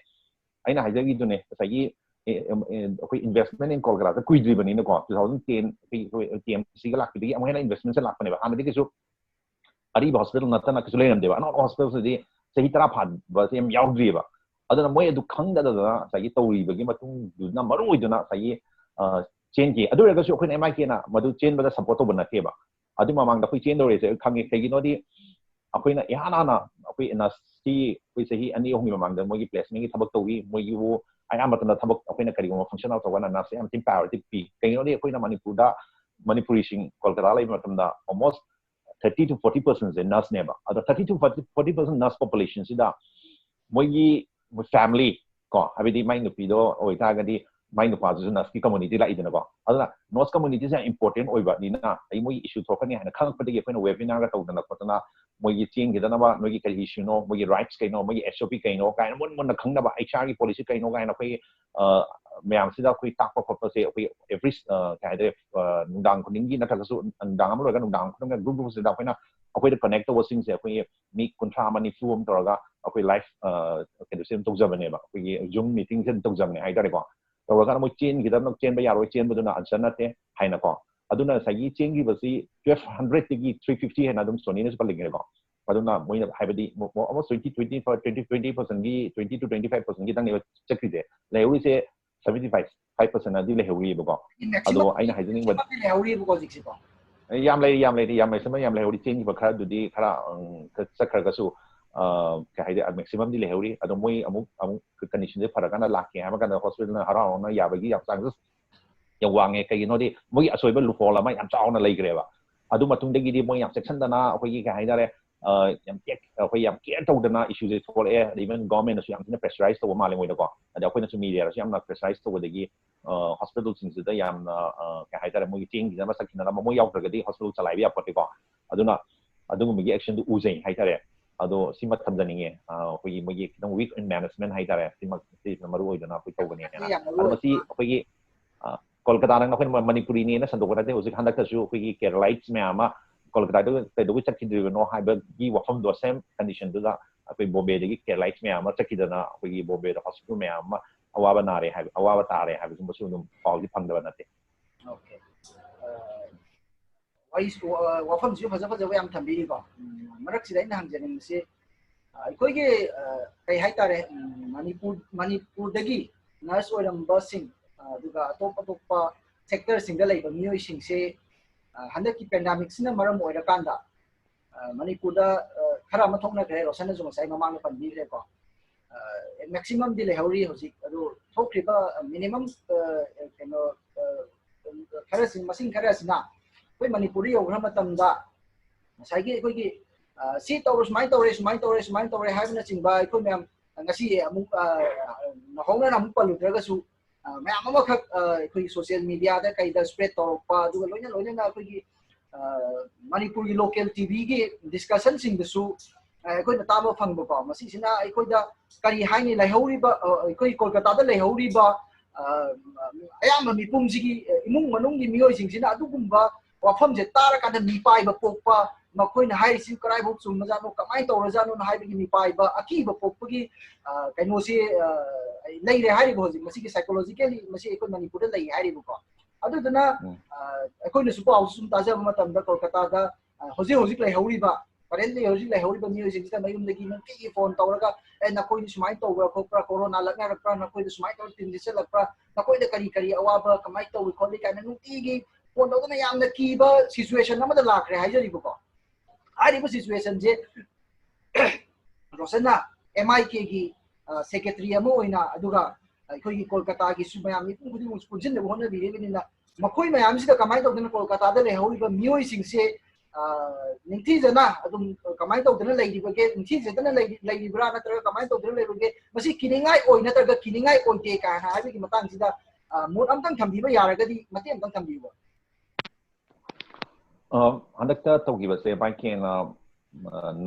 ꯑꯩꯅ ꯍꯥꯏꯖꯈꯤꯗꯨꯅꯦ ꯉꯁꯥꯏꯒꯤ ꯑꯩꯈꯣꯏ investment in ꯀꯣꯜꯀꯇꯥꯗ ꯀꯨꯏꯗ꯭ꯔꯤꯕꯅꯤꯅꯀꯣ, two thousand ten ꯑꯩꯈꯣꯏ ꯀꯦ ꯑꯦꯝ ꯁꯤꯒ ꯂꯥꯛꯄꯗꯒꯤ ꯑꯃꯨꯛ ꯍꯦꯟꯅ ꯏꯟꯚꯦꯁꯃꯦꯟꯁꯦ ꯂꯥꯛꯄꯅꯦꯕ꯫ ꯍꯥꯟꯅꯗꯤ ꯀꯩꯁꯨ ꯑꯔꯤꯕ ꯍꯣꯁꯄꯤꯇꯥꯜ ꯅꯠꯇꯅ ꯀꯩꯁꯨ ꯂꯩꯔꯝꯗꯦꯕ꯫ ꯑꯅꯧ ꯑꯅꯧꯕ ꯍꯣꯁꯄꯤꯇꯥꯜꯁꯤꯗꯤ ꯆꯍꯤ ꯇꯔꯥ ꯐꯥꯕꯁꯦ ꯌꯥꯝ ꯌꯥꯎꯗ꯭ꯔꯤꯑꯕ꯫ ꯑꯗꯨꯅ ꯃꯣꯏ ꯑꯗꯨ ꯈꯪꯗꯗꯅ ꯉꯁꯥꯏꯒꯤ ꯇꯧꯔꯤꯕꯒꯤ ꯃꯇꯨꯡꯗꯨꯅ ꯃꯔꯨ ꯑꯣꯏꯗꯨꯅ ꯉꯁꯥꯏꯒꯤ ꯆꯦꯟꯈꯤ꯫ ꯑꯗꯨ ꯑꯣꯏꯔꯒꯁꯨ ꯑꯩꯈꯣꯏꯅ ꯑꯦꯝ ꯑꯥꯏ ꯀꯦꯅ ꯃꯗꯨ ꯆꯦꯟꯕꯗ ꯁꯞꯄꯣꯔꯠ ꯇꯧꯕ ꯅꯠꯇꯦꯕ꯫ ꯑꯗꯨ ꯃꯃꯥꯡꯗ ꯑꯩꯈꯣꯏ ꯆꯦꯟꯗꯧꯔꯦꯁꯦ ꯑꯩ ꯈꯪꯉꯦ꯫ ꯀꯩꯒꯤꯅꯣꯗꯤ ꯑꯩꯈꯣꯏꯅ ꯏꯍꯥꯟ ꯍꯥꯟꯅ ꯑꯩꯈꯣꯏ ꯅꯔꯁꯀꯤ ꯑꯩꯈꯣꯏ ꯆꯍꯤ ꯑꯅꯤ ꯑꯍꯨꯝꯒꯤ ꯃꯃꯥꯡꯗ ꯃꯣꯏꯒꯤ ꯄ꯭ꯂꯦꯁꯃꯦꯟꯒꯤ ꯊꯕꯛ ꯇꯧꯏ꯫ ꯃꯣꯏꯒꯤꯕꯨ ꯑꯌꯥꯝꯕ ꯃꯇꯝꯗ ꯊꯕꯛ ꯑꯩꯈꯣꯏꯅ ꯀꯔꯤꯒꯨꯝꯕ ꯐꯪꯁꯟ ꯑꯥꯎꯠ ꯇꯧꯕ ꯀꯥꯟꯗ ꯅꯔꯁꯁꯦ ꯌꯥꯝ ꯊꯤꯅ ꯄ꯭ꯔꯥꯏꯌꯣꯔꯤꯇꯤ ꯄꯤ꯫ ꯀꯩꯒꯤꯅꯣꯗꯤ ꯑꯩꯈꯣꯏꯅ ꯃꯅꯤꯄꯨꯔꯗ ꯃꯅꯤꯄꯨꯔꯤꯁꯤꯡ ꯀꯣꯜꯀꯇꯥ ꯂꯩꯕ ꯃꯇꯝꯗ almost thirty to forty percentꯁꯦ ꯅꯔꯁꯅꯦꯕ꯫ ꯑꯗꯣ thirty to forty percent nurse ꯄꯣꯄꯨꯂꯦꯁꯟꯁꯤꯗ ꯃꯣꯏꯒꯤ family ꯀꯣ, ꯍꯥꯏꯕꯗꯤ ꯃꯥꯏ ꯅꯨꯄꯤꯗꯣ ꯑꯣꯏꯇꯥꯔꯒꯗꯤ ꯃꯥꯏ ꯅꯨꯄꯥꯗꯨꯁꯨ ꯅꯔꯁꯀꯤ ꯀꯝꯃꯨꯅꯤꯇꯤ ꯂꯥꯛꯏꯗꯅꯀꯣ꯫ ꯑꯗꯨꯅ ꯅꯔꯁ ꯀꯝꯃꯨꯅꯤꯇꯤꯁꯦ ꯌꯥꯝ ꯏꯝꯄꯣꯔꯇꯦꯟ ꯑꯣꯏꯕꯅꯤꯅ ꯑꯩ ꯃꯣꯏꯒꯤ ꯏꯁꯨ ꯊꯣꯛꯀꯅꯤ ꯍꯥꯏꯅ ꯈꯪꯉꯛꯄꯗꯒꯤ ꯑꯩꯈꯣꯏꯅ ꯋꯦꯕꯤꯅꯥꯔꯒ ꯇꯧꯗꯅ ꯈꯣꯠꯇꯅ ꯃꯣꯏꯒꯤ ꯆꯦꯟꯈꯤꯗꯅꯕ ꯅꯣꯏꯒꯤ ꯀꯔꯤ ꯏꯁꯨꯅꯣ, ꯃꯣꯏꯒꯤ ꯔꯥꯏꯠꯁ ꯀꯩꯅꯣ, ꯃꯣꯏꯒꯤ ꯑꯦꯁ ꯑꯣ ꯄꯤ ꯀꯩꯅꯣ ꯀꯥꯏꯅ ꯃꯨꯟ ꯃꯨꯟꯅ ꯈꯪꯅꯕ, ꯑꯩꯆ ꯑꯥꯔꯒꯤ ꯄꯣꯂꯤꯁꯤ ꯀꯩꯅꯣ ꯀꯥꯏꯅ ꯑꯩꯈꯣꯏꯒꯤ ꯃꯌꯥꯝꯁꯤꯗ ꯑꯩꯈꯣꯏ ꯇꯥꯛꯄ ꯈꯣꯠꯄꯁꯦ ꯑꯩꯈꯣꯏ ꯑꯦꯚ꯭ꯔꯤ ꯀꯩ ꯍꯥꯏꯇꯥꯔꯦ, ꯅꯨꯡꯗꯥꯡ ꯈꯨꯗꯤꯡꯒꯤ ꯅꯠꯇ꯭ꯔꯒꯁꯨ ꯅꯨꯡꯗꯥꯡ ꯑꯃ ꯂꯣꯏꯔꯒ ꯅꯨꯡꯗꯥꯡ ꯈꯨꯗꯤꯡꯒꯤ ꯒ꯭ꯔꯨꯞ ꯒ꯭ꯔꯨꯞꯁꯤꯗ ꯑꯩꯈꯣꯏꯅ ꯑꯩꯈꯣꯏꯗ ꯀꯅꯦꯛ ꯇꯧꯕꯁꯤꯡꯁꯦ ꯑꯩꯈꯣꯏꯒꯤ ꯃꯤ ꯀꯨꯟꯊ꯭ꯔꯥ ꯑꯃ ꯅꯤꯐꯨ ꯑꯃ ꯇꯧꯔꯒ ꯑꯩꯈꯣꯏ ꯂꯥꯏꯐ ꯀꯩꯅꯣꯁꯦ ꯑꯗꯨꯝ ꯇꯧꯖꯕꯅꯦꯕ꯫ ꯑꯩꯈꯣꯏꯒꯤ ꯖꯨꯝ ꯃꯤꯇꯤꯡꯁꯦ ꯑꯗꯨꯝ ꯇꯧꯖꯕꯅꯦ ꯍꯥꯏꯇꯥꯔꯦꯀꯣ꯫ ꯇꯧꯔꯀꯥꯟꯗ ꯃꯣꯏ ꯆꯦꯟꯈꯤꯗꯕ ꯆꯦꯟꯕ ꯌꯥꯔꯣꯏ, ꯆꯦꯟꯕꯗꯨꯅ ꯑꯟꯁꯔ ꯅꯠꯇꯦ ꯍꯥꯏꯅꯀꯣ꯫ ꯑꯗꯨꯅ ꯉꯁꯥꯏꯒꯤ ꯆꯦꯟꯈꯤꯕꯁꯤ twelve hundredꯇꯒꯤ three fifty ꯍꯦꯟꯅ ꯑꯗꯨꯝ ꯁꯣꯅꯤꯅꯁꯨ ꯄꯜꯂꯤꯉꯩꯀꯣ꯫ ꯑꯗꯨꯅ ꯃꯣꯏꯅ ꯍꯥꯏꯕꯗꯤ almost twenty twenty twenty twenty percentꯒꯤ twenty to twenty five percentꯒꯤꯗꯪꯅꯦꯕ ꯆꯠꯈ꯭ꯔꯤꯁꯦ꯫ ꯂꯩꯍꯧꯔꯤꯁꯦ seventy five five percent ꯑꯗꯨ ꯂꯩꯍꯧꯔꯤꯕꯀꯣ꯫ ꯑꯗꯣ ꯑꯩꯅ ꯍꯥꯏꯖꯅꯤꯡꯕ ꯂꯩꯍꯧꯔꯤꯕꯀꯣ ꯍꯧꯖꯤꯛꯁꯤꯀꯣ꯫ ꯌꯥꯝ ꯂꯩꯔꯤ, ꯌꯥꯝ ꯂꯩꯔꯤ, ꯌꯥꯝ ꯂꯩꯁꯤꯟꯕ ꯌꯥꯝ ꯂꯩꯍꯧꯔꯤ꯫ ꯆꯦꯟꯈꯤꯕ ꯈꯔꯗꯨꯗꯤ ꯈꯔ ꯆꯠꯈ꯭ꯔꯒꯁꯨ ꯀꯩ ꯍꯥꯏꯗꯤ maximumꯗꯤ ꯂꯩꯍꯧꯔꯤ꯫ ꯑꯗꯣ ꯃꯣꯏ ꯑꯃꯨꯛ ꯑꯃꯨꯛ conditionꯁꯦ ꯐꯔꯀꯥꯟꯗ ꯂꯥꯛꯀꯦ ꯍꯥꯏꯕ ꯀꯥꯟꯗ hospitalꯅ ꯍꯔꯥꯎ ꯍꯔꯥꯎꯅ ꯌꯥꯕꯒꯤ ꯌꯥꯝ chances ꯌꯥꯝ ꯋꯥꯡꯉꯦ꯫ ꯀꯩꯒꯤꯅꯣꯗꯤ ꯃꯣꯏꯒꯤ ꯑꯁꯣꯏꯕ loophole ꯑꯃ ꯌꯥꯝ ꯆꯥꯎꯅ ꯂꯩꯈ꯭ꯔꯦꯕ꯫ ꯑꯗꯨ ꯃꯇꯨꯡꯗꯒꯤꯗꯤ ꯃꯣꯏ ꯌꯥꯝ ꯆꯦꯛꯁꯤꯟꯗꯅ ꯑꯩꯈꯣꯏꯒꯤ ꯀꯩ ꯍꯥꯏꯇꯥꯔꯦ, ꯌꯥꯝ ꯇꯦꯛ ꯑꯩꯈꯣꯏ ꯌꯥꯝ care ꯇꯧꯗꯅ issueꯁꯦ ꯊꯣꯛꯂꯛꯑꯦ꯫ ꯑꯗ even governmentꯅꯁꯨ ꯌꯥꯝ ꯊꯤꯅ pressurize ꯇꯧꯕ ꯃꯥꯜꯂꯦ ꯃꯣꯏꯗꯀꯣ꯫ ꯑꯗ ꯑꯩꯈꯣꯏꯅꯁꯨ mediaꯗꯁꯨ ꯌꯥꯝꯅ pressurize ꯇꯧꯕꯗꯒꯤ hospitalꯁꯤꯡꯁꯤꯗ ꯌꯥꯝꯅ ꯀꯩ ꯍꯥꯏꯇꯥꯔꯦ, ꯃꯣꯏꯒꯤ ꯆꯦꯟꯈꯤꯗꯅꯕ ꯆꯠꯈꯤꯗꯅꯕ ꯃꯣꯏ ꯌꯥꯎꯗ꯭ꯔꯒꯗꯤ hospital ꯆꯂꯥꯏꯕ ꯌꯥꯄꯣꯠꯇꯦꯀꯣ꯫ ꯑꯗꯨꯅ ꯑꯗꯨꯒꯨꯝꯕꯒꯤ actionꯗꯨ ꯎꯖꯩ ꯍꯥꯏꯇꯥꯔꯦ꯫ ꯑꯗꯣ ꯁꯤꯃ ꯊꯝꯖꯅꯤꯡꯉꯦ꯫ ꯑꯩꯈꯣꯏꯒꯤ ꯃꯣꯏꯒꯤ ꯈꯤꯇꯪ weak in management ꯍꯥꯏꯇꯥꯔꯦ꯫ ꯁꯤꯃ ꯁꯤꯁꯤꯅ ꯃꯔꯨ ꯑꯣꯏꯗꯅ ꯑꯩꯈꯣꯏ ꯇꯧꯕꯅꯦꯅ꯫ ꯑꯗꯣ ꯃꯁꯤ ꯑꯩꯈꯣꯏꯒꯤ ꯀꯣꯜꯀꯇꯥꯗ ꯑꯩꯈꯣꯏꯅ ꯃꯅꯤꯄꯨꯔꯤꯅꯦꯅ ꯁꯟꯗꯣꯛꯄ ꯅꯠꯇꯦ꯫ ꯍꯧꯖꯤꯛ ꯍꯟꯗꯛꯇꯁꯨ ꯑꯩꯈꯣꯏꯒꯤ Keralites ꯃꯌꯥꯝ ꯑꯃ ꯀꯣꯜꯀꯇꯥꯗ ꯀꯩꯗꯧꯕꯩ ꯆꯠꯈꯤꯗ꯭ꯔꯤꯕꯅꯣ ꯍꯥꯏꯕꯒꯤ ꯋꯥꯐꯝꯗꯣ same conditionꯗꯨꯗ ꯑꯩꯈꯣꯏ ꯕꯣꯝꯕꯦꯗꯒꯤ Keralites ꯃꯌꯥꯝ ꯑꯃ ꯆꯠꯈꯤꯗꯅ ꯑꯩꯈꯣꯏꯒꯤ ꯕꯣꯝꯕꯦꯗ hospital ꯃꯌꯥꯝ ꯑꯃ ꯑꯋꯥꯕ ꯅꯥꯔꯦ ꯍꯥꯏꯕ, ꯑꯋꯥꯕ ꯇꯥꯔꯦ ꯍꯥꯏꯕꯒꯨꯝꯕꯁꯨ ꯑꯗꯨꯝ ꯄꯥꯎꯗꯤ ꯐꯪꯗꯕ ꯅꯠꯇꯦ꯫ Okay꯫ ꯋꯥꯐꯝꯁꯤꯁꯨ ꯐꯖ ꯐꯖꯕ ꯌꯥꯝ ꯊꯝꯕꯤꯔꯤꯀꯣ꯫ ꯃꯔꯛꯁꯤꯗ ꯑꯩꯅ ꯍꯪꯖꯅꯤꯡꯕꯁꯤ ꯑꯩꯈꯣꯏꯒꯤ ꯀꯩ ꯍꯥꯏꯇꯥꯔꯦ, ꯃꯅꯤꯄꯨꯔ ꯃꯅꯤꯄꯨꯔꯗꯒꯤ nurse ꯑꯣꯏꯔꯝꯕꯁꯤꯡ, ꯑꯗꯨꯒ ꯑꯇꯣꯞ ꯑꯇꯣꯞꯄ sectorꯁꯤꯡꯗ ꯂꯩꯕ ꯃꯤꯑꯣꯏꯁꯤꯡꯁꯦ ꯍꯟꯗꯛꯀꯤ pandemicꯁꯤꯅ ꯃꯔꯝ ꯑꯣꯏꯔꯀꯥꯟꯗ ꯃꯅꯤꯄꯨꯔꯗ ꯈꯔ ꯑꯃ ꯊꯣꯛꯅꯈ꯭ꯔꯦ, ꯔꯣꯁꯟꯅꯁꯨ ꯉꯁꯥꯏ ꯃꯃꯥꯡꯗ ꯄꯟꯕꯤꯈ꯭ꯔꯦꯀꯣ꯫ Maximumꯗꯤ ꯂꯩꯍꯧꯔꯤ ꯍꯧꯖꯤꯛ, ꯑꯗꯨ ꯊꯣꯛꯈ꯭ꯔꯤꯕ minimum ꯀꯩꯅꯣ ꯈꯔꯁꯤꯡ, ꯃꯁꯤꯡ ꯈꯔꯁꯤꯅ ꯑꯩꯈꯣꯏ ꯃꯅꯤꯄꯨꯔꯗ ꯌꯧꯈ꯭ꯔ ꯃꯇꯝꯗ ꯉꯁꯥꯏꯒꯤ ꯑꯩꯈꯣꯏꯒꯤ ꯁꯤ ꯇꯧꯔꯣ, ꯁꯨꯃꯥꯏꯅ ꯇꯧꯔꯦ, ꯁꯨꯃꯥꯏꯅ ꯇꯧꯔꯦ, ꯁꯨꯃꯥꯏꯅ ꯇꯧꯔꯦ ꯍꯥꯏꯕꯅꯆꯤꯡꯕ ꯑꯩꯈꯣꯏ ꯃꯌꯥꯝ ꯉꯁꯤ ꯑꯃꯨꯛ ꯅꯧꯍꯧꯅꯅ ꯑꯃꯨꯛ ꯄꯜꯂꯨꯗ꯭ꯔꯒꯁꯨ ꯃꯌꯥꯝ ꯑꯃꯈꯛ ꯑꯩꯈꯣꯏꯒꯤ social mediaꯗ ꯀꯩꯗ spread ꯇꯧꯔꯛꯄ, ꯑꯗꯨꯒ ꯂꯣꯏꯅ ꯂꯣꯏꯅꯅ ꯑꯩꯈꯣꯏꯒꯤ ꯃꯅꯤꯄꯨꯔꯒꯤ local TVꯒꯤ discussionꯁꯤꯡꯗꯁꯨ ꯑꯩꯈꯣꯏꯅ ꯇꯥꯕ ꯐꯪꯕꯀꯣ꯫ ꯃꯁꯤꯁꯤꯅ ꯑꯩꯈꯣꯏꯗ ꯀꯔꯤ ꯍꯥꯏꯅꯤ, ꯂꯩꯍꯧꯔꯤꯕ ꯑꯩꯈꯣꯏ ꯀꯣꯜꯀꯇꯥꯗ ꯂꯩꯍꯧꯔꯤꯕ ꯑꯌꯥꯝꯕ ꯃꯤꯄꯨꯝꯁꯤꯒꯤ ꯏꯃꯨꯡ ꯃꯅꯨꯡꯒꯤ ꯃꯤꯑꯣꯏꯁꯤꯡꯁꯤꯅ ꯑꯗꯨꯒꯨꯝꯕ ꯋꯥꯐꯝꯁꯦ ꯇꯥꯔꯀꯥꯟꯗ ꯃꯤꯄꯥꯏꯕ ꯄꯣꯛꯄ, ꯃꯈꯣꯏꯅ ꯍꯥꯏꯔꯤꯁꯤ ꯀꯗꯥꯏꯐꯥꯎ ꯆꯨꯝꯕꯖꯥꯠꯅꯣ, ꯀꯃꯥꯏꯅ ꯇꯧꯔꯖꯥꯠꯅꯣꯅ ꯍꯥꯏꯕꯒꯤ ꯃꯤꯄꯥꯏꯕ, ꯑꯀꯤꯕ ꯄꯣꯛꯄꯒꯤ ꯀꯩꯅꯣꯁꯤ ꯂꯩꯔꯦ ꯍꯥꯏꯔꯤꯕ ꯍꯧꯖꯤꯛ ꯃꯁꯤꯒꯤ psychologically ꯃꯁꯤ ꯑꯩꯈꯣꯏ ꯃꯅꯤꯄꯨꯔꯗ ꯂꯩ ꯍꯥꯏꯔꯤꯕꯀꯣ꯫ ꯑꯗꯨꯗꯨꯅ ꯑꯩꯈꯣꯏꯅꯁꯨ ꯄꯥꯎꯁꯨ ꯁꯨꯝ ꯇꯥꯖꯕ ꯃꯇꯝꯗ ꯀꯣꯜꯀꯇꯥꯗ ꯍꯧꯖꯤꯛ ꯍꯧꯖꯤꯛ ꯂꯩꯍꯧꯔꯤꯕ, ꯀꯔꯦꯟꯂꯤ ꯍꯧꯖꯤꯛ ꯂꯩꯍꯧꯔꯤꯕ ꯃꯤꯑꯣꯏꯁꯤꯡꯁꯤꯗ ꯃꯌꯨꯝꯗꯒꯤ ꯅꯨꯡꯇꯤꯒꯤ ꯐꯣꯟ ꯇꯧꯔꯒ, "ꯑꯦ, ꯅꯈꯣꯏꯗꯤ ꯁꯨꯃꯥꯏꯅ ꯇꯧꯕ꯭ꯔꯥ ꯈꯣꯠꯄ꯭ꯔꯥ, ꯀꯣꯔꯣꯅꯥ ꯂꯛꯅꯔꯛꯄ꯭ꯔꯥ, ꯅꯈꯣꯏꯗ ꯁꯨꯃꯥꯏꯅ ꯇꯧꯔ ꯇꯤꯟꯁꯤ ꯆꯠꯂꯛꯄ꯭ꯔꯥ, ꯅꯈꯣꯏꯗ ꯀꯔꯤ ꯀꯔꯤ ꯑꯋꯥꯕ ꯀꯃꯥꯏꯅ ꯇꯧꯏ ꯈꯣꯠꯂꯤ?" ꯀꯥꯏꯅ ꯅꯨꯡꯇꯤꯒꯤ ꯐꯣꯟ ꯇꯧꯗꯅ ꯌꯥꯝꯅ ꯀꯤꯕ ꯁꯤꯆꯨꯋꯦꯁꯟ ꯑꯃꯗ ꯂꯥꯛꯈ꯭ꯔꯦ ꯍꯥꯏꯖꯔꯤꯕꯀꯣ꯫ ꯍꯥꯏꯔꯤꯕ ꯁꯤꯆꯨꯋꯦꯁꯟꯁꯦ ꯔꯣꯁꯟꯅ ꯑꯦꯝ ꯑꯥꯏ ꯀꯦꯒꯤ ꯁꯦꯀ꯭ꯔꯦꯇꯔꯤ ꯑꯃ ꯑꯣꯏꯅ, ꯑꯗꯨꯒ ꯑꯩꯈꯣꯏꯒꯤ ꯀꯣꯜꯀꯇꯥꯒꯤꯁꯨ ꯃꯌꯥꯝ ꯃꯤꯄꯨꯝ ꯈꯨꯗꯤꯡꯃꯛꯁꯨ ꯄꯨꯟꯁꯤꯟꯅꯕ ꯍꯣꯠꯅꯕꯤꯔꯤꯕꯅꯤꯅ, ꯃꯈꯣꯏ ꯃꯌꯥꯝꯁꯤꯗ ꯀꯃꯥꯏꯅ ꯇꯧꯗꯅ ꯀꯣꯜꯀꯇꯥꯗ ꯂꯩꯍꯧꯔꯤꯕ ꯃꯤꯑꯣꯏꯁꯤꯡꯁꯦ ꯅꯤꯡꯊꯤꯖꯅ ꯑꯗꯨꯝ ꯀꯃꯥꯏꯅ ꯇꯧꯗꯅ ꯂꯩꯔꯤꯕꯒꯦ, ꯅꯤꯡꯊꯤꯖꯗꯅ ꯂꯩꯔꯤꯕ꯭ꯔꯥ ꯅꯠꯇ꯭ꯔꯒ ꯀꯃꯥꯏꯅ ꯇꯧꯗꯅ ꯂꯩꯕꯒꯦ, ꯃꯁꯤ ꯀꯤꯅꯤꯡꯉꯥꯏ ꯑꯣꯏ ꯅꯠꯇ꯭ꯔꯒ ꯀꯤꯅꯤꯡꯉꯥꯏ ꯑꯣꯏꯗꯦ ꯀꯥꯏꯅ ꯍꯥꯏꯕꯒꯤ ꯃꯇꯥꯡꯁꯤꯗ ꯃꯣꯠ ꯑꯝꯇꯪ ꯊꯝꯕꯤꯕ ꯌꯥꯔꯒꯗꯤ ꯃꯇꯦꯛ ꯑꯝꯇꯪ ꯊꯝꯕꯤꯌꯨꯕ꯫ ꯍꯟꯗꯛꯇ ꯇꯧꯈꯤꯕꯁꯦ ꯚꯥꯏ ꯀꯦꯅ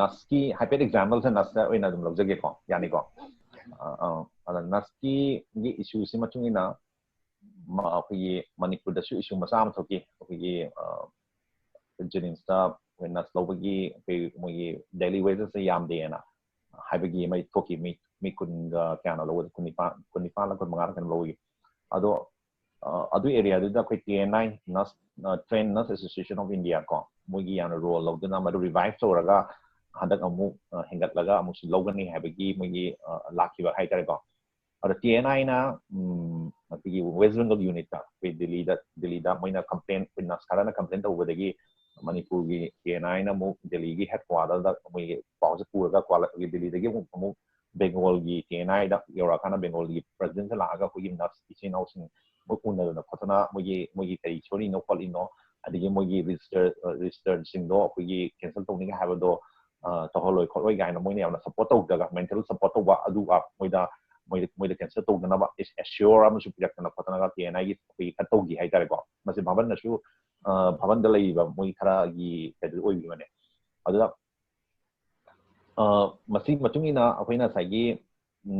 ꯅꯁꯀꯤ ꯍꯥꯏꯐꯦꯠ ꯑꯦꯛꯖꯥꯝꯄꯜꯁꯦ ꯅꯁꯇ ꯑꯣꯏꯅ ꯑꯗꯨꯝ ꯂꯧꯖꯒꯦꯀꯣ, ꯌꯥꯅꯤꯀꯣ? ꯑꯗ ꯅꯁꯀꯤꯒꯤ ꯏꯁꯨꯁꯤ ꯃꯇꯨꯡ ꯏꯟꯅ ꯑꯩꯈꯣꯏꯒꯤ ꯃꯅꯤꯄꯨꯔꯗꯁꯨ ꯏꯁꯨ ꯃꯆꯥ ꯑꯃ ꯊꯣꯛꯈꯤ꯫ ꯑꯩꯈꯣꯏꯒꯤ ꯖꯦꯅꯤꯝꯁꯇ ꯑꯩꯈꯣꯏ ꯅꯁ ꯂꯧꯕꯒꯤ ꯑꯩꯈꯣꯏ ꯃꯣꯏꯒꯤ ꯗꯦꯂꯤ ꯋꯦꯖꯦꯁꯁꯦ ꯌꯥꯝꯗꯦꯅ ꯍꯥꯏꯕꯒꯤ ꯑꯃ ꯊꯣꯛꯈꯤ꯫ ꯃꯤ ꯃꯤ ꯀꯨꯟꯒ ꯀꯌꯥꯅꯣ ꯂꯧꯕꯗ, ꯀꯨꯟꯅꯤꯄꯥꯟ, ꯀꯨꯟꯅꯤꯄꯥꯟꯂ ꯀꯨꯟꯃꯉꯥꯔ ꯀꯩꯅꯣ ꯂꯧꯕꯒꯤ꯫ ꯑꯗꯣ ꯑꯗꯨ ꯑꯦꯔꯤꯌꯥꯗꯨꯗ ꯑꯩꯈꯣꯏ ꯇꯤ ꯑꯦꯟ ꯑꯥꯏ, ꯅꯁ, ꯇ꯭ꯔꯦꯟ ꯅꯁ ꯑꯦꯁꯣꯁꯤꯌꯦꯁꯟ ꯑꯣꯐ ꯏꯟꯗꯤꯌꯥ ꯀꯣ, ꯃꯣꯏꯒꯤ ꯌꯥꯝꯅ ꯔꯣꯜ ꯂꯧꯗꯨꯅ ꯃꯗꯨ ꯔꯤꯚꯥꯏꯚ ꯇꯧꯔꯒ ꯍꯟꯗꯛ ꯑꯃꯨꯛ ꯍꯦꯟꯒꯠꯂꯒ ꯑꯃꯨꯛꯁꯨ ꯂꯧꯒꯅꯤ ꯍꯥꯏꯕꯒꯤ ꯃꯣꯏꯒꯤ ꯂꯥꯛꯈꯤꯕ ꯍꯥꯏꯇꯥꯔꯦꯀꯣ꯫ ꯑꯗꯣ ꯇꯤ ꯑꯦꯟ ꯑꯥꯏꯅ ꯑꯩꯈꯣꯏꯒꯤ ꯋꯦꯁ ꯕꯦꯡꯒꯜ ꯌꯨꯅꯤꯠꯇ ꯑꯩꯈꯣꯏ ꯗꯤꯜꯂꯤꯗ, ꯗꯤꯜꯂꯤꯗ ꯃꯣꯏꯅ ꯀꯝꯄ꯭ꯂꯦꯟ, ꯑꯩꯈꯣꯏ ꯅꯁ ꯈꯔꯅ ꯀꯝꯄ꯭ꯂꯦꯟ ꯇꯧꯕꯗꯒꯤ ꯃꯅꯤꯄꯨꯔꯒꯤ ꯇꯤ ꯑꯦꯟ ꯑꯥꯏꯅ ꯑꯃꯨꯛ ꯗꯤꯜꯂꯤꯒꯤ ꯍꯦꯗ ꯀ꯭ꯋꯥꯇꯔꯗ ꯃꯣꯏꯒꯤ ꯄꯥꯎꯁꯦ ꯄꯨꯔꯒ ꯀ꯭ꯋꯥꯂ-, ꯗꯤꯜꯂꯤꯗꯒꯤ ꯑꯃꯨꯛ, ꯑꯃꯨꯛ ꯕꯦꯡꯒꯣꯜꯒꯤ ꯇꯤ ꯑꯦꯟ ꯑꯥꯏꯗ ꯌꯧꯔꯛꯑꯀꯥꯟꯗ ꯕꯦꯡꯒꯣꯜꯒꯤ ꯄ꯭ꯔꯦꯁꯤꯗꯦꯟꯁꯦ ꯂꯥꯛꯑꯒ ꯑꯩꯈꯣꯏꯒꯤ ꯅꯔꯁ ꯏꯆꯤꯟ ꯏꯅꯥꯎꯁꯤꯡ ꯃꯣꯏ ꯎꯅꯗꯅ ꯈꯣꯠꯇꯅ ꯃꯣꯏꯒꯤ, ꯃꯣꯏꯒꯤ ꯀꯔꯤ ꯁꯣꯏꯔꯤꯅꯣ ꯈꯣꯠꯂꯤꯅꯣ, ꯑꯗꯒꯤ ꯃꯣꯏꯒꯤ ꯔꯦꯖꯤꯁꯇꯔ, ꯔꯦꯖꯤꯁꯇꯔꯁꯤꯡꯗꯣ ꯑꯩꯈꯣꯏꯒꯤ ꯀꯦꯟꯁꯦꯜ ꯇꯧꯅꯤꯡꯉꯦ ꯍꯥꯏꯕꯗꯣ ꯇꯧꯍꯜꯂꯣꯏ ꯈꯣꯠꯂꯣꯏ ꯀꯥꯏꯅ ꯃꯣꯏꯅ ꯌꯥꯝꯅ ꯁꯞꯄꯣꯔꯠ ꯇꯧꯗꯅ, ꯃꯦꯟꯇꯦꯜ ꯁꯞꯄꯣꯔꯠ ꯇꯧꯕ ꯑꯗꯨꯒ ꯃꯣꯏꯗ, ꯃꯣꯏꯗ, ꯃꯣꯏꯗ ꯀꯦꯟꯁꯦꯜ ꯇꯧꯗꯅꯕ ꯑꯦꯁ꯭ꯌꯣꯔ ꯑꯃꯁꯨ ꯄꯤꯔꯛꯇꯅ ꯈꯣꯠꯇꯅꯒ ꯇꯤ ꯑꯦꯟ ꯑꯥꯏꯒꯤ ꯑꯩꯈꯣꯏꯒꯤ ꯈꯔ ꯇꯧꯈꯤ ꯍꯥꯏꯇꯥꯔꯦꯀꯣ꯫ ꯃꯁꯤ ꯚꯥꯕꯟꯅꯁꯨ, ꯚꯥꯕꯟꯗ ꯂꯩꯔꯤꯕ ꯃꯣꯏ ꯈꯔꯒꯤ ꯀꯩꯅꯣ ꯑꯣꯏꯕꯤꯕꯅꯦ꯫ ꯑꯗꯨꯗ ꯃꯁꯤꯒꯤ ꯃꯇꯨꯡ ꯏꯟꯅ ꯑꯩꯈꯣꯏꯅ ꯉꯁꯥꯏꯒꯤ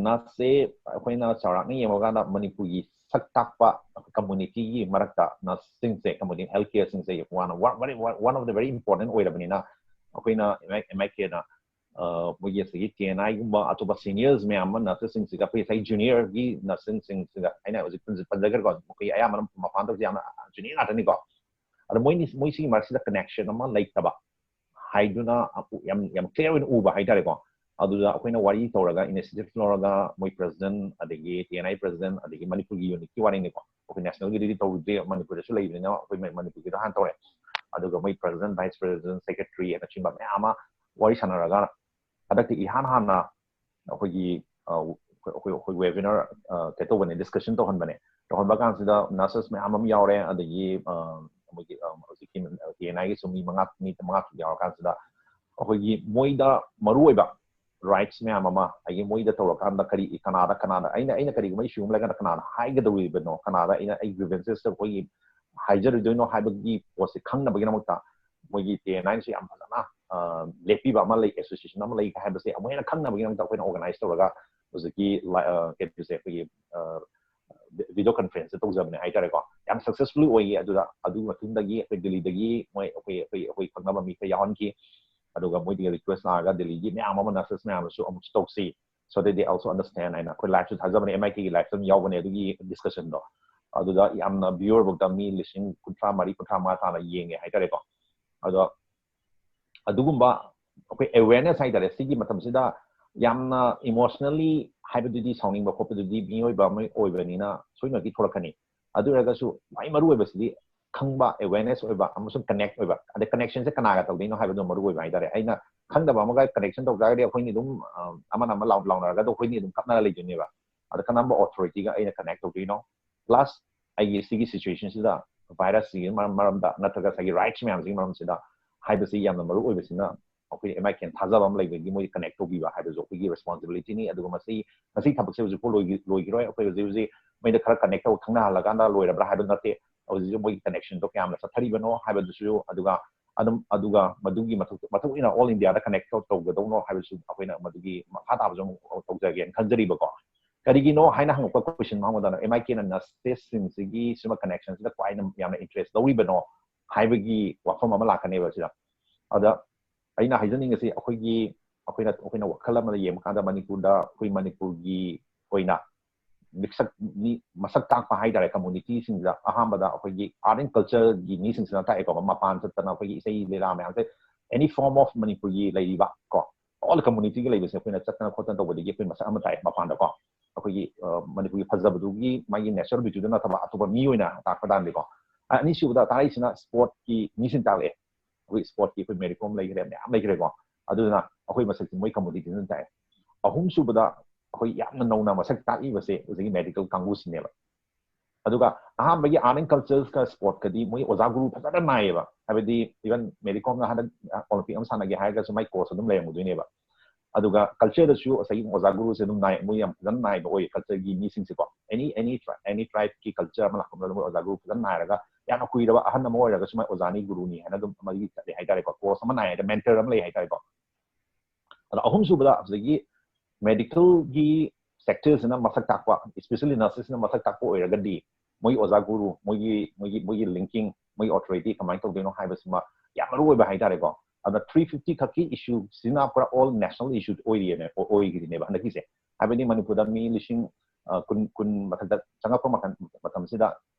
ꯅꯔꯁꯁꯦ ꯑꯩꯈꯣꯏꯅ ꯆꯥꯎꯔꯥꯛꯅ ꯌꯦꯡꯕꯀꯥꯟꯗ ꯃꯅꯤꯄꯨꯔꯒꯤ ꯁꯛ ꯇꯥꯛꯄ ꯀꯝꯃꯨꯅꯤꯇꯤꯒꯤ ꯃꯔꯛꯇ ꯅꯔꯁꯁꯤꯡꯁꯦ, ꯀꯝꯃꯨꯅꯤꯇꯤ ꯍꯦꯜꯊ ꯀꯦꯌꯔꯁꯤꯡꯁꯦ one, one, very, one, one of the very important ꯑꯣꯏꯔꯕꯅꯤꯅ ꯑꯩꯈꯣꯏꯅ ꯑꯦꯝ ꯑꯥꯏ ꯀꯦꯅ ꯃꯣꯏꯒꯤ ꯉꯁꯥꯏꯒꯤ ꯇꯤ ꯑꯦꯟ ꯑꯥꯏꯒꯨꯝꯕ ꯑꯇꯣꯞꯄ ꯁꯤꯅꯤꯌꯔꯁ ꯃꯌꯥꯝ ꯑꯃ ꯅꯔꯁꯦꯁꯁꯤꯡꯁꯤꯒ, ꯑꯩꯈꯣꯏ ꯉꯁꯥꯏ ꯖꯨꯅꯤꯌꯔꯒꯤ ꯅꯔꯁꯦꯁꯁꯤꯡꯁꯤꯒ ꯑꯩꯅ ꯍꯧꯖꯤꯛ ꯄꯟꯖ- ꯄꯟꯖꯈ꯭ꯔꯦꯀꯣ, ꯃꯈꯣꯏ ꯑꯌꯥꯝꯕꯅ ꯃꯄꯥꯟꯗ ꯍꯧꯖꯤꯛ ꯌꯥꯝꯅ ꯖꯨꯅꯤꯌꯔ ꯉꯥꯛꯇꯅꯤꯀꯣ꯫ ꯑꯗ ꯃꯣꯏꯅꯤ, ꯃꯣꯏꯁꯤꯒꯤ ꯃꯔꯛꯁꯤꯗ ꯀꯅꯦꯛꯁꯟ ꯑꯃ ꯂꯩꯇꯕ ꯍꯥꯏꯗꯨꯅ ꯌꯥꯝ, ꯌꯥꯝ ꯀ꯭ꯂꯤꯌꯥꯔ ꯑꯣꯏꯅ ꯎꯕ ꯍꯥꯏꯇꯥꯔꯦꯀꯣ꯫ ꯑꯗꯨꯗ ꯑꯩꯈꯣꯏꯅ ꯋꯥꯔꯤ ꯇꯧꯔꯒ, ꯏꯅꯤꯁꯤꯌꯦꯇꯤꯚ ꯂꯧꯔꯒ, ꯃꯣꯏ ꯄ꯭ꯔꯦꯁꯤꯗꯦꯟ, ꯑꯗꯒꯤ ꯇꯤ ꯑꯦꯟ ꯑꯥꯏ ꯄ꯭ꯔꯦꯁꯤꯗꯦꯟ, ꯑꯗꯒꯤ ꯃꯅꯤꯄꯨꯔꯒꯤ ꯌꯨꯅꯤꯠꯀꯤ ꯋꯥꯔꯤꯅꯤꯀꯣ, ꯑꯩꯈꯣꯏ ꯅꯦꯁꯅꯦꯜꯒꯤꯗꯤ ꯇꯧꯗ꯭ꯔꯤ, ꯃꯅꯤꯄꯨꯔꯗꯁꯨ ꯂꯩꯕꯅꯤꯅ ꯑꯩꯈꯣꯏ ꯃ- ꯃꯅꯤꯄꯨꯔꯒꯤꯗꯣ ꯍꯥꯟꯅ ꯇꯧꯔꯦ꯫ ꯑꯗꯨꯒ ꯃꯣꯏ ꯄ꯭ꯔꯦꯁꯤꯗꯦꯟ, ꯚꯥꯏꯁ ꯄ꯭ꯔꯦꯁꯤꯗꯦꯟ, ꯁꯦꯀ꯭ꯔꯦꯇꯔꯤ ꯑꯅꯆꯤꯡꯕ ꯃꯌꯥꯝ ꯑꯃ ꯋꯥꯔꯤ ꯁꯥꯟꯅꯔꯒ, ꯍꯟꯗꯛꯇꯤ ꯏꯍꯥꯟ ꯍꯥꯟꯅ ꯑꯩꯈꯣꯏꯒꯤ ꯑ, ꯑꯩꯈꯣꯏ ꯑꯩꯈꯣꯏ ꯋꯦꯕꯤꯅꯥꯔ ꯀꯩ ꯇꯧꯕꯅꯦ, ꯗꯤꯁꯀꯁꯟ ꯇꯧꯍꯟꯕꯅꯦ꯫ ꯇꯧꯍꯟꯕ ꯀꯥꯟꯁꯤꯗ ꯅꯔꯁꯦꯁ ꯃꯌꯥꯝ ꯑꯃ ꯌꯥꯎꯔꯦ, ꯑꯗꯒꯤ ꯑ, ꯃꯣꯏꯒꯤ ꯑ, ꯍꯧꯖꯤꯛꯀꯤ ꯇꯤ ꯑꯦꯟ ꯑꯥꯏꯒꯤꯁꯨ ꯃꯤ ꯃꯉꯥ, ꯃꯤ ꯃꯉꯥ ꯇꯔꯨꯛ ꯌꯥꯎꯔꯀꯥꯟꯁꯤꯗ ꯑꯩꯈꯣꯏꯒꯤ ꯃꯣꯏꯗ ꯃꯔꯨꯑꯣꯏꯕ ꯔꯥꯏꯠꯁ ꯃꯌꯥꯝ ꯑꯃ, ꯑꯩꯒꯤ ꯃꯣꯏꯗ ꯇꯧꯔꯀꯥꯟꯗ ꯀꯔꯤ, ꯀꯅꯥꯗ ꯀꯅꯥꯗ ꯑꯩꯅ ꯑꯩꯅ ꯀꯔꯤꯒꯨꯝꯕ ꯏꯁꯨ ꯑꯃ ꯂꯩꯔꯀꯥꯟꯗ ꯀꯅꯥꯗ ꯍꯥꯏꯒꯗꯧꯔꯤꯕꯅꯣ, ꯀꯅꯥꯗ ꯑꯩꯅ ꯑꯩ ꯒ꯭ꯔꯤꯚꯦꯟꯁꯦꯁꯇ ꯑꯩꯈꯣꯏꯒꯤ ꯍꯥꯏꯖꯔꯨꯗꯣꯏꯅꯣ ꯍꯥꯏꯕꯒꯤ ꯄꯣꯠꯁꯦ ꯈꯪꯅꯕꯒꯤꯗꯃꯛꯇ ꯃꯣꯏꯒꯤ ꯇꯤ ꯑꯦꯟ ꯑꯥꯏꯅꯁꯨ ꯌꯥꯝ ꯐꯖꯅ ꯑ, ꯂꯦꯞꯄꯤꯕ ꯑꯃ ꯂꯩ, ꯑꯦꯁꯣꯁꯤꯌꯦꯁꯟ ꯑꯃ ꯂꯩ ꯍꯥꯏꯕꯁꯦ ꯑꯃꯨꯛ ꯍꯦꯟꯅ ꯈꯪꯅꯕꯒꯤꯗꯃꯛꯇ ꯑꯩꯈꯣꯏꯅ ꯑꯣꯔꯒꯅꯥꯏꯁ ꯇꯧꯔꯒ ꯍꯧꯖꯤꯛꯀꯤ ꯂꯥ- ꯑ, ꯀꯩꯅꯣꯁꯦ ꯑꯩꯈꯣꯏꯒꯤ ꯚꯤꯗꯤꯑꯣ ꯀꯟꯐ꯭ꯔꯦꯟꯁꯁꯦ ꯇꯧꯖꯕꯅꯦ ꯍꯥꯏꯇꯥꯔꯦꯀꯣ꯫ ꯌꯥꯝ ꯁꯛꯁꯦꯁꯐꯨꯜꯂꯤ ꯑꯣꯏꯌꯦ꯫ ꯑꯗꯨꯗ ꯑꯗꯨꯒꯤ ꯃꯇꯨꯡꯗꯒꯤ ꯑꯩꯈꯣꯏ ꯗꯤꯜꯂꯤꯗꯒꯤ ꯃꯣꯏ ꯑꯩꯈꯣꯏ ꯑꯩꯈꯣꯏ ꯑꯩꯈꯣꯏ ꯈꯪꯅꯕ ꯃꯤ ꯈꯔ ꯌꯥꯎꯍꯟꯈꯤ꯫ ꯑꯗꯨꯒ ꯃꯣꯏꯗꯒꯤ ꯔꯤꯀ꯭ꯋꯦꯁ ꯂꯥꯛꯑꯒ ꯗꯤꯜꯂꯤꯒꯤ ꯃꯌꯥꯝ ꯑꯃ ꯅꯔꯁꯦꯁ ꯃꯌꯥꯝ ꯑꯃꯁꯨ ꯑꯃꯨꯛꯁꯨ ꯇꯧꯁꯤ, so that they also understand ꯍꯥꯏꯅ ꯑꯩꯈꯣꯏ ꯂꯥꯏꯐꯁꯨ ꯊꯥꯖꯕꯅꯦ, ꯑꯦꯝ ꯑꯥꯏ ꯇꯤꯒꯤ ꯂꯥꯏꯐꯇ ꯑꯗꯨꯝ ꯌꯥꯎꯕꯅꯦ ꯑꯗꯨꯒꯤ ꯗꯤꯁꯀꯁꯟꯗꯣ꯫ ꯑꯗꯨꯗ ꯌꯥꯝꯅ ꯚ꯭ꯌꯨꯋꯔꯐꯧꯗ ꯃꯤ ꯂꯤꯁꯤꯡ ꯀꯨꯟꯊ꯭ꯔꯥ ꯃꯔꯤ, ꯀꯨꯟꯊ꯭ꯔꯥ ꯃꯉꯥ ꯇꯥꯅ ꯌꯦꯡꯉꯦ ꯍꯥꯏꯇꯥꯔꯦꯀꯣ꯫ ꯑꯗꯣ ꯑꯗꯨꯒꯨꯝꯕ ꯑꯩꯈꯣꯏ ꯑꯦꯋꯦꯔꯅꯦꯁ ꯍꯥꯏꯇꯥꯔꯦ, ꯁꯤꯒꯤ ꯃꯇꯝꯁꯤꯗ ꯌꯥꯝꯅ ꯏꯃꯣꯁꯅꯦꯜꯂꯤ ꯍꯥꯏꯕꯗꯨꯗꯤ, ꯁꯥꯎꯅꯤꯡꯕ ꯈꯣꯠꯄꯗꯨꯗꯤ ꯃꯤꯑꯣꯏꯕ ꯑꯃ ꯑꯣꯏꯕꯅꯤꯅ ꯁꯣꯏꯗꯅꯃꯛꯀꯤ ꯊꯣꯛꯂꯛꯀꯅꯤ꯫ ꯑꯗꯨ ꯑꯣꯏꯔꯒꯁꯨ ꯈ꯭ꯋꯥꯏ ꯃꯔꯨ ꯑꯣꯏꯕꯁꯤꯗꯤ ꯈꯪꯕ, ꯑꯦꯋꯦꯔꯅꯦꯁ ꯑꯣꯏꯕ ꯑꯃꯁꯨꯡ ꯀꯅꯦꯛ ꯑꯣꯏꯕ꯫ ꯑꯗꯩ ꯀꯅꯦꯛꯁꯟꯁꯦ ꯀꯅꯥꯒ ꯇꯧꯗꯣꯏꯅꯣ ꯍꯥꯏꯕꯗꯣ ꯃꯔꯨ ꯑꯣꯏꯕ ꯍꯥꯏꯇꯥꯔꯦ꯫ ꯑꯩꯅ ꯈꯪꯗꯕ ꯑꯃꯒ ꯀꯅꯦꯛꯁꯟ ꯇꯧ ꯇꯥꯔꯒꯗꯤ ꯑꯩꯈꯣꯏꯅꯤ ꯑꯗꯨꯝ ꯑ, ꯑꯃꯅ ꯑꯃ ꯂꯥꯎ- ꯂꯥꯎꯅꯔꯒ ꯑꯗꯨꯝ ꯑꯩꯈꯣꯏꯅꯤ ꯑꯗꯨꯝ ꯀꯞꯅꯔ ꯂꯩꯗꯣꯏꯅꯦꯕ꯫ ꯑꯗ ꯀꯔꯝꯕ ꯑꯣꯊꯣꯔꯤꯇꯤꯒ ꯑꯩꯅ ꯀꯅꯦꯛ ꯇꯧꯗꯣꯏꯅꯣ? ꯄ꯭ꯂꯁ ꯑꯩꯒꯤ ꯁꯤꯒꯤ ꯁꯤꯆꯨꯋꯦꯁꯟꯁꯤꯗ, ꯚꯥꯏꯔꯁꯁꯤꯒꯤ ꯃꯔꯝ- ꯃꯔꯝꯗ ꯅꯠꯇ꯭ꯔꯒ ꯉꯁꯥꯏꯒꯤ ꯔꯥꯏꯠꯁ ꯃꯌꯥꯝꯁꯤꯒꯤ ꯃꯔꯝꯁꯤꯗ ꯍꯥꯏꯕꯁꯤ ꯌꯥꯝꯅ ꯃꯔꯨ ꯑꯣꯏꯕꯁꯤꯅ, ꯑꯩꯈꯣꯏ ꯑꯦꯝ ꯑꯥꯏ ꯀꯦꯟ ꯊꯥꯖꯕ ꯑꯃ ꯂꯩꯕꯒꯤ ꯃꯣꯏ ꯀꯅꯦꯛ ꯇꯧꯕꯤꯕ ꯍꯥꯏꯕꯁꯨ ꯑꯩꯈꯣꯏꯒꯤ ꯔꯦꯁꯄꯣꯟꯁꯤꯕꯤꯂꯤꯇꯤꯅꯤ꯫ ꯑꯗꯨꯒ ꯃꯁꯤ ꯃꯁꯤꯒꯤ ꯊꯕꯛꯁꯦ ꯍꯧꯖꯤꯛꯐꯥꯎ ꯂꯣꯏꯈꯤ- ꯂꯣꯏꯈꯤꯔꯣꯏ꯫ ꯑꯩꯈꯣꯏ ꯍꯧꯖꯤꯛ ꯍꯧꯖꯤꯛ ꯃꯣꯏꯗ ꯈꯔ ꯀꯅꯦꯛ ꯇꯧ ꯈꯪꯅꯍꯜꯂꯀꯥꯟꯗ ꯂꯣꯏꯔꯕ꯭ꯔꯥ ꯍꯥꯏꯕ ꯅꯠꯇꯦ꯫ ꯍꯧꯖꯤꯛ ꯍꯧꯖꯤꯛ ꯃꯣꯏꯒꯤ ꯀꯅꯦꯛꯁꯟꯗꯣ ꯀꯌꯥꯝꯅ ꯆꯠꯊꯔꯤꯕꯅꯣ ꯍꯥꯏꯕꯗꯨꯁꯨ, ꯑꯗꯨꯒ ꯑꯗꯨꯝ ꯑꯗꯨꯒ ꯃꯗꯨꯒꯤ ꯃꯊꯛ ꯃꯊꯧ ꯏꯟꯅ ꯑꯣꯜ ꯏꯟꯗꯤꯌꯥꯗ ꯀꯅꯦꯛ ꯇꯧꯒꯗꯧꯅꯣ ꯍꯥꯏꯕꯁꯨ ꯑꯩꯈꯣꯏꯅ ꯃꯗꯨꯒꯤ ꯃꯈꯥ ꯇꯥꯕꯁꯨ ꯑꯃꯨꯛ ꯇꯧꯖꯒꯦꯅ ꯈꯟꯖꯔꯤꯕꯀꯣ꯫ ꯀꯔꯤꯒꯤꯅꯣ ꯍꯥꯏꯅ ꯍꯪꯉꯛꯄ ꯀꯣꯏꯁꯟ ꯑꯃ ꯍꯪꯕꯗ, ꯑꯦꯝ ꯑꯥꯏ ꯀꯦꯅ ꯅꯔꯁꯦꯁꯁꯤꯡꯁꯤꯒꯤ ꯁꯤꯒꯨꯝꯕ ꯀꯅꯦꯛꯁꯟꯁꯤꯗ ꯈ꯭ꯋꯥꯏꯅ ꯌꯥꯝꯅ ꯏꯟꯇꯔꯦꯁ ꯂꯧꯔꯤꯕꯅꯣ ꯍꯥꯏꯕꯒꯤ ꯋꯥꯐꯝ ꯑꯃ ꯂꯥꯛꯀꯅꯦꯕ ꯁꯤꯗ꯫ ꯑꯗ ꯑꯩꯅ ꯍꯥꯏꯖꯅꯤꯡꯉꯤꯁꯤ, ꯑꯩꯈꯣꯏꯒꯤ ꯑꯩꯈꯣꯏꯅ ꯑꯩꯈꯣꯏꯅ ꯋꯥꯈꯜ ꯑꯃꯗ ꯌꯦꯡꯕ ꯀꯥꯟꯗ ꯃꯅꯤꯄꯨꯔꯗ ꯑꯩꯈꯣꯏ ꯃꯅꯤꯄꯨꯔꯒꯤ ꯑꯣꯏꯅ ꯃꯤꯁꯛ ꯃꯤ ꯃꯁꯛ ꯇꯥꯛꯄ ꯍꯥꯏꯇꯥꯔꯦ, ꯀꯝꯃꯨꯅꯤꯇꯤꯁꯤꯡꯁꯤꯗ ꯑꯍꯥꯟꯕꯗ ꯑꯩꯈꯣꯏꯒꯤ ꯑꯥꯔꯠ ꯑꯦꯟ ꯀꯜꯆꯔꯒꯤ ꯃꯤꯁꯤꯡꯁꯤꯅ ꯇꯥꯛꯑꯦꯀꯣ, ꯃꯄꯥꯟ ꯆꯠꯇꯅ ꯑꯩꯈꯣꯏꯒꯤ ꯏꯁꯩ ꯂꯤꯂꯥ ꯃꯌꯥꯝꯁꯦ, any form of ꯃꯅꯤꯄꯨꯔꯒꯤ ꯂꯩꯔꯤꯕ ꯀꯣ, all communityꯒꯤ ꯂꯩꯕꯁꯦ ꯑꯩꯈꯣꯏꯅ ꯆꯠꯇꯅ ꯈꯣꯠꯇꯅ ꯇꯧꯕꯗꯒꯤ ꯑꯩꯈꯣꯏ ꯃꯁꯛ ꯑꯃ ꯇꯥꯛꯑꯦ ꯃꯄꯥꯟꯗꯀꯣ꯫ ꯑꯩꯈꯣꯏꯒꯤ ꯃꯅꯤꯄꯨꯔꯒꯤ ꯐꯖꯕꯗꯨꯒꯤ ꯃꯥꯒꯤ natural beautyꯗꯨ ꯅꯠꯇꯕ ꯑꯇꯣꯞꯄ ꯃꯤ ꯑꯣꯏꯅ ꯇꯥꯛꯄ ꯇꯥꯔꯗꯤꯀꯣ꯫ ꯑꯅꯤꯁꯨꯕꯗ ꯇꯥꯔꯛꯏꯁꯤꯅ ꯁ꯭ꯄꯣꯔꯠꯀꯤ ꯃꯤꯁꯤꯡ ꯇꯥꯛꯂꯛꯑꯦ꯫ ꯑꯩꯈꯣꯏ ꯁ꯭ꯄꯣꯔꯠꯀꯤ ꯑꯩꯈꯣꯏ ꯃꯦꯔꯤ ꯀꯣꯝ ꯂꯩꯈ꯭ꯔꯦ, ꯃꯌꯥꯝ ꯂꯩꯈ꯭ꯔꯦꯀꯣ꯫ ꯑꯗꯨꯅ ꯑꯩꯈꯣꯏ ꯃꯁꯛꯁꯦ ꯃꯣꯏ ꯀꯝꯃꯨꯅꯤꯇꯤꯗꯨꯅ ꯇꯥꯛꯑꯦ꯫ ꯑꯍꯨꯝꯁꯨꯕꯗ ꯑꯩꯈꯣꯏ ꯌꯥꯝꯅ ꯅꯧꯅ ꯃꯁꯛ ꯇꯥꯛꯏꯕꯁꯦ ꯍꯧꯖꯤꯛꯀꯤ ꯃꯦꯗꯤꯀꯦꯜ ꯀꯥꯡꯕꯨꯁꯤꯅꯦꯕ꯫ ꯑꯗꯨꯒ ꯑꯍꯥꯟꯕꯒꯤ ꯑꯥꯔꯠ ꯑꯦꯟ ꯀꯜꯆꯔꯒ ꯁ꯭ꯄꯣꯔꯠꯀꯗꯤ ꯃꯣꯏ ꯑꯣꯖꯥ ꯒꯨꯔꯨ ꯐꯖꯅ ꯅꯥꯏꯌꯦꯕ꯫ ꯍꯥꯏꯕꯗꯤ ꯏꯚꯟ ꯃꯦꯔꯤ ꯀꯣꯝꯅ ꯍꯟꯗꯛ ꯑꯣꯂꯤꯝꯄꯤꯛ ꯑꯃ ꯁꯥꯟꯅꯒꯦ ꯍꯥꯏꯔꯒꯁꯨ ꯃꯥꯏ ꯀꯣꯆ ꯑꯗꯨꯝ ꯂꯩꯔꯝꯒꯗꯣꯏꯅꯦꯕ꯫ ꯑꯗꯨꯒ ꯀꯜꯆꯔꯗꯁꯨ ꯉꯁꯥꯏꯒꯤ ꯑꯣꯖꯥ ꯒꯨꯔꯨꯁꯦ ꯑꯗꯨꯝ ꯅꯥꯏ, ꯃꯣꯏ ꯌꯥꯝ ꯐꯖꯅ ꯅꯥꯏꯕ ꯑꯣꯏꯌꯦ ꯀꯜꯆꯔꯒꯤ ꯃꯤꯁꯤꯡꯁꯦꯀꯣ꯫ Any any any tribeꯀꯤ ꯀꯜꯆꯔ ꯑꯃ ꯂꯥꯛꯄ ꯃꯇꯝꯗ ꯃꯣꯏ ꯑꯣꯖꯥ ꯒꯨꯔꯨ ꯐꯖꯅ ꯅꯥꯏꯔꯒ ꯌꯥꯝꯅ ꯀꯨꯏꯔꯕ ꯑꯍꯟ ꯑꯃ ꯑꯣꯏꯔꯒꯁꯨ ꯃꯥꯏ ꯑꯣꯖꯥꯅꯤ ꯒꯨꯔꯨꯅꯤ ꯍꯥꯏꯅ ꯑꯗꯨꯝ ꯑꯃꯒꯤ ꯆꯠꯂꯦ ꯍꯥꯏꯇꯥꯔꯦꯀꯣ꯫ ꯀꯣꯆ ꯑꯃ ꯅꯥꯏ ꯍꯥꯏꯇꯥꯔꯦ, ꯃꯦꯟꯇꯔ ꯑꯃ ꯂꯩ ꯍꯥꯏꯇꯥꯔꯦꯀꯣ꯫ ꯑꯗ ꯑꯍꯨꯝꯁꯨꯕꯗ ꯉꯁꯥꯏꯒꯤ ꯃꯦꯗꯤꯀꯦꯜꯒꯤ ꯁꯦꯛꯇꯔꯁꯤꯅ ꯃꯁꯛ ꯇꯥꯛꯄ, especially ꯅꯔꯁꯦꯁꯅ ꯃꯁꯛ ꯇꯥꯛꯄ ꯑꯣꯏꯔꯒꯗꯤ ꯃꯣꯏꯒꯤ ꯑꯣꯖꯥ ꯒꯨꯔꯨ, ꯃꯣꯏꯒꯤ ꯃꯣꯏꯒꯤ ꯃꯣꯏꯒꯤ ꯂꯤꯡꯀꯤꯡ, ꯃꯣꯏꯒꯤ ꯑꯣꯊꯣꯔꯤꯇꯤ ꯀꯃꯥꯏꯅ ꯇꯧꯗꯣꯏꯅꯣ ꯍꯥꯏꯕꯁꯤꯃ ꯌꯥꯝ ꯃꯔꯨ ꯑꯣꯏꯕ ꯍꯥꯏꯇꯥꯔꯦꯀꯣ꯫ ꯑꯗ three fifty ꯈꯛꯀꯤ ꯏꯁꯨꯁꯤꯅ ꯄꯨꯔꯥ all national issue ꯑꯣꯏꯔꯤꯅꯦ, ꯑꯣꯏꯈꯤꯅꯦꯕ ꯍꯟꯗꯛꯀꯤꯁꯦ꯫ ꯍꯥꯏꯕꯗꯤ ꯃꯅꯤꯄꯨꯔꯗ ꯃꯤ ꯂꯤꯁꯤꯡ ꯑ, ꯀꯨꯟ ꯀꯨꯟ ꯃꯊꯛꯇ ꯆꯪꯉꯛꯄ ꯃꯇꯝ ꯃꯇꯝꯁꯤꯗ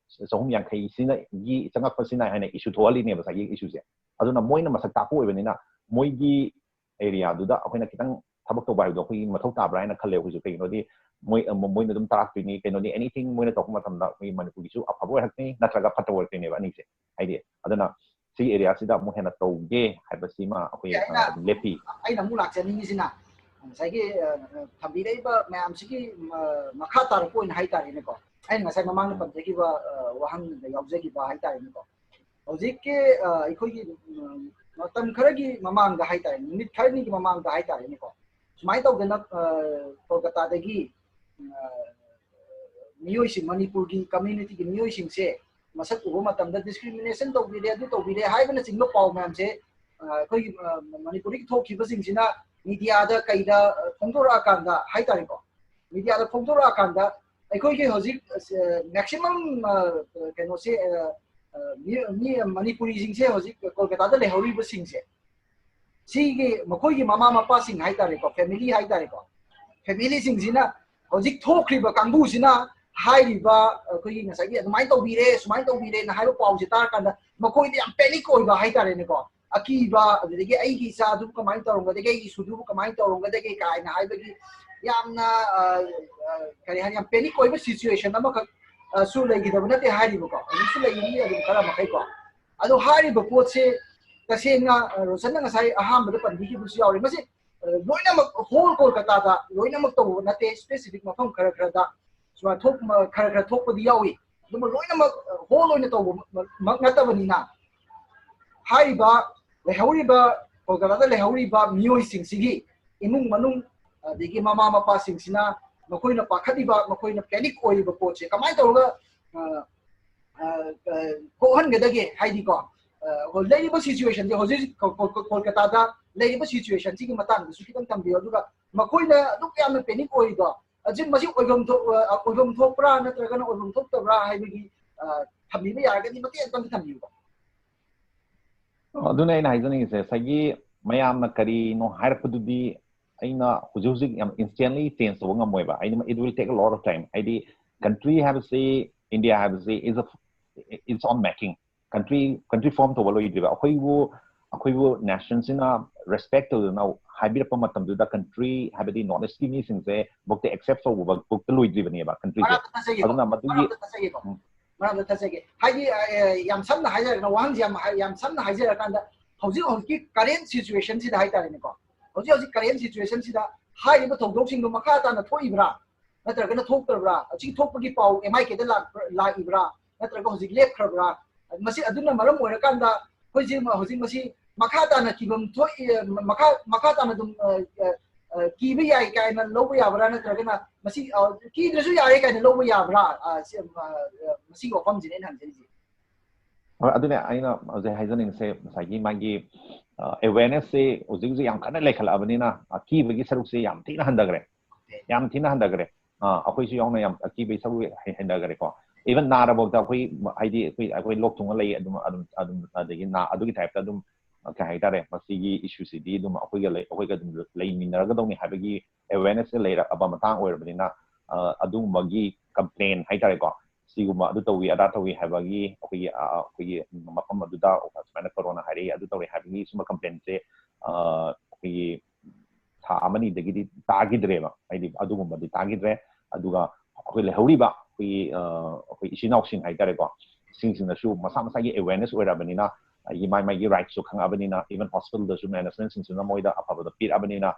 ꯆꯍꯨꯝ ꯌꯥꯡꯈꯩ ꯁꯤꯅ ꯒꯤ ꯆꯪꯉꯛꯄꯁꯤꯅ ꯍꯥꯏꯅ ꯏꯁꯨ ꯊꯣꯛꯍꯜꯂꯤꯅꯦꯕ ꯉꯁꯥꯏꯒꯤ ꯏꯁꯨꯁꯦ꯫ ꯑꯗꯨꯅ ꯃꯣꯏꯅ ꯃꯁꯛ ꯇꯥꯛꯄ ꯑꯣꯏꯕꯅꯤꯅ ꯃꯣꯏꯒꯤ ꯑꯦꯔꯤꯌꯥꯗꯨꯗ ꯑꯩꯈꯣꯏꯅ ꯈꯤꯇꯪ ꯊꯕꯛ ꯇꯧꯕ ꯍꯥꯏꯕꯗꯣ ꯑꯩꯈꯣꯏꯒꯤ ꯃꯊꯧ ꯇꯥꯕ꯭ꯔꯥ ꯍꯥꯏꯅ ꯈꯜꯂꯦ ꯑꯩꯈꯣꯏꯁꯨ꯫ ꯀꯩꯒꯤꯅꯣꯗꯤ ꯃꯣꯏ ꯃꯣꯏꯅ ꯑꯗꯨꯝ ꯇꯥꯛꯂꯛꯇꯣꯏꯅꯤ, ꯀꯩꯅꯣꯗꯤ ꯑꯦꯅꯤꯊꯤꯡ ꯃꯣꯏꯅ ꯇꯧꯔꯛꯄ ꯃꯇꯝꯗ ꯑꯩꯈꯣꯏꯒꯤ ꯃꯅꯤꯄꯨꯔꯒꯤꯁꯨ ꯑꯐꯕ ꯑꯣꯏꯔꯛꯇꯣꯏꯅꯤ ꯅꯠꯇ꯭ꯔꯒ ꯐꯠꯇꯕ ꯑꯣꯏꯔꯛꯇꯣꯏꯅꯦꯕ ꯑꯅꯤꯁꯦ꯫ ꯍꯥꯏꯗꯤ ꯑꯗꯨꯅ ꯁꯤ ꯑꯦꯔꯤꯌꯥꯁꯤꯗ ꯑꯃꯨꯛ ꯍꯦꯟꯅ ꯇꯧꯒꯦ ꯍꯥꯏꯕꯁꯤꯃ ꯑꯩꯈꯣꯏ ꯑꯩꯅ ꯑ, ꯂꯦꯞꯄꯤ꯫ ꯑꯩꯅ ꯑꯃꯨꯛ ꯂꯥꯛꯆꯅꯤꯡꯉꯤꯁꯤꯅ ꯉꯁꯥꯏꯒꯤ ꯑ, ꯊꯝꯕꯤꯔꯛꯏꯕ ꯃꯌꯥꯝꯁꯤꯒꯤ ꯃ- ꯃꯈꯥ ꯇꯥꯔꯛꯄ ꯑꯣꯏꯅ ꯍꯥꯏꯇꯥꯔꯦꯅꯦꯀꯣ꯫ ꯑꯩꯅ ꯉꯁꯥꯏ ꯃꯃꯥꯡꯗ ꯄꯟꯖꯈꯤꯕ ꯑ, ꯋꯥꯍꯪꯗ ꯌꯥꯎꯖꯈꯤꯕ ꯍꯥꯏꯇꯥꯔꯦꯅꯦꯀꯣ꯫ ꯍꯧꯖꯤꯛꯀꯤ ꯑ, ꯑꯩꯈꯣꯏꯒꯤ ꯎꯝ, ꯃꯇꯝ ꯈꯔꯒꯤ ꯃꯃꯥꯡꯗ ꯍꯥꯏꯇꯥꯔꯦ, ꯅꯨꯃꯤꯠ ꯈꯔꯅꯤꯒꯤ ꯃꯃꯥꯡꯗ ꯍꯥꯏꯇꯥꯔꯦꯅꯦꯀꯣ, ꯁꯨꯃꯥꯏꯅ ꯇꯧꯗꯅ ꯑ, ꯀꯣꯜꯀꯇꯥꯗꯒꯤ ꯑ, ꯃꯤꯑꯣꯏꯁꯤꯡ, ꯃꯅꯤꯄꯨꯔꯒꯤ ꯀꯝꯃ꯭ꯌꯨꯅꯤꯇꯤꯒꯤ ꯃꯤꯑꯣꯏꯁꯤꯡꯁꯦ ꯃꯁꯛ ꯎꯕ ꯃꯇꯝꯗ ꯗꯤꯁꯀ꯭ꯔꯤꯃꯤꯅꯦꯁꯟ ꯇꯧꯕꯤꯔꯦ, ꯑꯗꯨ ꯇꯧꯕꯤꯔꯦ ꯍꯥꯏꯕꯅꯆꯤꯡꯕ ꯄꯥꯎ ꯃꯌꯥꯝꯁꯦ ꯑ, ꯑꯩꯈꯣꯏꯒꯤ ꯑ, ꯃꯅꯤꯄꯨꯔꯗꯒꯤ ꯊꯣꯛꯈꯤꯕꯁꯤꯡꯁꯤꯅ ꯃꯤꯗꯤꯌꯥꯗ ꯀꯩꯗ ꯑ, ꯐꯣꯡꯗꯣꯔꯛꯑꯀꯥꯟꯗ ꯍꯥꯏꯇꯥꯔꯦꯀꯣ, ꯃꯤꯗꯤꯌꯥꯗ ꯐꯣꯡꯗꯣꯔꯛꯑꯀꯥꯟꯗ ꯑꯩꯈꯣꯏꯒꯤ ꯍꯧꯖꯤꯛ ꯃꯦꯛꯁꯤꯃꯝ ꯀꯩꯅꯣꯁꯦ ꯑ, ꯑ, ꯃꯤ ꯃꯤ ꯃꯅꯤꯄꯨꯔꯤꯁꯤꯡꯁꯦ ꯍꯧꯖꯤꯛ ꯀꯣꯜꯀꯇꯥꯗ ꯂꯩꯍꯧꯔꯤꯕꯁꯤꯡꯁꯦ ꯁꯤꯒꯤ ꯃꯈꯣꯏꯒꯤ ꯃꯃꯥ ꯃꯄꯥꯁꯤꯡ ꯍꯥꯏꯇꯥꯔꯦꯀꯣ, ꯐꯦꯃꯤꯂꯤ ꯍꯥꯏꯇꯥꯔꯦꯀꯣ, ꯐꯦꯃꯤꯂꯤꯁꯤꯡꯁꯤꯅ ꯍꯧꯖꯤꯛ ꯊꯣꯛꯈ꯭ꯔꯤꯕ ꯀꯥꯡꯕꯨꯁꯤꯅ ꯍꯥꯏꯔꯤꯕ ꯑꯩꯈꯣꯏꯒꯤ ꯉꯁꯥꯏꯒꯤ "ꯑꯗꯨꯃꯥꯏꯅ ꯇꯧꯕꯤꯔꯦ, ꯁꯨꯃꯥꯏꯅ ꯇꯧꯕꯤꯔꯦꯅ" ꯍꯥꯏꯕ ꯄꯥꯎꯁꯦ ꯇꯥꯔꯀꯥꯟꯗ ꯃꯈꯣꯏꯗ ꯌꯥꯝ ꯄꯦꯅꯤꯛ ꯑꯣꯏꯕ ꯍꯥꯏꯇꯥꯔꯦꯅꯦꯀꯣ, ꯑꯀꯤꯕ, ꯑꯗꯨꯗꯒꯤ "ꯑꯩꯒꯤ ꯏꯆꯥꯗꯨꯕꯨ ꯀꯃꯥꯏꯅ ꯇꯧꯔꯝꯒꯗꯒꯦ, ꯑꯩꯒꯤ ꯏꯁꯨꯗꯨꯕꯨ ꯀꯃꯥꯏꯅ ꯇꯧꯔꯝꯒꯗꯒꯦ" ꯀꯥꯏꯅ ꯍꯥꯏꯕꯒꯤ ꯌꯥꯝꯅ ꯑ, ꯑ, ꯀꯔꯤ ꯍꯥꯏꯅꯤ, ꯌꯥꯝ ꯄꯦꯅꯤꯛ ꯑꯣꯏꯕ ꯁꯤꯆꯨꯋꯦꯁꯟ ꯑꯃꯈꯛ ꯑ, ꯁꯨ ꯂꯩꯈꯤꯗꯕ ꯅꯠꯇꯦ ꯍꯥꯏꯔꯤꯕꯀꯣ, ꯍꯧꯖꯤꯛꯁꯨ ꯂꯩꯔꯤ ꯑꯗꯨꯝ ꯈꯔ ꯃꯈꯩꯀꯣ꯫ ꯑꯗꯣ ꯍꯥꯏꯔꯤꯕ ꯄꯣꯠꯁꯦ ꯇꯁꯦꯡꯅ ꯑ, ꯔꯣꯁꯟꯅ ꯉꯁꯥꯏ ꯑꯍꯥꯟꯕꯗ ꯄꯟꯕꯤꯈꯤꯕꯁꯨ ꯌꯥꯎꯔꯦ꯫ ꯃꯁꯤ ꯑ, ꯂꯣꯏꯅꯃꯛ ꯍꯣꯜ ꯀꯣꯜꯀꯇꯥꯗ ꯂꯣꯏꯅꯃꯛ ꯇꯧꯕ ꯅꯠꯇꯦ, ꯁ꯭ꯄꯦꯁꯤꯐꯤꯛ ꯃꯐꯝ ꯈꯔ ꯈꯔꯗ ꯁꯨꯃꯥꯏꯅ ꯊꯣꯛ-, ꯃ-, ꯈꯔ ꯈꯔ ꯊꯣꯛꯄꯗꯤ ꯌꯥꯎꯏ꯫ ꯑꯗꯨꯕꯨ ꯂꯣꯏꯅꯃꯛ ꯑ, ꯍꯣꯜ ꯑꯣꯏꯅ ꯇꯧꯕ ꯃ-, ꯃꯛ ꯅꯠꯇꯕꯅꯤꯅ ꯍꯥꯏꯔꯤꯕ ꯂꯩꯍꯧꯔꯤꯕ, ꯀꯣꯜꯀꯇꯥꯗ ꯂꯩꯍꯧꯔꯤꯕ ꯃꯤꯑꯣꯏꯁꯤꯡꯁꯤꯒꯤ ꯏꯃꯨꯡ ꯃꯅꯨꯡ, ꯑꯗꯒꯤ ꯃꯃꯥ ꯃꯄꯥꯁꯤꯡꯁꯤꯅ ꯃꯈꯣꯏꯅ ꯄꯥꯈꯠꯂꯤꯕ, ꯃꯈꯣꯏꯅ ꯄꯦꯅꯤꯛ ꯑꯣꯏꯔꯤꯕ ꯄꯣꯠꯁꯦ ꯀꯃꯥꯏꯅ ꯇꯧꯔꯒ ꯑ, ꯑ, ꯑ, ꯀꯣꯛꯍꯟꯒꯗꯒꯦ? ꯍꯥꯏꯗꯤꯀꯣ, ꯑ, ꯍꯣ-, ꯂꯩꯔꯤꯕ ꯁꯤꯆꯨꯋꯦꯁꯟꯁꯦ ꯍꯧꯖꯤꯛ ꯍꯧꯖꯤꯛ ꯀꯣ-, ꯀꯣ-, ꯀꯣ-, ꯀꯣꯜꯀꯇꯥꯗ ꯂꯩꯔꯤꯕ ꯁꯤꯆꯨꯋꯦꯁꯟꯁꯤꯒꯤ ꯃꯇꯥꯡꯗꯁꯨ ꯈꯤꯇꯪ ꯊꯝꯕꯤꯌꯨ꯫ ꯑꯗꯨꯒ ꯃꯈꯣꯏꯅ ꯑꯗꯨꯛ ꯌꯥꯝꯅ ꯄꯦꯅꯤꯛ ꯑꯣꯏꯔꯤꯗꯣ, ꯍꯧꯖꯤꯛ ꯃꯁꯤ ꯑꯣꯏꯐꯝ ꯊꯣꯛ-, ꯑ, ꯑꯣꯏꯐꯝ ꯊꯣꯛꯄ꯭ꯔꯥ ꯅꯠꯇ꯭ꯔꯒꯅ ꯑꯣꯏꯐꯝ ꯊꯣꯛꯇꯕ꯭ꯔꯥ ꯍꯥꯏꯕꯒꯤ, ꯑ, ꯊꯝꯕꯤꯕ ꯌꯥꯔꯒꯗꯤ ꯃꯇꯦꯛ ꯑꯃꯇꯪꯗꯤ ꯊꯝꯕꯤꯌꯨꯀꯣ꯫ ꯑꯗꯨꯅ ꯑꯩꯅ ꯍꯥꯏꯖꯅꯤꯡꯉꯤꯁꯦ, ꯉꯁꯥꯏꯒꯤ ꯃꯌꯥꯝꯅ ꯀꯔꯤꯅꯣ ꯍꯥꯏꯔꯛꯄꯗꯨꯗꯤ ꯑꯩꯅ ꯍꯧꯖꯤꯛ ꯍꯧꯖꯤꯛ ꯌꯥꯝ instantly change ꯇꯧꯕ ꯉꯝꯃꯣꯏꯕ꯫ ꯍꯥꯏꯗꯤ, it will take a lot of time. ꯍꯥꯏꯗꯤ, country ꯍꯥꯏꯕꯁꯤ, India ꯍꯥꯏꯕꯁꯤ is a, it's on making. Country, country form ꯇꯧꯕ ꯂꯣꯏꯗ꯭ꯔꯤꯕ꯫ ꯑꯩꯈꯣꯏꯕꯨ, ꯑꯩꯈꯣꯏꯕꯨ nationꯁꯤꯅ respect ꯇꯧꯗꯅ ꯍꯥꯏꯕꯤꯔꯛꯄ ꯃꯇꯝꯗꯨꯗ, country ꯍꯥꯏꯕꯗꯤ North Eastꯀꯤ ꯃꯤꯁꯤꯡꯁꯦ ꯕꯨꯛꯇ accept ꯇꯧꯕ ꯕꯨꯛꯇ ꯂꯣꯏꯗ꯭ꯔꯤꯕꯅꯦꯕ countryꯁꯦ꯫ ꯃꯔꯝ ꯑꯃ ꯆꯠꯆꯒꯦꯀꯣ, ꯑꯗꯨꯅ ꯃꯗꯨꯒꯤ ꯃꯔꯝ ꯑꯃ ꯆꯠꯆꯒꯦꯀꯣ, ꯎꯝ꯫ ꯃꯔꯝ ꯑꯃ ꯆꯠꯆꯒꯦ꯫ ꯍꯥꯏꯗꯤ, ꯑ, ꯌꯥꯝ ꯁꯝꯅ ꯍꯥꯏꯖꯔꯒꯅ, ꯋꯥꯍꯪꯁꯦ ꯌꯥꯝ ꯍꯥꯏ-, ꯌꯥꯝ ꯁꯝꯅ ꯍꯥꯏꯖꯔꯀꯥꯟꯗ, ꯍꯧꯖꯤꯛ ꯍꯧꯖꯤꯛꯀꯤ current situationꯁꯤꯗ ꯍꯥꯏꯇꯥꯔꯦꯅꯦꯀꯣ, ꯍꯧꯖꯤꯛ ꯍꯧꯖꯤꯛ current situationꯁꯤꯗ ꯍꯥꯏꯔꯤꯕ ꯊꯧꯗꯣꯛꯁꯤꯡꯗꯣ ꯃꯈꯥ ꯇꯥꯅ ꯊꯣꯛꯏꯕ꯭ꯔꯥ ꯅꯠꯇ꯭ꯔꯒꯅ ꯊꯣꯛꯇ꯭ꯔꯕ꯭ꯔꯥ? ꯍꯧꯖꯤꯛ ꯊꯣꯛꯄꯒꯤ ꯄꯥꯎ MIKꯗ ꯂꯥꯛꯄ꯭ꯔ-, ꯂꯥꯛꯏꯕ꯭ꯔꯥ ꯅꯠꯇ꯭ꯔꯒ ꯍꯧꯖꯤꯛ ꯂꯦꯞꯈ꯭ꯔꯕ꯭ꯔꯥ? ꯃꯁꯤ ꯑꯗꯨꯅ ꯃꯔꯝ ꯑꯣꯏꯔꯀꯥꯟꯗ ꯑꯩꯈꯣꯏꯁꯦ ꯍꯧꯖꯤꯛ ꯃꯁꯤ ꯃꯈꯥ ꯇꯥꯅ ꯀꯤꯐꯝ ꯊꯣꯛꯏ, ꯃꯈꯥ, ꯃꯈꯥ ꯇꯥꯅ ꯑꯗꯨꯝ, ꯑ, ꯑ, ꯑ, ꯀꯤꯕ ꯌꯥꯏ ꯀꯥꯏꯅ ꯂꯧꯕ ꯌꯥꯕ꯭ꯔꯥ, ꯅꯠꯇ꯭ꯔꯒꯅ ꯃꯁꯤ, ꯑ, ꯀꯤꯗ꯭ꯔꯁꯨ ꯌꯥꯔꯦ ꯀꯥꯏꯅ ꯂꯧꯕ ꯌꯥꯕ꯭ꯔꯥ? ꯑ, ꯁꯤ, ꯑ, ꯑ, ꯃꯁꯤꯒꯤ ꯋꯥꯐꯝꯁꯤꯅꯦ ꯑꯩꯅ ꯍꯪꯖꯔꯤꯁꯦ꯫ ꯍꯣꯏ, ꯑꯗꯨꯅꯦ ꯑꯩꯅ ꯍꯧꯖꯤꯛ ꯍꯥꯏꯖꯅꯤꯡꯉꯤꯁꯦ, ꯉꯁꯥꯏꯒꯤ ꯃꯥꯒꯤ, ꯑ, awarenessꯁꯦ ꯍꯧꯖꯤꯛ ꯍꯧꯖꯤꯛ ꯌꯥꯝ ꯀꯟꯅ ꯂꯩꯈꯠꯂꯛꯑꯕꯅꯤꯅ, ꯑꯀꯤꯕꯒꯤ ꯁꯔꯨꯛꯁꯦ ꯌꯥꯝ ꯊꯤꯅ ꯍꯟꯊꯈ꯭ꯔꯦ, ꯌꯥꯝ ꯊꯤꯅ ꯍꯟꯊꯈ꯭ꯔꯦ꯫ ꯑ, ꯑꯩꯈꯣꯏꯁꯨ ꯌꯥꯎꯅ ꯌꯥꯝ ꯑꯀꯤꯕꯒꯤ ꯁꯔꯨꯛ ꯍꯦ-, ꯍꯟꯊꯈ꯭ꯔꯦꯀꯣ꯫ Even ꯅꯥꯔꯕꯧꯗ ꯑꯩꯈꯣꯏ, ꯍꯥꯏꯗꯤ ꯑꯩꯈꯣꯏ, ꯑꯩꯈꯣꯏ ꯂꯣꯛ ꯊꯨꯡꯉ ꯂꯩ, ꯑꯗꯨꯝ, ꯑꯗꯨꯝ, ꯑꯗꯨꯝ, ꯑꯗꯒꯤ ꯅꯥ-, ꯑꯗꯨꯒꯤ typeꯇ ꯑꯗꯨꯝ ꯑ, ꯀꯩ ꯍꯥꯏꯇꯥꯔꯦ, ꯃꯁꯤꯒꯤ ꯏꯁꯨꯁꯤꯗꯤ ꯑꯗꯨꯝ ꯑꯩꯈꯣꯏꯒ ꯂꯩ, ꯑꯩꯈꯣꯏꯒ ꯑꯗꯨꯝ ꯂꯩꯃꯤꯟꯅꯔꯒꯗꯧꯅꯤ ꯍꯥꯏꯕꯒꯤ awareness ꯂꯩꯔꯛꯑꯕ ꯃꯇꯥꯡ ꯑꯣꯏꯔꯕꯅꯤꯅ, ꯑ, ꯑꯗꯨꯒꯨꯝꯕꯒꯤ complain ꯍꯥꯏꯇꯥꯔꯦꯀꯣ, ꯁꯤꯒꯨꯝꯕ ꯑꯗꯨ ꯇꯧꯏ ꯑꯗꯥ ꯇꯧꯏ ꯍꯥꯏꯕꯒꯤ ꯑꯩꯈꯣꯏꯒꯤ, ꯑ, ꯑꯩꯈꯣꯏꯒꯤ ꯃꯐꯝ ꯑꯗꯨꯗ ꯁꯨꯃꯥꯏꯅ ꯀꯣꯔꯣꯅꯥ ꯍꯥꯏꯔꯛꯏ ꯑꯗꯨ ꯇꯧꯔꯦ ꯍꯥꯏꯕꯒꯤ ꯁꯨꯝꯕ complainꯁꯦ, ꯑ, ꯑꯩꯈꯣꯏꯒꯤ ꯊꯥ ꯑꯃꯅꯤꯗꯒꯤꯗꯤ ꯇꯥꯈꯤꯗ꯭ꯔꯦꯕ, ꯍꯥꯏꯗꯤ ꯑꯗꯨꯒꯨꯝꯕꯗꯤ ꯇꯥꯈꯤꯗ꯭ꯔꯦ꯫ ꯑꯗꯨꯒ ꯑꯩꯈꯣꯏ ꯂꯩꯍꯧꯔꯤꯕ ꯑꯩꯈꯣꯏꯒꯤ, ꯑ, ꯑꯩꯈꯣꯏ ꯏꯆꯤꯟ ꯏꯅꯥꯎꯁꯤꯡ ꯍꯥꯏꯇꯥꯔꯦꯀꯣ, ꯁꯤꯡꯁꯤꯅꯁꯨ ꯃꯁꯥ ꯃꯁꯥꯒꯤ awareness ꯑꯣꯏꯔꯕꯅꯤꯅ, ꯑꯩꯒꯤ ꯃꯥꯏ ꯃꯥꯏꯒꯤ rightꯁꯨ ꯈꯪꯉꯛꯑꯕꯅꯤꯅ, even hospitalꯗꯁꯨ managementꯁꯤꯡꯁꯤꯅ ꯃꯣꯏꯗ ꯑꯐꯕꯗꯣ ꯄꯤꯔꯛꯑꯕꯅꯤꯅ,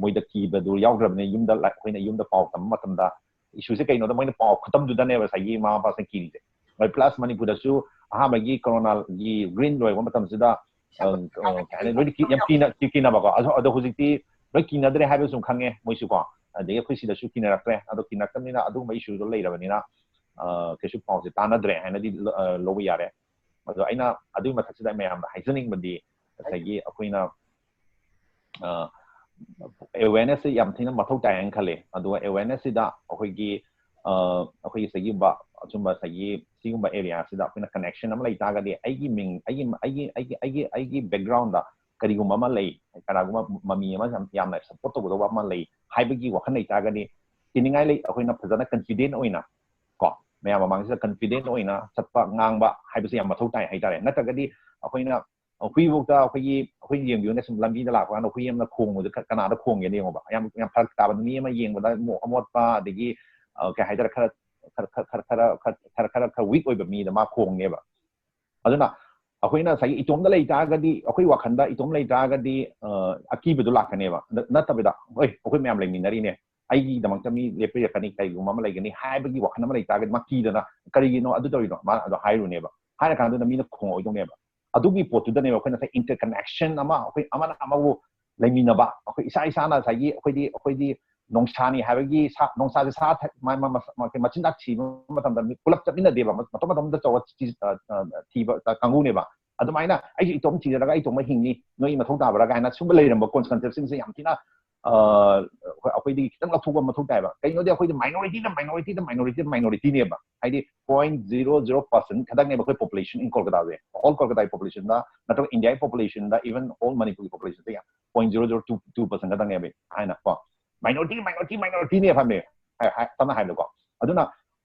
ꯃꯣꯏꯗ ꯀꯤꯕꯗꯨ ꯌꯥꯎꯗ꯭ꯔꯕꯅꯤꯅ, ꯌꯨꯝꯗ ꯂꯥꯏ-, ꯑꯩꯈꯣꯏꯅ ꯌꯨꯝꯗ ꯄꯥꯎ ꯇꯝꯕ ꯃꯇꯝꯗ ꯏꯁꯨꯁꯦ ꯀꯩꯅꯣꯗ ꯃꯣꯏꯅ ꯄꯥꯎ ꯈꯨꯇꯝꯗꯨꯗꯅꯦꯕ ꯉꯁꯥꯏꯒꯤ ꯃꯃꯥ ꯃꯄꯥꯁꯤꯡ ꯀꯤꯔꯤꯁꯦ꯫ ꯍꯣꯏ, plus ꯃꯅꯤꯄꯨꯔꯗꯁꯨ ꯑꯍꯥꯟꯕꯒꯤ ꯀꯣꯔꯣꯅꯥꯒꯤ green ꯂꯣꯏꯔꯛꯄ ꯃꯇꯝꯁꯤꯗ, ꯑ, ꯑ, ꯀꯩ ꯍꯥꯏꯅꯤ, ꯂꯣꯏꯅ ꯀꯤ-, ꯌꯥꯝ ꯀꯤꯅ-, ꯀꯤ-, ꯀꯤꯅꯕꯀꯣ꯫ ꯑꯗꯣ, ꯑꯗꯣ ꯍꯧꯖꯤꯛꯇꯤ ꯂꯣꯏ ꯀꯤꯅꯗ꯭ꯔꯦ ꯍꯥꯏꯕꯁꯨ ꯈꯪꯉꯦ ꯃꯣꯏꯁꯨ ꯀꯣ꯫ ꯑꯗꯒꯤ ꯑꯩꯈꯣꯏ ꯁꯤꯗꯁꯨ ꯀꯤꯅꯔꯛꯇ꯭ꯔꯦ꯫ ꯑꯗꯣ ꯀꯤꯅꯔꯛꯇꯕꯅꯤꯅ ꯑꯗꯨꯒꯨꯝꯕ ꯏꯁꯨꯗꯣ ꯂꯩꯔꯕꯅꯤꯅ, ꯑ, ꯀꯩꯁꯨ ꯄꯥꯎꯁꯦ ꯇꯥꯟꯅꯗ꯭ꯔꯦ ꯍꯥꯏꯅꯗꯤ ꯂ-, ꯑ, ꯂꯧꯕ ꯌꯥꯔꯦ꯫ ꯑꯗꯣ ꯑꯩꯅ ꯑꯗꯨꯒꯤ ꯃꯊꯛꯁꯤꯗ ꯃꯌꯥꯝꯗ ꯍꯥꯏꯖꯅꯤꯡꯕꯗꯤ ꯉꯁꯥꯏꯒꯤ ꯑꯩꯈꯣꯏꯅ, ꯑ, awarenessꯁꯦ ꯌꯥꯝ ꯊꯤꯅ ꯃꯊꯧ ꯇꯥꯏ ꯍꯥꯏꯅ ꯈꯜꯂꯦ꯫ ꯑꯗꯨꯒ awarenessꯁꯤꯗ ꯑꯩꯈꯣꯏꯒꯤ, ꯑ, ꯑꯩꯈꯣꯏꯒꯤ ꯁꯤꯒꯨꯝꯕ ꯑꯆꯨꯝꯕ ꯉꯁꯥꯏꯒꯤ ꯁꯤꯒꯨꯝꯕ areaꯁꯤꯗ ꯑꯩꯈꯣꯏꯅ connection ꯑꯃ ꯂꯩ ꯇꯥꯔꯒꯗꯤ ꯑꯩꯒꯤ ꯃꯤꯡ, ꯑꯩꯒꯤ, ꯑꯩꯒꯤ, ꯑꯩꯒꯤ, ꯑꯩꯒꯤ, ꯑꯩꯒꯤ backgroundꯗ ꯀꯔꯤꯒꯨꯝꯕ ꯑꯃ ꯂꯩ, ꯀꯅꯥꯒꯨꯝꯕ ꯃꯃꯤ ꯑꯃ ꯌꯥꯝ, ꯌꯥꯝꯅ support ꯇꯧꯒꯗꯧꯕ ꯑꯃ ꯂꯩ ꯍꯥꯏꯕꯒꯤ ꯋꯥꯈꯜ ꯂꯩ ꯇꯥꯔꯒꯗꯤ ꯀꯤꯅꯤꯡꯉꯥꯏ ꯂꯩ꯫ ꯑꯩꯈꯣꯏꯅ ꯐꯖꯅ confident ꯑꯣꯏꯅ ꯀꯣ, ꯃꯌꯥꯝ ꯃꯃꯥꯡꯁꯤꯗ confident ꯑꯣꯏꯅ ꯆꯠꯄ ꯉꯥꯡꯕ ꯍꯥꯏꯕꯁꯦ ꯌꯥꯝ ꯃꯊꯧ ꯇꯥꯏ ꯍꯥꯏꯇꯥꯔꯦ꯫ ꯅꯠꯇ꯭ꯔꯒꯗꯤ ꯑꯩꯈꯣꯏꯅ ꯍꯨꯏꯐꯧꯗ ꯑꯩꯈꯣꯏꯒꯤ, ꯑꯩꯈꯣꯏ ꯌꯦꯡꯕꯤꯌꯨꯅꯦ, ꯁꯨꯝ ꯂꯝꯕꯤꯗ ꯂꯥꯛꯄ ꯀꯥꯟꯗ ꯍꯨꯏ ꯑꯃꯅ ꯈꯣꯡꯕꯁꯦ ꯀ-, ꯀꯅꯥꯗ ꯈꯣꯡꯒꯦꯅ ꯌꯦꯡꯉꯣꯕ꯫ ꯌꯥꯝ, ꯌꯥꯝ ꯐꯔꯛ ꯇꯥꯕ, ꯃꯤ ꯑꯃ ꯌꯦꯡꯕꯗ ꯃꯣ-, ꯑꯃꯣꯠꯄ, ꯑꯗꯒꯤ, ꯑ, ꯀꯩ ꯍꯥꯏꯇꯥꯔꯦ, ꯈꯔ, ꯈꯔ, ꯈꯔ, ꯈꯔ, ꯈꯔ, ꯈꯔ, ꯈꯔ, ꯈꯔ weak ꯑꯣꯏꯕ ꯃꯤꯗ ꯃꯥ ꯈꯣꯡꯅꯦꯕ꯫ ꯑꯗꯨꯅ ꯑꯩꯈꯣꯏꯅ ꯉꯁꯥꯏꯒꯤ ꯏꯇꯣꯝꯗ ꯂꯩ ꯇꯥꯔꯒꯗꯤ, ꯑꯩꯈꯣꯏ ꯋꯥꯈꯜꯗ ꯏꯇꯣꯝ ꯂꯩ ꯇꯥꯔꯒꯗꯤ, ꯑ, ꯑꯀꯤꯕꯗꯣ ꯂꯥꯛꯀꯅꯦꯕ꯫ ꯅ-, ꯅꯠꯇꯕꯤꯗ, "ꯍꯣꯏ, ꯑꯩꯈꯣꯏ ꯃꯌꯥꯝ ꯂꯩꯃꯤꯟꯅꯔꯤꯅꯦ, ꯑꯩꯒꯤꯗꯃꯛꯇ ꯃꯤ ꯂꯦꯞꯄꯤꯔꯛꯀꯅꯤ, ꯀꯩꯒꯨꯝꯕ ꯑꯃ ꯂꯩꯒꯅꯤ" ꯍꯥꯏꯕꯒꯤ ꯋꯥꯈꯜ ꯑꯃ ꯂꯩ ꯇꯥꯔꯒꯗꯤ, ꯃꯥ ꯀꯤꯗꯅ, "ꯀꯔꯤꯒꯤꯅꯣ ꯑꯗꯨ ꯇꯧꯔꯤꯗꯣ?" ꯃꯥ ꯑꯗꯣ ꯍꯥꯏꯔꯨꯅꯦꯕ꯫ ꯍꯥꯏꯔꯀꯥꯟꯗꯨꯗ ꯃꯤꯅ ꯈꯣꯡꯉꯛꯑꯣꯏꯗꯧꯅꯦꯕ꯫ ꯑꯗꯨꯒꯤ ꯄꯣꯠꯇꯨꯗꯅꯦꯕ ꯑꯩꯈꯣꯏꯅ ꯉꯁꯥꯏ interconnection ꯑꯃ, ꯑꯩꯈꯣꯏ ꯑꯃꯅ ꯑꯃꯕꯨ ꯂꯩꯃꯤꯟꯅꯕ, ꯑꯩꯈꯣꯏ ꯏꯁꯥ ꯏꯁꯥꯅ ꯉꯁꯥꯏꯒꯤ ꯑꯩꯈꯣꯏꯗꯤ, ꯑꯩꯈꯣꯏꯗꯤ ꯅꯣꯡꯁꯥꯅꯤ ꯍꯥꯏꯕꯒꯤ ꯁꯥ, ꯅꯣꯡꯁꯥꯁꯦ ꯁꯥ ꯊ-, ꯃ-, ꯃ-, ꯃ-, ꯃ-, ꯃꯆꯤꯟꯖꯥꯛ ꯊꯤꯕ ꯃꯇꯝꯗ ꯃꯤ ꯄꯨꯂꯞ ꯆꯠꯃꯤꯟꯅꯗꯦꯕ, ꯃ-, ꯃꯇꯣꯝ ꯃꯇꯣꯝꯗ ꯇꯧꯔ ꯊꯤ-, ꯑ, ꯑ, ꯊꯤꯕ, ꯑ, ꯀꯥꯡꯕꯨꯅꯦꯕ꯫ ꯑꯗꯨꯃꯥꯏꯅ "ꯑꯩꯁꯨ ꯏꯇꯣꯝ ꯊꯤꯖꯔꯒ ꯑꯩ ꯏꯇꯣꯝꯃ ꯍꯤꯡꯅꯤ, ꯅꯣꯏ ꯃꯊꯧ ꯇꯥꯕ꯭ꯔꯥ?" ꯀꯥꯏꯅ ꯁꯨꯝꯕ ꯂꯩꯔꯝꯕ conceptꯁꯤꯡꯁꯦ ꯌꯥꯝ ꯊꯤꯅ, ꯑꯩꯈꯣꯏꯗꯒꯤ ꯈꯤꯇꯪ ꯂꯧꯊꯣꯛꯄ ꯃꯊꯧ ꯇꯥꯏꯕ꯫ ꯀꯩꯅꯣꯗꯤ ꯑꯩꯈꯣꯏꯗꯤ minority ꯗ minority ꯗ minority ꯗ minority ꯅꯦꯕ꯫ ꯍꯥꯏꯗꯤ point zero zero percent ꯈꯛꯇꯪꯅꯦꯕ ꯑꯩꯈꯣꯏ population in ꯀꯣꯜꯀꯇꯥꯁꯦ꯫ All ꯀꯣꯜꯀꯇꯥꯒꯤ population ꯗ ꯅꯠꯇ꯭ꯔꯒ ꯏꯟꯗꯤꯌꯥꯒꯤ population ꯗ, even all ꯃꯅꯤꯄꯨꯔꯒꯤ population ꯁꯦ point zero zero two percent ꯈꯛꯇꯪꯅꯦꯕ ꯍꯥꯏꯅ ꯀꯣ꯫ Minority minority minority ꯅꯦꯕ ꯍꯥꯏꯕꯅꯦ꯫ ꯍꯥꯏ- ꯍꯥꯏ- ꯁꯝꯅ ꯍꯥꯏꯕꯗꯀꯣ꯫ ꯑꯗꯨꯅ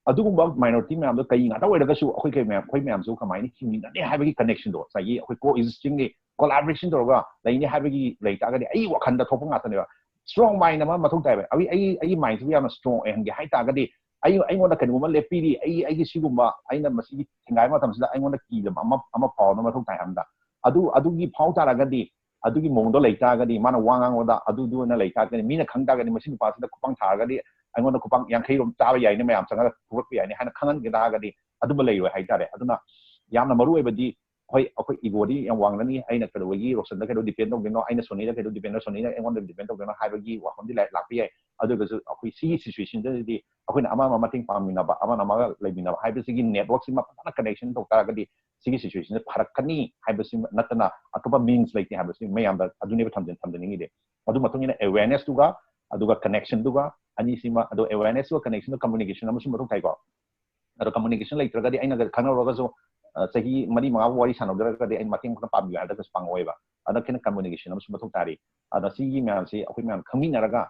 ꯑꯗꯨꯒꯨꯝꯕ minority ꯃꯌꯥꯝꯗꯣ ꯀꯩ ꯉꯥꯛꯇ ꯑꯣꯏꯔꯒꯁꯨ ꯑꯩꯈꯣꯏ ꯀꯩ ꯃꯌꯥꯝ ꯑꯩꯈꯣꯏ ꯃꯌꯥꯝꯁꯨ ꯀꯃꯥꯏꯅ ꯍꯤꯡꯃꯤꯟꯅꯅꯤ ꯍꯥꯏꯕꯒꯤ connection ꯗꯣ ꯉꯁꯥꯏꯒꯤ ꯑꯩꯈꯣꯏ co existing ꯒꯤ collaboration ꯇꯧꯔꯒ ꯂꯩꯅꯤ ꯍꯥꯏꯕꯒꯤ ꯂꯩ ꯇꯥꯔꯒꯗꯤ ꯑꯩ ꯋꯥꯈꯜꯗ ꯊꯣꯛꯄ ꯉꯥꯛꯇꯅꯦꯕ꯫ Strong mind ꯑꯃ ꯃꯊꯧ ꯇꯥꯏꯕ꯫ ꯑꯩ ꯑꯩ ꯑꯩꯒꯤ mind ꯁꯤꯕꯨ ꯌꯥꯝꯅ strong ꯑꯣꯏꯍꯟꯒꯦ ꯍꯥꯏ ꯇꯥꯔꯒꯗꯤ ꯑꯩ ꯑꯩꯉꯣꯟꯗ ꯀꯩꯅꯣꯝꯃ ꯂꯦꯞꯄꯤꯔꯤ, ꯑꯩ ꯑꯩꯒꯤ ꯁꯤꯒꯨꯝꯕ ꯑꯩꯅ ꯃꯁꯤꯒꯤ ꯊꯤꯡꯒꯥꯏꯕ ꯃꯇꯝꯁꯤꯗ ꯑꯩꯉꯣꯟꯗ ꯀꯤꯗꯕ ꯑꯃ ꯑꯃ ꯐꯥꯎꯕ ꯃꯊꯧ ꯇꯥꯏ ꯍꯥꯏꯕꯗ꯫ ꯑꯗꯨ ꯑꯗꯨꯒꯤ ꯐꯥꯎ ꯇꯥꯔꯒꯗꯤ, ꯑꯗꯨꯒꯤ ꯃꯑꯣꯡꯗꯣ ꯂꯩ ꯇꯥꯔꯒꯗꯤ, ꯃꯥꯅ ꯋꯥ ꯉꯥꯡꯕꯗ ꯑꯗꯨꯗꯨ ꯑꯣꯏꯅ ꯂꯩ ꯇꯥꯔꯒꯗꯤ, ꯃꯤꯅ ꯈꯪ ꯇꯥꯔꯒꯗꯤ ꯃꯁꯤ ꯅꯨꯄꯥꯁꯤꯗ ꯈꯨꯄꯥꯡ ꯊꯥꯔꯒꯗꯤ ꯑꯩꯉꯣꯟꯗ ꯈꯨꯄꯥꯡ ꯌꯥꯡꯈꯩ ꯔꯣꯝ ꯆꯥꯕ ꯌꯥꯏꯅꯦ, ꯃꯌꯥꯝ ꯆꯪꯉꯒ ꯐꯨꯒꯠꯄ ꯌꯥꯏꯅꯦ ꯍꯥꯏꯅ ꯈꯪꯍꯟꯒꯦ ꯇꯥꯔꯒꯗꯤ ꯑꯗꯨꯝꯕ ꯂꯩꯔꯣꯏ ꯍꯥꯏꯇꯥꯔꯦ꯫ ꯑꯗꯨꯅ ꯌꯥꯝꯅ ꯃꯔꯨ ꯑꯣꯏꯕꯗꯤ ꯍꯣꯏ, ꯑꯩꯈꯣꯏ ego ꯗꯤ ꯌꯥꯝ ꯋꯥꯡꯂꯅꯤ, ꯑꯩꯅ ꯀꯩꯗꯧꯕꯒꯤ ꯔꯣꯁꯟꯗ ꯀꯩꯗꯧ depend ꯇꯧꯗꯣꯏꯅꯣ, ꯑꯩꯅ ꯁꯣꯅꯤꯗ ꯀꯩꯗꯧ depend ꯇꯧ, ꯁꯣꯅꯤꯅ ꯑꯩꯉꯣꯟꯗ depend ꯇꯧꯗꯣꯏꯅꯣ ꯍꯥꯏꯕꯒꯤ ꯋꯥꯐꯝꯗꯤ ꯂꯥꯛ- ꯂꯥꯛꯄ ꯌꯥꯏ꯫ ꯑꯗꯨ ꯑꯣꯏꯔꯒꯁꯨ ꯑꯩꯈꯣꯏ ꯁꯤꯒꯤ situation ꯁꯤꯗꯗꯤ ꯑꯩꯈꯣꯏꯅ ꯑꯃ ꯑꯃ ꯃꯇꯦꯡ ꯄꯥꯡꯃꯤꯟꯅꯕ, ꯑꯃꯅ ꯑꯃꯒ ꯂꯩꯃꯤꯟꯅꯕ ꯍꯥꯏꯕꯁꯤꯒꯤ network ꯁꯤꯃ ꯐꯖꯅ connection ꯇꯧ ꯇꯥꯔꯒꯗꯤ ꯁꯤꯒꯤ situation ꯁꯦ ꯐꯔꯛꯀꯅꯤ ꯍꯥꯏꯕꯁꯤ ꯅꯠꯇꯅ ꯑꯇꯣꯞꯄ means ꯂꯩꯇꯦ ꯍꯥꯏꯕꯁꯤ ꯃꯌꯥꯝꯗ ꯑꯗꯨꯅꯦꯕ ꯊꯝꯖ-, ꯊꯝꯖꯅꯤꯡꯉꯤꯗꯤ꯫ ꯑꯗꯨ ꯃꯇꯨꯡ ꯏꯟꯅ awareness ꯇꯨꯒ, ꯑꯗꯨꯒ connection ꯗꯨꯒ, ꯑꯅꯤꯁꯤꯃ, ꯑꯗꯣ awareness ꯇꯨꯒ connection ꯗꯨ communication ꯑꯃꯁꯨ ꯃꯊꯧ ꯇꯥꯏꯀꯣ꯫ ꯑꯗꯣ communication ꯂꯩꯇ꯭ꯔꯒꯗꯤ ꯑꯩꯅ ꯈꯪꯅꯔꯨꯔꯒꯁꯨ, ꯑ, ꯆꯍꯤ ꯃꯔꯤ ꯃꯉꯥ ꯋꯥꯔꯤ ꯁꯥꯟꯅꯗ꯭ꯔꯒꯗꯤ ꯑꯩ ꯃꯇꯦꯡ ꯈꯔ ꯄꯥꯡꯕꯤꯌꯨ ꯍꯥꯏꯔꯒꯁꯨ ꯄꯥꯡꯉꯛꯑꯣꯏꯕ꯫ ꯑꯗ ꯈꯦꯠꯅ communication ꯑꯃꯁꯨ ꯃꯊꯧ ꯇꯥꯔꯤ꯫ ꯑꯗ ꯁꯤꯒꯤ ꯃꯌꯥꯝꯁꯤ ꯑꯩꯈꯣꯏ ꯃꯌꯥꯝ ꯈꯪꯃꯤꯟꯅꯔꯒ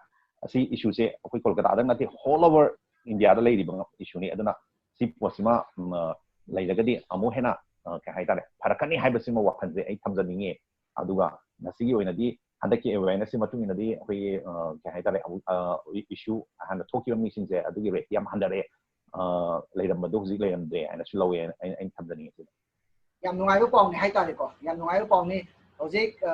ꯑꯁꯤ issue ꯁꯦ ꯑꯩꯈꯣꯏ ꯀꯣꯜꯀꯇꯥꯗ ꯅꯠꯇꯦ, all over India ꯗ ꯂꯩꯔꯤꯕ issue ꯅꯤ꯫ ꯑꯗꯨꯅ ꯁꯤ ꯄꯣꯠꯁꯤꯃ, ꯎꯝ, ꯑ, ꯂꯩꯔꯒꯗꯤ ꯑꯃꯨꯛ ꯍꯦꯟꯅ, ꯑ, ꯀꯩ ꯍꯥꯏꯇꯥꯔꯦ, ꯐꯔꯛꯀꯅꯤ ꯍꯥꯏꯕꯁꯤꯃ ꯋꯥꯈꯜꯁꯦ ꯑꯩ ꯊꯝꯖꯅꯤꯡꯉꯤ꯫ ꯑꯗꯨꯒ ꯉꯁꯤꯒꯤ ꯑꯣꯏꯅꯗꯤ ꯍꯟꯗꯛꯀꯤ awareness ꯁꯤ ꯃꯇꯨꯡ ꯏꯟꯅꯗꯤ ꯑꯩꯈꯣꯏꯒꯤ, ꯑ, ꯀꯩ ꯍꯥꯏꯇꯥꯔꯦ, ꯑꯃꯨꯛ, ꯑ, issue ꯍꯥꯟꯅ ꯊꯣꯛꯈꯤꯕ ꯃꯤꯁꯤꯡꯁꯦ ꯑꯗꯨꯒꯤ rate ꯇꯤ ꯌꯥꯝ ꯍꯟꯊꯔꯛꯑꯦ꯫ ꯑ, ꯂꯩꯔꯝꯕꯗꯣ ꯍꯧꯖꯤꯛ ꯂꯩꯔꯝꯗ꯭ꯔꯦ ꯍꯥꯏꯅꯁꯨ ꯂꯧꯋꯦ꯫ ꯑꯩꯅ, ꯑꯩꯅ ꯊꯝꯖꯅꯤꯡꯉꯤ ꯁꯤꯗ꯫ ꯌꯥꯝ ꯅꯨꯡꯉꯥꯏꯕ ꯄꯥꯎꯅꯤ ꯍꯥꯏꯇꯥꯔꯦꯀꯣ, ꯌꯥꯝ ꯅꯨꯡꯉꯥꯏꯕ ꯄꯥꯎꯅꯤ꯫ ꯍꯧꯖꯤꯛ, ꯑ,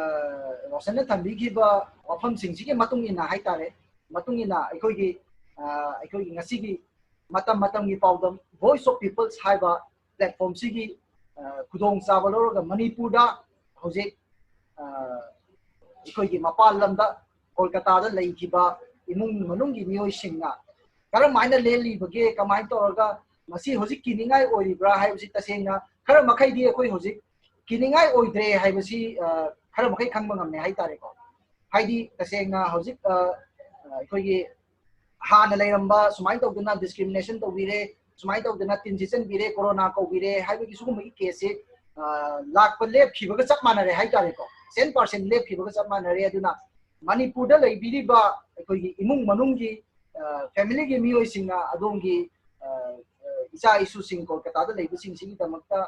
ꯔꯣꯁꯟꯅ ꯊꯝꯕꯤꯈꯤꯕ ꯋꯥꯐꯝꯁꯤꯡꯁꯤꯒꯤ ꯃꯇꯨꯡ ꯏꯟꯅ ꯍꯥꯏꯇꯥꯔꯦ, ꯃꯇꯨꯡ ꯏꯟꯅ ꯑꯩꯈꯣꯏꯒꯤ, ꯑ, ꯑꯩꯈꯣꯏꯒꯤ ꯉꯁꯤꯒꯤ ꯃꯇꯝ ꯃꯇꯝꯒꯤ ꯄꯥꯎꯗꯝ Voice of Peoples ꯍꯥꯏꯕ platform ꯁꯤꯒꯤ, ꯑ, ꯈꯨꯗꯣꯡꯆꯥꯕ ꯂꯧꯔꯒ ꯃꯅꯤꯄꯨꯔꯗ ꯍꯧꯖꯤꯛ, ꯑ, ꯑꯩꯈꯣꯏꯒꯤ ꯃꯄꯥꯟ ꯂꯝꯗ ꯀꯣꯜꯀꯇꯥꯗ ꯂꯩꯈꯤꯕ ꯏꯃꯨꯡ ꯃꯅꯨꯡꯒꯤ ꯃꯤꯑꯣꯏꯁꯤꯡꯅ ꯀꯔꯝ ꯍꯥꯏꯅ ꯂꯦꯜꯂꯤꯕꯒꯦ, ꯀꯃꯥꯏꯅ ꯇꯧꯔꯒ ꯃꯁꯤ ꯍꯧꯖꯤꯛ ꯀꯤꯅꯤꯡꯉꯥꯏ ꯑꯣꯏꯔꯤꯕ꯭ꯔꯥ ꯍꯥꯏꯕꯁꯤ ꯇꯁꯦꯡꯅ ꯈꯔ ꯃꯈꯩꯗꯤ ꯑꯩꯈꯣꯏ ꯍꯧꯖꯤꯛ ꯀꯤꯅꯤꯡꯉꯥꯏ ꯑꯣꯏꯗ꯭ꯔꯦ ꯍꯥꯏꯕꯁꯤ, ꯑ, ꯈꯔ ꯃꯈꯩ ꯈꯪꯕ ꯉꯝꯃꯦ ꯍꯥꯏꯇꯥꯔꯦꯀꯣ꯫ ꯍꯥꯏꯗꯤ ꯇꯁꯦꯡꯅ ꯍꯧꯖꯤꯛ ꯑ, ꯑ, ꯑꯩꯈꯣꯏꯒꯤ ꯍꯥꯟꯅ ꯂꯩꯔꯝꯕ ꯁꯨꯃꯥꯏꯅ ꯇꯧꯗꯅ ꯗꯤꯁꯀ꯭ꯔꯤꯃꯤꯅꯦꯁꯟ ꯇꯧꯕꯤꯔꯦ, ꯁꯨꯃꯥꯏꯅ ꯇꯧꯗꯅ ꯇꯤꯟ ꯁꯤꯠꯆꯟꯕꯤꯔꯦ, ꯀꯣꯔꯣꯅꯥ ꯀꯧꯕꯤꯔꯦ ꯍꯥꯏꯕꯒꯤ ꯁꯤꯒꯨꯝꯕꯒꯤ ꯀꯦꯁꯁꯦ ꯂꯥꯛꯄ ꯂꯦꯞꯈꯤꯕꯒ ꯆꯞ ꯃꯥꯟꯅꯔꯦ ꯍꯥꯏꯇꯥꯔꯦꯀꯣ꯫ ꯁꯦꯟ ꯄꯥꯔꯁꯦꯟ ꯂꯦꯞꯈꯤꯕꯒ ꯆꯞ ꯃꯥꯟꯅꯔꯦ꯫ ꯑꯗꯨꯅ ꯃꯅꯤꯄꯨꯔꯗ ꯂꯩꯕꯤꯔꯤꯕ ꯑꯩꯈꯣꯏꯒꯤ ꯏꯃꯨꯡ ꯃꯅꯨꯡꯒꯤ ꯐꯦꯃꯤꯂꯤꯒꯤ ꯃꯤꯑꯣꯏꯁꯤꯡꯅ ꯑꯗꯣꯝꯒꯤ ꯑ, ꯑ, ꯏꯆꯥ ꯏꯁꯨꯁꯤꯡ ꯀꯣꯜꯀꯇꯥꯗ ꯂꯩꯕꯁꯤꯡꯁꯤꯒꯤꯗꯃꯛꯇ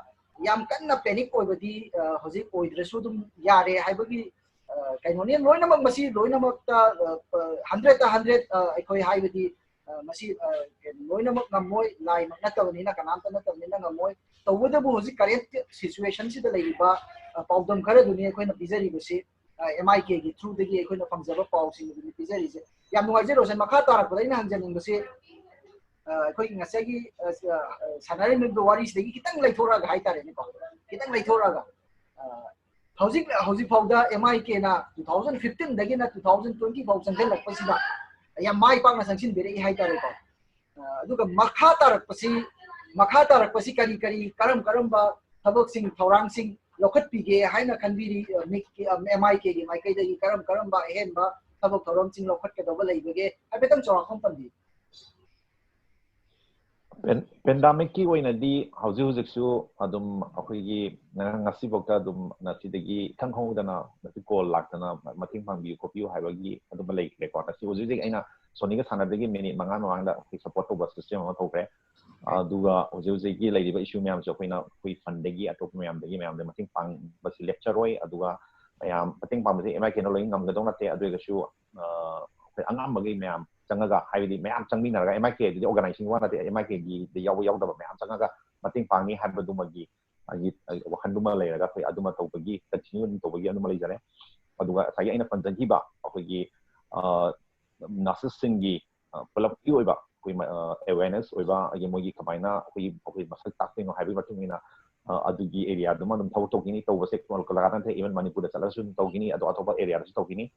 ꯌꯥꯝ ꯀꯟꯅ ꯄꯦꯅꯤꯛ ꯑꯣꯏꯕꯗꯤ ꯑ, ꯍꯧꯖꯤꯛ ꯑꯣꯏꯗ꯭ꯔꯁꯨ ꯑꯗꯨꯝ ꯌꯥꯔꯦ ꯍꯥꯏꯕꯒꯤ ꯑ, ꯀꯩꯅꯣꯅꯤ꯫ ꯂꯣꯏꯅꯃꯛ ꯃꯁꯤ ꯂꯣꯏꯅꯃꯛꯇ ꯍꯟꯗ꯭ꯔꯦꯠꯇ ꯍꯟꯗ꯭ꯔꯦꯠ ꯑꯩꯈꯣꯏ ꯍꯥꯏꯕꯗꯤ ꯑ, ꯃꯁꯤ ꯑ, ꯀꯩꯅꯣ, ꯂꯣꯏꯅꯃꯛ ꯉꯝꯃꯣꯏ, ꯂꯥꯏꯃꯛ ꯅꯠꯇꯕꯅꯤꯅ, ꯀꯅꯥꯝꯇ ꯅꯠꯇꯕꯅꯤꯅ ꯉꯝꯃꯣꯏ꯫ ꯇꯧꯕꯇꯕꯨ ꯍꯧꯖꯤꯛ ꯀꯔꯦꯟ ꯁꯤꯆꯨꯋꯦꯁꯟꯁꯤꯗ ꯂꯩꯔꯤꯕ ꯑ, ꯄꯥꯎꯗꯝ ꯈꯔꯗꯨꯅꯤ ꯑꯩꯈꯣꯏꯅ ꯄꯤꯖꯔꯤꯕꯁꯤ꯫ ꯑꯦꯝ ꯑꯥꯏ ꯀꯦꯒꯤ ꯊ꯭ꯔꯨꯗꯒꯤ ꯑꯩꯈꯣꯏꯅ ꯐꯪꯖꯕ ꯄꯥꯎꯁꯤꯡ ꯑꯗꯨꯅꯤ ꯄꯤꯖꯔꯤꯁꯦ꯫ ꯌꯥꯝ ꯅꯨꯡꯉꯥꯏꯖꯩ ꯔꯣꯁꯟ꯫ ꯃꯈꯥ ꯇꯥꯔꯛꯄꯗ ꯑꯩꯅ ꯍꯪꯖꯅꯤꯡꯕꯁꯤ ꯑ, ꯑꯩꯈꯣꯏꯒꯤ ꯉꯁꯥꯏꯒꯤ ꯑ, ꯑ, ꯁꯥꯟꯅꯔꯤꯕ ꯋꯥꯔꯤꯁꯤꯗꯒꯤ ꯈꯤꯇꯪ ꯂꯩꯊꯣꯔꯛꯑꯒ ꯍꯥꯏꯇꯥꯔꯦꯅꯦꯀꯣ, ꯈꯤꯇꯪ ꯂꯩꯊꯣꯔꯛꯑꯒ ꯑ, ꯍꯧꯖꯤꯛ ꯍꯧꯖꯤꯛ ꯐꯥꯎꯗ ꯑꯦꯝ ꯑꯥꯏ ꯀꯦꯅ ꯇꯨ ꯊꯥꯎꯖꯟ ꯐꯤꯐꯇꯤꯟꯗꯒꯤꯅ ꯇꯨ ꯊꯥꯎꯖꯟ ꯇ꯭ꯋꯦꯟꯇꯤ ꯐꯥꯎ ꯆꯪꯁꯤꯜꯂꯛꯄꯁꯤꯗ ꯌꯥꯝ ꯃꯥꯏ ꯄꯥꯛꯅ ꯆꯪꯁꯤꯟꯕꯤꯔꯛꯏ ꯍꯥꯏꯇꯥꯔꯦꯀꯣ꯫ ꯑ, ꯑꯗꯨꯒ ꯃꯈꯥ ꯇꯥꯔꯛꯄꯁꯤ ꯃꯈꯥ ꯇꯥꯔꯛꯄꯁꯤ ꯀꯔꯤ ꯀꯔꯤ ꯀꯔꯝ ꯀꯔꯝꯕ ꯊꯕꯛꯁꯤꯡ ꯊꯧꯔꯥꯡꯁꯤꯡ ꯂꯧꯈꯠꯄꯤꯒꯦ ꯍꯥꯏꯅ ꯈꯟꯕꯤꯔꯤ? ꯑ, ꯃꯤꯠꯀꯤ, ꯑ, ꯑꯦꯝ ꯑꯥꯏ ꯀꯦꯒꯤ ꯃꯥꯏꯀꯩꯗꯒꯤ ꯀꯔꯝ ꯀꯔꯝꯕ ꯑꯍꯦꯟꯕ ꯊꯕꯛ ꯊꯧꯔꯝꯁꯤꯡ ꯂꯧꯈꯠꯀꯗꯧꯕ ꯂꯩꯕꯒꯦ ꯍꯥꯏꯐꯦꯠꯇꯪ ꯆꯥꯎꯔꯥꯛꯄ ꯑꯃ ꯄꯟꯕꯤꯌꯨ꯫ ꯄꯦꯟꯗꯥꯃꯤꯛꯀꯤ ꯑꯣꯏꯅꯗꯤ ꯍꯧꯖꯤꯛ ꯍꯧꯖꯤꯛꯁꯨ ꯑꯗꯨꯝ ꯑꯩꯈꯣꯏꯒꯤ ꯉ- ꯉꯁꯤꯐꯥꯎꯗ ꯑꯗꯨꯝ ꯉꯁꯤꯗꯒꯤ ꯏꯈꯪ ꯈꯪꯍꯧꯗꯅ ꯉꯁꯤ ꯀꯣꯜ ꯂꯥꯛꯇꯅ ꯃꯇꯦꯡ ꯄꯥꯡꯕꯤꯌꯨ ꯈꯣꯠꯄꯤꯌꯨ ꯍꯥꯏꯕꯒꯤ ꯑꯗꯨꯝꯕ ꯂꯩꯈ꯭ꯔꯦꯀꯣ꯫ ꯉꯁꯤ ꯍꯧꯖꯤꯛ ꯍꯧꯖꯤꯛ ꯑꯩꯅ ꯁꯣꯅꯤꯒ ꯁꯥꯟꯅꯕꯗꯒꯤ ꯃꯤꯅꯤꯠ ꯃꯉꯥ ꯃꯃꯥꯡꯗ ꯑꯩꯈꯣꯏ ꯁꯞꯄꯣꯔꯠ ꯇꯧꯕ ꯁꯤꯁꯇꯦꯝ ꯑꯃ ꯊꯣꯛꯈ꯭ꯔꯦ꯫ ꯑꯗꯨꯒ ꯍꯧꯖꯤꯛ ꯍꯧꯖꯤꯛꯀꯤ ꯂꯩꯔꯤꯕ ꯏꯁꯨ ꯃꯌꯥꯝꯁꯦ ꯑꯩꯈꯣꯏꯅ ꯑꯩꯈꯣꯏ ꯐꯟꯗꯒꯤ ꯑꯇꯣꯞꯄ ꯃꯌꯥꯝꯗꯒꯤ ꯃꯌꯥꯝꯗ ꯃꯇꯦꯡ ꯄꯥꯡꯕꯁꯤ ꯂꯦꯞꯆꯔꯣꯏ꯫ ꯑꯗꯨꯒ ꯃꯌꯥꯝ ꯃꯇꯦꯡ ꯄꯥꯡꯕꯁꯦ ꯑꯦꯝ ꯑꯥꯏ ꯀꯦꯅ ꯂꯣꯏ ꯉꯝꯒꯗꯧ ꯅꯠꯇꯦ꯫ ꯑꯗꯨ ꯑꯣꯏꯔꯒꯁꯨ ꯑ, ꯑꯩꯈꯣꯏ ꯑꯉꯝꯕꯒꯤ ꯃꯌꯥꯝ ꯆꯪꯉꯒ, ꯍꯥꯏꯕꯗꯤ ꯃꯌꯥꯝ ꯆꯪꯃꯤꯟꯅꯔꯒ, ꯑꯦꯝ ꯑꯥꯏ ꯀꯦ ꯑꯗꯨꯗꯤ ꯑꯣꯔꯒꯅꯥꯏꯖꯤꯡ ꯋꯥ ꯅꯠꯇꯦ, ꯑꯦꯝ ꯑꯥꯏ ꯀꯦꯒꯤꯗ ꯌꯥꯎꯕ ꯌꯥꯎꯗꯕ ꯃꯌꯥꯝ ꯆꯪꯉꯒ ꯃꯇꯦꯡ ꯄꯥꯡꯅꯤ ꯍꯥꯏꯕꯗꯨꯃꯒꯤ ꯑꯩꯒꯤ, ꯑꯩꯒꯤ ꯋꯥꯈꯜꯗꯨꯃ ꯂꯩꯔꯒ ꯑꯩꯈꯣꯏ ꯑꯗꯨꯃ ꯇꯧꯕꯒꯤ, ꯀꯟꯇꯤꯅ꯭ꯌꯨ ꯑꯗꯨꯝ ꯇꯧꯕꯒꯤ ꯑꯗꯨꯃ ꯂꯩꯖꯔꯦ꯫ ꯑꯗꯨꯒ ꯉꯁꯥꯏꯒꯤ ꯑꯩꯅ ꯄꯟꯖꯈꯤꯕ ꯑꯩꯈꯣꯏꯒꯤ, ꯑ, ꯅꯔꯁꯦꯁꯁꯤꯡꯒꯤ, ꯑ, ꯄꯨꯂꯞꯀꯤ ꯑꯣꯏꯕ ꯑꯩꯈꯣꯏ ꯃ-, ꯑ, ꯑꯦꯋꯦꯔꯅꯦꯁ ꯑꯣꯏꯕ, ꯑꯩꯒꯤ ꯃꯣꯏꯒꯤ ꯀꯃꯥꯏꯅ ꯑꯩꯈꯣꯏꯒꯤ, ꯑꯩꯈꯣꯏ ꯃꯁꯛ ꯇꯥꯛꯇꯣꯏꯅꯣ ꯍꯥꯏꯕꯒꯤ ꯃꯇꯨꯡ ꯏꯟꯅ, ꯑ, ꯑꯗꯨꯒꯤ ꯑꯦꯔꯤꯌꯥꯗꯨꯃ ꯑꯗꯨꯝ ꯊꯕꯛ ꯇꯧꯈꯤꯅꯤ꯫ ꯇꯧꯕꯁꯦ ꯀꯣꯜꯀꯇꯥ ꯅꯠꯇꯦ, ꯏꯚꯟ ꯃꯅꯤꯄꯨꯔꯗ ꯆꯠꯂꯁꯨ ꯑꯗꯨꯝ ꯇꯧꯈꯤꯅꯤ, ꯑꯗꯣ ꯑꯇꯣꯞꯄ ꯑꯦꯔꯤꯌꯥꯗꯁꯨ ꯇꯧꯈꯤꯅꯤ꯫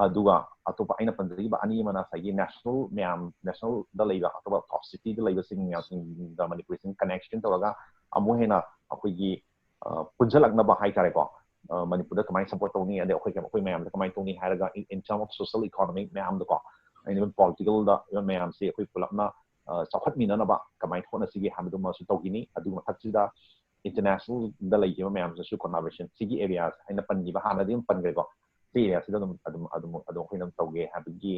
ꯑꯗꯨꯒ ꯑꯇꯣꯞꯄ ꯑꯩꯅ ꯄꯟꯖꯈꯤꯕ ꯑꯅꯤ ꯑꯃꯅ ꯉꯁꯥꯏꯒꯤ ꯅꯦꯁꯅꯦꯜ ꯃꯌꯥꯝ, ꯅꯦꯁꯅꯦꯜꯗ ꯂꯩꯕ ꯑꯇꯣꯞꯄ ꯇꯣꯞ ꯁꯤꯇꯤꯗ ꯂꯩꯕꯁꯤꯡ ꯃꯌꯥꯝꯁꯤꯡꯗ ꯃꯅꯤꯄꯨꯔꯤꯁꯤꯡ ꯀꯅꯦꯛꯁꯟ ꯇꯧꯔꯒ ꯑꯃꯨꯛ ꯍꯦꯟꯅ ꯑꯩꯈꯣꯏꯒꯤ, ꯑ, ꯄꯨꯟꯁꯤꯜꯂꯛꯅꯕ ꯍꯥꯏꯇꯥꯔꯦꯀꯣ꯫ ꯃꯅꯤꯄꯨꯔꯗ ꯀꯃꯥꯏꯅ ꯁꯞꯄꯣꯔꯠ ꯇꯧꯅꯤ, ꯑꯗꯩ ꯑꯩꯈꯣꯏ ꯑꯩꯈꯣꯏ ꯃꯌꯥꯝꯗ ꯀꯃꯥꯏꯅ ꯇꯧꯅꯤ ꯍꯥꯏꯔꯒ, in term of social economic ꯃꯌꯥꯝꯗꯀꯣ, ꯑꯩꯅ ꯏꯚꯟ ꯄꯣꯂꯤꯇꯤꯀꯦꯜꯗ ꯏꯚꯟ ꯃꯌꯥꯝꯁꯤ ꯑꯩꯈꯣꯏ ꯄꯨꯂꯞꯅ ꯆꯥꯎꯈꯠꯃꯤꯟꯅꯅꯕ ꯀꯃꯥꯏꯅ ꯍꯣꯠꯅꯁꯤꯒꯦ ꯍꯥꯏꯕꯗꯨꯃꯁꯨ ꯇꯧꯈꯤꯅꯤ꯫ ꯑꯗꯨꯒꯤ ꯃꯊꯛꯁꯤꯗ ꯏꯟꯇꯔꯅꯦꯁꯅꯦꯜꯗ ꯂꯩꯈꯤꯕ ꯃꯌꯥꯝꯁꯤꯁꯨ ꯀꯣꯂꯥꯕꯣꯔꯦꯁꯟ ꯁꯤꯒꯤ ꯑꯦꯔꯤꯌꯥꯁ ꯑꯩꯅ ꯄꯟꯈꯤꯕ ꯍꯥꯟꯅꯗꯤ ꯑꯗꯨꯝ ꯄꯟꯈ꯭ꯔꯦꯀꯣ, ꯁꯤ ꯑꯦꯔꯤꯌꯥꯁꯤꯗ ꯑꯗꯨꯝ ꯑꯗꯨꯝ ꯑꯗꯨꯝ ꯑꯗꯨꯝ ꯑꯩꯈꯣꯏꯅ ꯑꯗꯨꯝ ꯇꯧꯒꯦ ꯍꯥꯏꯕꯒꯤ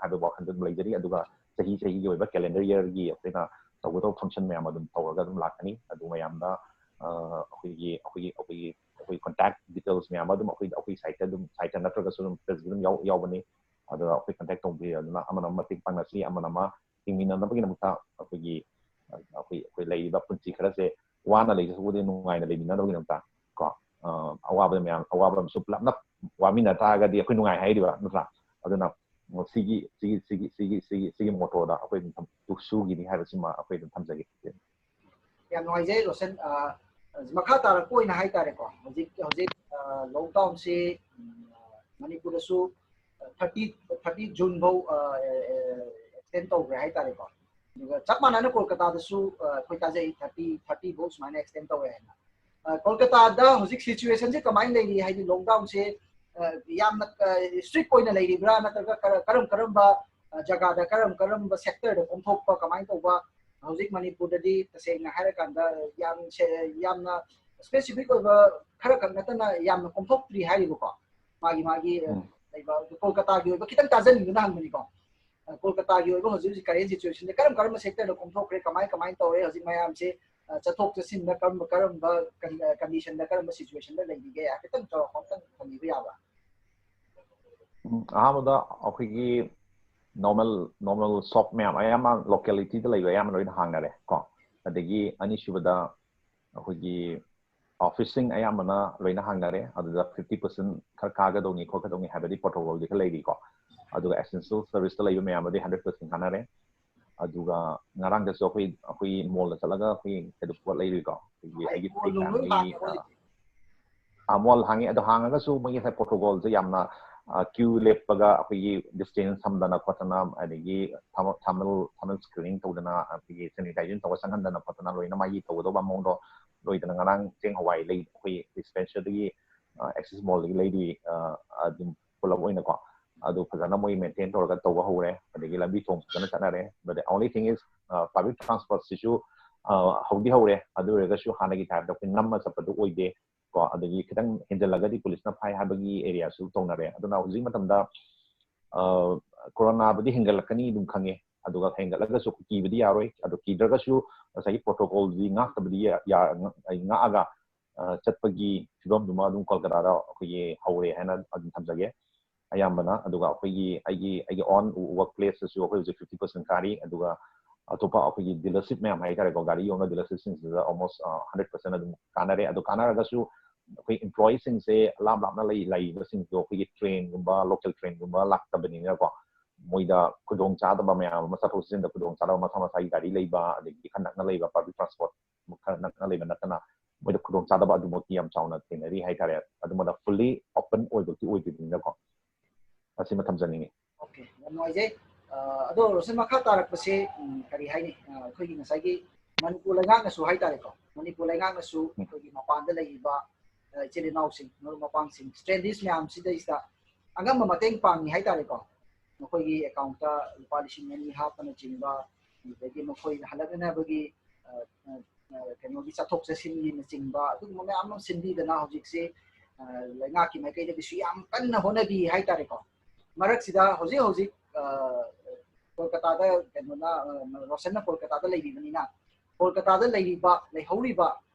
ꯍꯥꯏꯕ ꯋꯥꯈꯜꯗ ꯑꯗꯨꯝ ꯂꯩꯖꯔꯤ꯫ ꯑꯗꯨꯒ ꯆꯍꯤ ꯆꯍꯤꯒꯤ ꯑꯣꯏꯕ ꯀꯦꯂꯦꯟꯗꯔ ꯏꯌꯔꯒꯤ ꯑꯩꯈꯣꯏꯅ ꯇꯧꯒꯗꯧꯕ ꯐꯪꯁꯟ ꯃꯌꯥꯝ ꯑꯗꯨꯝ ꯇꯧꯔꯒ ꯑꯗꯨꯝ ꯂꯥꯛꯀꯅꯤ꯫ ꯑꯗꯨ ꯃꯌꯥꯝꯗ ꯑꯩꯈꯣꯏꯒꯤ ꯑꯩꯈꯣꯏꯒꯤ ꯑꯩꯈꯣꯏꯒꯤ ꯑꯩꯈꯣꯏ ꯀꯣꯟꯇꯦꯛ ꯗꯤꯇꯦꯜꯁ ꯃꯌꯥꯝ ꯑꯗꯨꯝ ꯑꯩꯈꯣꯏ ꯑꯩꯈꯣꯏ ꯁꯥꯏꯠꯇ ꯑꯗꯨꯝ, ꯁꯥꯏꯠꯇ ꯅꯠꯇ꯭ꯔꯒꯁꯨ ꯑꯗꯨꯝ ꯄꯦꯖꯇ ꯑꯗꯨꯝ ꯌꯥꯎ ꯌꯥꯎꯕꯅꯤ꯫ ꯑꯗꯨꯒ ꯑꯩꯈꯣꯏ ꯀꯟꯇꯦꯛ ꯇꯧꯕꯤꯔ ꯑꯗꯨꯅ ꯑꯃꯅ ꯑꯃ ꯃꯇꯦꯡ ꯄꯥꯡꯅꯁꯤ, ꯑꯃꯅ ꯑꯃ ꯍꯤꯡꯃꯤꯟꯅꯅꯕꯒꯤꯗꯃꯛꯇ ꯑꯩꯈꯣꯏꯒꯤ ꯑꯩꯈꯣꯏ ꯑꯩꯈꯣꯏ ꯂꯩꯔꯤꯕ ꯄꯨꯟꯁꯤ ꯈꯔꯁꯦ ꯋꯥꯅ ꯂꯩꯖꯕꯕꯨꯗꯤ ꯅꯨꯡꯉꯥꯏꯅ ꯂꯩꯃꯤꯟꯅꯅꯕꯒꯤꯗꯃꯛꯇ ꯀꯣ, ꯑꯋꯥꯕ ꯃꯌꯥꯝ, ꯑꯋꯥꯕ ꯑꯃꯁꯨ ꯄꯨꯂꯞꯅ ꯋꯥꯃꯤꯟꯅ ꯇꯥꯔꯒꯗꯤ ꯑꯩꯈꯣꯏ ꯅꯨꯡꯉꯥꯏ ꯍꯥꯏꯔꯤꯕ ꯅꯠꯇ꯭ꯔꯥ? ꯑꯗꯨꯅ ꯁꯤꯒꯤ ꯁꯤꯒꯤ ꯁꯤꯒꯤ ꯁꯤꯒꯤ ꯁꯤꯒꯤ ꯁꯤꯒꯤ ꯃꯣꯇꯣꯗ ꯑꯩꯈꯣꯏ ꯑꯗꯨꯝ ꯁꯨꯒꯤꯅꯤ ꯍꯥꯏꯕꯁꯤꯃ ꯑꯩꯈꯣꯏ ꯑꯗꯨꯝ ꯊꯝꯖꯒꯦ꯫ ꯌꯥꯝ ꯅꯨꯡꯉꯥꯏꯖꯩ ꯔꯣꯁꯟ꯫ ꯃꯈꯥ ꯇꯥꯔꯛꯄ ꯑꯣꯏꯅ ꯍꯥꯏꯇꯥꯔꯦꯀꯣ, ꯍꯧꯖꯤꯛ ꯍꯧꯖꯤꯛ ꯂꯣꯛꯗꯥꯎꯟꯁꯤ ꯃꯅꯤꯄꯨꯔꯗꯁꯨ ꯊꯥꯔꯇꯤ ꯊꯥꯔꯇꯤ ꯖꯨꯟ ꯐꯥꯎ ꯑꯦꯛꯁꯇꯦꯟ ꯇꯧꯈ꯭ꯔꯦ ꯍꯥꯏꯇꯥꯔꯦꯀꯣ꯫ ꯑꯗꯨꯒ ꯆꯞ ꯃꯥꯟꯅꯅ ꯀꯣꯜꯀꯇꯥꯗꯁꯨ ꯑꯩꯈꯣꯏ ꯇꯥꯖꯩ, ꯊꯥꯔꯇꯤ ꯊꯥꯔꯇꯤ ꯐꯥꯎ ꯁꯨꯃꯥꯏꯅ ꯑꯦꯛꯁꯇꯦꯟ ꯇꯧꯋꯦ ꯍꯥꯏꯅ꯫ ꯀꯣꯜꯀꯇꯥꯗ ꯍꯧꯖꯤꯛ ꯁꯤꯆꯨꯋꯦꯁꯟꯁꯦ ꯀꯃꯥꯏꯅ ꯂꯩꯔꯤ? ꯍꯥꯏꯗꯤ ꯂꯣꯛꯗꯥꯎꯟꯁꯦ ꯌꯥꯝꯅ ꯏꯁꯇ꯭ꯔꯤꯛ ꯑꯣꯏꯅ ꯂꯩꯔꯤꯕ꯭ꯔꯥ, ꯅꯠꯇ꯭ꯔꯒ ꯀꯔꯝ ꯀꯔꯝꯕ ꯖꯒꯥꯗ, ꯀꯔꯝ ꯀꯔꯝꯕ ꯁꯦꯛꯇꯔꯗ ꯀꯣꯝꯊꯣꯛꯄ, ꯀꯃꯥꯏꯅ ꯇꯧꯕ? ꯍꯧꯖꯤꯛ ꯃꯅꯤꯄꯨꯔꯗꯗꯤ ꯇꯁꯦꯡꯅ ꯍꯥꯏꯔꯀꯥꯟꯗ ꯌꯥꯝ ꯌꯥꯝꯅ ꯁ꯭ꯄꯦꯁꯤꯐꯤꯛ ꯑꯣꯏꯕ ꯈꯔ ꯈꯛ ꯅꯠꯇꯅ ꯌꯥꯝꯅ ꯀꯣꯝꯊꯣꯛꯇ꯭ꯔꯤ ꯍꯥꯏꯔꯤꯕꯀꯣ꯫ ꯃꯥꯒꯤ ꯃꯥꯒꯤ ꯂꯩꯕ ꯀꯣꯜꯀꯇꯥꯒꯤ ꯑꯣꯏꯕ ꯈꯤꯇꯪ ꯇꯥꯖꯅꯤꯡꯗꯨꯅ ꯍꯪꯕꯅꯤꯀꯣ꯫ ꯀꯣꯜꯀꯇꯥꯒꯤ ꯑꯣꯏꯕ ꯍꯧꯖꯤꯛ ꯍꯧꯖꯤꯛ ꯀꯔꯦꯟ ꯁꯤꯆꯨꯋꯦꯁꯟꯁꯦ ꯀꯔꯝ ꯀꯔꯝꯕ ꯁꯦꯛꯇꯔꯗ ꯀꯣꯝꯊꯣꯛꯈ꯭ꯔꯦ, ꯀꯃꯥꯏ ꯀꯃꯥꯏꯅ ꯇꯧꯔꯦ, ꯍꯧꯖꯤꯛ ꯃꯌꯥꯝꯁꯦ ꯆꯠꯊꯣꯛ ꯆꯠꯁꯤꯟꯗ ꯀꯔꯝꯕ ꯀꯔꯝꯕ ꯀꯟꯗꯤꯁꯟꯗ, ꯀꯔꯝꯕ ꯁꯤꯆꯨꯋꯦꯁꯟꯗ ꯂꯩꯔꯤꯒꯦ ꯍꯥꯏꯐꯦꯠꯇꯪ ꯆꯥꯎꯔꯥꯛꯄ ꯑꯝꯇꯪ ꯊꯝꯕꯤꯕ ꯌꯥꯕ꯭ꯔꯥ? ꯑꯍꯥꯟꯕꯗ ꯑꯩꯈꯣꯏꯒꯤ ꯅꯣꯔꯃꯦꯜ ꯅꯣꯔꯃꯦꯜ ꯁꯣꯞ ꯃꯌꯥꯝ ꯑꯌꯥꯝꯕ ꯂꯣꯀꯦꯂꯤꯇꯤꯗ ꯂꯩꯕ ꯑꯌꯥꯝꯕ ꯂꯣꯏꯅ ꯍꯥꯡꯅꯔꯦ ꯀꯣ꯫ ꯑꯗꯒꯤ ꯑꯅꯤꯁꯨꯕꯗ ꯑꯩꯈꯣꯏꯒꯤ ꯑꯣꯐꯤꯁꯁꯤꯡ ꯑꯌꯥꯝꯕꯅ ꯂꯣꯏꯅ ꯍꯥꯡꯅꯔꯦ꯫ ꯑꯗꯨꯗ ꯐꯤꯐꯇꯤ ꯄꯥꯔꯁꯦꯟ ꯈꯔ ꯀꯥꯒꯗꯧꯅꯤ ꯈꯣꯠꯀꯗꯧꯅꯤ ꯍꯥꯏꯕꯗꯤ ꯄ꯭ꯔꯣꯇꯣꯀꯣꯜꯗꯤ ꯈꯔ ꯂꯩꯔꯤꯀꯣ꯫ ꯑꯗꯨꯒ ꯑꯦꯁꯦꯟꯁꯤꯌꯦꯜ ꯁꯔꯚꯤꯁꯇ ꯂꯩꯕ ꯃꯌꯥꯝ ꯑꯗꯨꯗꯤ ꯍꯟꯗ꯭ꯔꯦꯠ ꯄꯥꯔꯁꯦꯟ ꯀꯥꯟꯅꯔꯦ꯫ ꯑꯗꯨꯒ ꯉꯔꯥꯡꯗꯁꯨ ꯑꯩꯈꯣꯏ ꯑꯩꯈꯣꯏ ꯃꯣꯜꯗ ꯆꯠꯂꯒ ꯑꯩꯈꯣꯏ ꯀꯩꯗꯧ ꯄꯣꯠ ꯂꯩꯔꯨꯏꯀꯣ꯫ ꯑꯩꯈꯣꯏꯒꯤ ꯑꯩꯒꯤ ꯑꯦꯛꯖꯥꯝꯒꯤ ꯃꯣꯜ ꯍꯥꯡꯉꯤ꯫ ꯑꯗꯣ ꯍꯥꯡꯉꯒꯁꯨ ꯃꯣꯏꯒꯤ ꯉꯁꯥꯏ ꯄ꯭ꯔꯣꯇꯣꯀꯣꯜꯁꯦ ꯌꯥꯝꯅ ꯀ꯭ꯌꯨ ꯂꯦꯞꯄꯒ ꯑꯩꯈꯣꯏꯒꯤ ꯗꯤꯁꯇꯦꯟꯁ ꯊꯝꯗꯅ ꯈꯣꯠꯇꯅ, ꯑꯗꯒꯤ ꯊꯥꯃꯜ ꯊꯥꯃꯜ ꯊꯥꯃꯜ ꯁ꯭ꯀ꯭ꯔꯤꯅꯤꯡ ꯇꯧꯗꯅ, ꯑꯩꯈꯣꯏꯒꯤ ꯁꯦꯅꯤꯇꯥꯏꯖꯦꯁꯟ ꯇꯧꯔ ꯆꯪꯍꯟꯗꯅ ꯈꯣꯠꯇꯅ ꯂꯣꯏꯅ ꯃꯥꯒꯤ ꯇꯧꯒꯗꯧꯕ ꯃꯑꯣꯡꯗꯣ ꯂꯣꯏꯗꯅ ꯉꯔꯥꯡ ꯆꯦꯡ ꯍꯋꯥꯏ ꯂꯩ ꯑꯩꯈꯣꯏ ꯗꯤꯁꯄꯦꯟꯁꯔꯗꯒꯤ ꯑꯦꯛꯁꯦꯁ ꯃꯣꯜꯗꯒꯤ ꯂꯩꯔꯨꯏ꯫ ꯑꯗꯨꯝ ꯄꯨꯂꯞ ꯑꯣꯏꯅꯀꯣ ꯑꯗꯨ ꯐꯖꯅ ꯃꯣꯏ ꯃꯦꯟꯇꯦꯟ ꯇꯧꯔꯒ ꯇꯧꯕ ꯍꯧꯔꯦ꯫ ꯑꯗꯒꯤ ꯂꯝꯕꯤ ꯊꯣꯡ ꯐꯖꯅ ꯆꯠꯅꯔꯦ꯫ But the only thing is, public transport ꯁꯤꯁꯨ ꯍꯧꯗꯤ ꯍꯧꯔꯦ꯫ ꯑꯗꯨ ꯑꯣꯏꯔꯒꯁꯨ ꯍꯥꯟꯅꯒꯤ ꯇꯥꯏꯞꯇ ꯑꯩꯈꯣꯏ ꯅꯝꯃ ꯆꯠꯄꯗꯨ ꯑꯣꯏꯗꯦ꯫ ꯀꯣ ꯑꯗꯒꯤ ꯈꯤꯇꯪ ꯍꯦꯟꯖꯜꯂꯒꯗꯤ ꯄꯨꯂꯤꯁꯅ ꯐꯥꯏ ꯍꯥꯏꯕꯒꯤ ꯑꯦꯔꯤꯌꯥꯁꯨ ꯇꯧꯅꯔꯦ꯫ ꯑꯗꯨꯅ ꯍꯧꯖꯤꯛ ꯃꯇꯝꯗ ꯀꯣꯔꯣꯅꯥꯕꯨꯗꯤ ꯍꯦꯟꯒꯠꯂꯛꯀꯅꯤ ꯑꯗꯨꯝ ꯈꯪꯉꯦ꯫ ꯑꯗꯨꯒ ꯍꯦꯟꯒꯠꯂꯒꯁꯨ ꯀꯤꯕꯗꯤ ꯌꯥꯔꯣꯏ꯫ ꯑꯗꯨ ꯀꯤꯗ꯭ꯔꯒꯁꯨ ꯉꯁꯥꯏꯒꯤ ꯄ꯭ꯔꯣꯇꯣꯀꯣꯜꯗꯤ ꯉꯥꯛꯇꯕꯗꯤ ꯉꯥꯛꯑꯒ ꯆꯠꯄꯒꯤ ꯐꯤꯕꯝꯗꯨꯃ ꯑꯗꯨꯝ ꯀꯣꯜꯀꯇꯥꯗ ꯑꯩꯈꯣꯏꯒꯤ ꯍꯧꯔꯦ ꯍꯥꯏꯅ ꯑꯗꯨꯝ ꯊꯝꯖꯒꯦ꯫ ꯑꯌꯥꯝꯕꯅ꯫ ꯑꯗꯨꯒ ꯑꯩꯈꯣꯏꯒꯤ ꯑꯩꯒꯤ ꯑꯩꯒꯤ ꯑꯣꯟ ꯋꯥꯔꯛ ꯄ꯭ꯂꯦꯁꯇꯁꯨ ꯑꯩꯈꯣꯏ ꯍꯧꯖꯤꯛ ꯐꯤꯐꯇꯤ ꯄꯥꯔꯁꯦꯟ ꯀꯥꯔꯤ꯫ ꯑꯗꯨꯒ ꯑꯇꯣꯞꯄ ꯑꯩꯈꯣꯏꯒꯤ ꯗꯤꯂꯔꯁꯤꯞ ꯃꯌꯥꯝ ꯍꯥꯏꯇꯥꯔꯦꯀꯣ, ꯒꯥꯔꯤ ꯌꯣꯟꯕ ꯗꯤꯂꯔꯁꯤꯞꯁꯤꯡꯁꯤꯗ ꯑꯣꯜꯃꯣꯁ ꯍꯟꯗ꯭ꯔꯦꯠ ꯄꯥꯔꯁꯦꯟ ꯑꯗꯨꯝ ꯀꯥꯟꯅꯔꯦ꯫ ꯑꯗꯣ ꯀꯥꯟꯅꯔꯒꯁꯨ ꯑꯩꯈꯣꯏ ꯏꯝꯄ꯭ꯂꯣꯌꯤꯁꯤꯡꯁꯦ ꯂꯥꯞ ꯂꯥꯞꯅ ꯂꯩ ꯂꯩꯔꯤꯕꯁꯤꯡꯗꯣ ꯑꯩꯈꯣꯏꯒꯤ ꯇ꯭ꯔꯦꯟꯒꯨꯝꯕ, ꯂꯣꯀꯦꯜ ꯇ꯭ꯔꯦꯟꯒꯨꯝꯕ ꯂꯥꯛꯇꯕꯅꯤꯅꯀꯣ, ꯃꯣꯏꯗ ꯈꯨꯗꯣꯡ ꯆꯥꯗꯕ ꯃꯌꯥꯝ ꯑꯃ, ꯆꯠꯊꯣꯛ ꯆꯠꯁꯤꯟꯗ ꯈꯨꯗꯣꯡ ꯆꯥꯗꯕ, ꯃꯁꯥ ꯃꯁꯥꯒꯤ ꯒꯥꯔꯤ ꯂꯩꯕ, ꯑꯗꯒꯤ ꯈꯔ ꯅꯛꯅ ꯂꯩꯕ ꯄꯕ꯭ꯂꯤꯛ ꯇ꯭ꯔꯥꯟꯁꯄꯣꯔꯠ ꯈꯔ ꯅꯛꯅ ꯂꯩꯕ ꯅꯠꯇꯅ ꯃꯣꯏꯗ ꯈꯨꯗꯣꯡ ꯆꯥꯗꯕ ꯑꯗꯨꯃꯛꯇꯤ ꯌꯥꯝ ꯆꯥꯎꯅ ꯊꯦꯡꯅꯔꯤ ꯍꯥꯏꯇꯥꯔꯦ꯫ ꯑꯗꯨꯃꯗ ꯐꯨꯜꯂꯤ ꯑꯣꯄꯟ ꯑꯣꯏꯕꯗꯤ ꯑꯣꯏꯗ꯭ꯔꯤꯕꯅꯤꯅꯀꯣ꯫ ꯑꯁꯤꯃ ꯊꯝꯖꯅꯤꯡꯉꯤ꯫ ꯑꯣꯀꯦ, ꯌꯥꯝ ꯅꯨꯡꯉꯥꯏꯖꯩ꯫ ꯑ, ꯑꯗꯣ ꯔꯣꯁꯟ, ꯃꯈꯥ ꯇꯥꯔꯛꯄꯁꯦ, ꯎꯝ, ꯀꯔꯤ ꯍꯥꯏꯅꯤ, ꯑ, ꯑꯩꯈꯣꯏꯒꯤ ꯉꯁꯥꯏꯒꯤ ꯃꯅꯤꯄꯨꯔ ꯂꯩꯉꯥꯛꯅꯁꯨ ꯍꯥꯏꯇꯥꯔꯦꯀꯣ, ꯃꯅꯤꯄꯨꯔ ꯂꯩꯉꯥꯛꯅꯁꯨ ꯑꯩꯈꯣꯏꯒꯤ ꯃꯄꯥꯟꯗ ꯂꯩꯔꯤꯕ, ꯑ, ꯏꯆꯤꯜ ꯏꯅꯥꯎꯁꯤꯡ, ꯃꯔꯨꯞ ꯃꯄꯥꯡꯁꯤꯡ, ꯁ꯭ꯇ꯭ꯔꯦꯟꯗꯤꯁ ꯃꯌꯥꯝꯁꯤꯗꯩꯁꯤꯗ ꯑꯉꯝꯕ ꯃꯇꯦꯡ ꯄꯥꯡꯉꯤ ꯍꯥꯏꯇꯥꯔꯦꯀꯣ꯫ ꯃꯈꯣꯏꯒꯤ ꯑꯦꯀꯥꯎꯟꯇ ꯂꯨꯄꯥ ꯂꯤꯁꯤꯡ ꯑꯅꯤ ꯍꯥꯞꯄꯅꯆꯤꯡꯕ, ꯑꯗꯒꯤ ꯃꯈꯣꯏ ꯍꯜꯂꯛꯅꯅꯕꯒꯤ, ꯑ, ꯑ, ꯑ, ꯀꯩꯅꯣꯒꯤ ꯆꯠꯊꯣꯛ ꯆꯠꯁꯤꯟꯒꯤꯅꯆꯤꯡꯕ ꯑꯗꯨꯒꯨꯝꯕ ꯃꯌꯥꯝ ꯑꯃ ꯁꯤꯟꯕꯤꯗꯅ ꯍꯧꯖꯤꯛꯁꯤ, ꯑ, ꯂꯩꯉꯥꯛꯀꯤ ꯃꯥꯏꯀꯩꯗꯒꯤꯁꯨ ꯌꯥꯝ ꯀꯟꯅ ꯍꯣꯠꯅꯕꯤ ꯍꯥꯏꯇꯥꯔꯦꯀꯣ꯫ ꯃꯔꯛꯁꯤꯗ ꯍꯧꯖꯤꯛ ꯍꯧꯖꯤꯛ, ꯑ, ꯀꯣꯜꯀꯇꯥꯗ ꯀꯩꯅꯣꯅ, ꯑ, ꯔꯣꯁꯟꯅ ꯀꯣꯜꯀꯇꯥꯗ ꯂꯩꯔꯤꯕꯅꯤꯅ, ꯀꯣꯜꯀꯇꯥꯗ ꯂꯩꯔꯤꯕ, ꯂꯩꯍꯧꯔꯤꯕ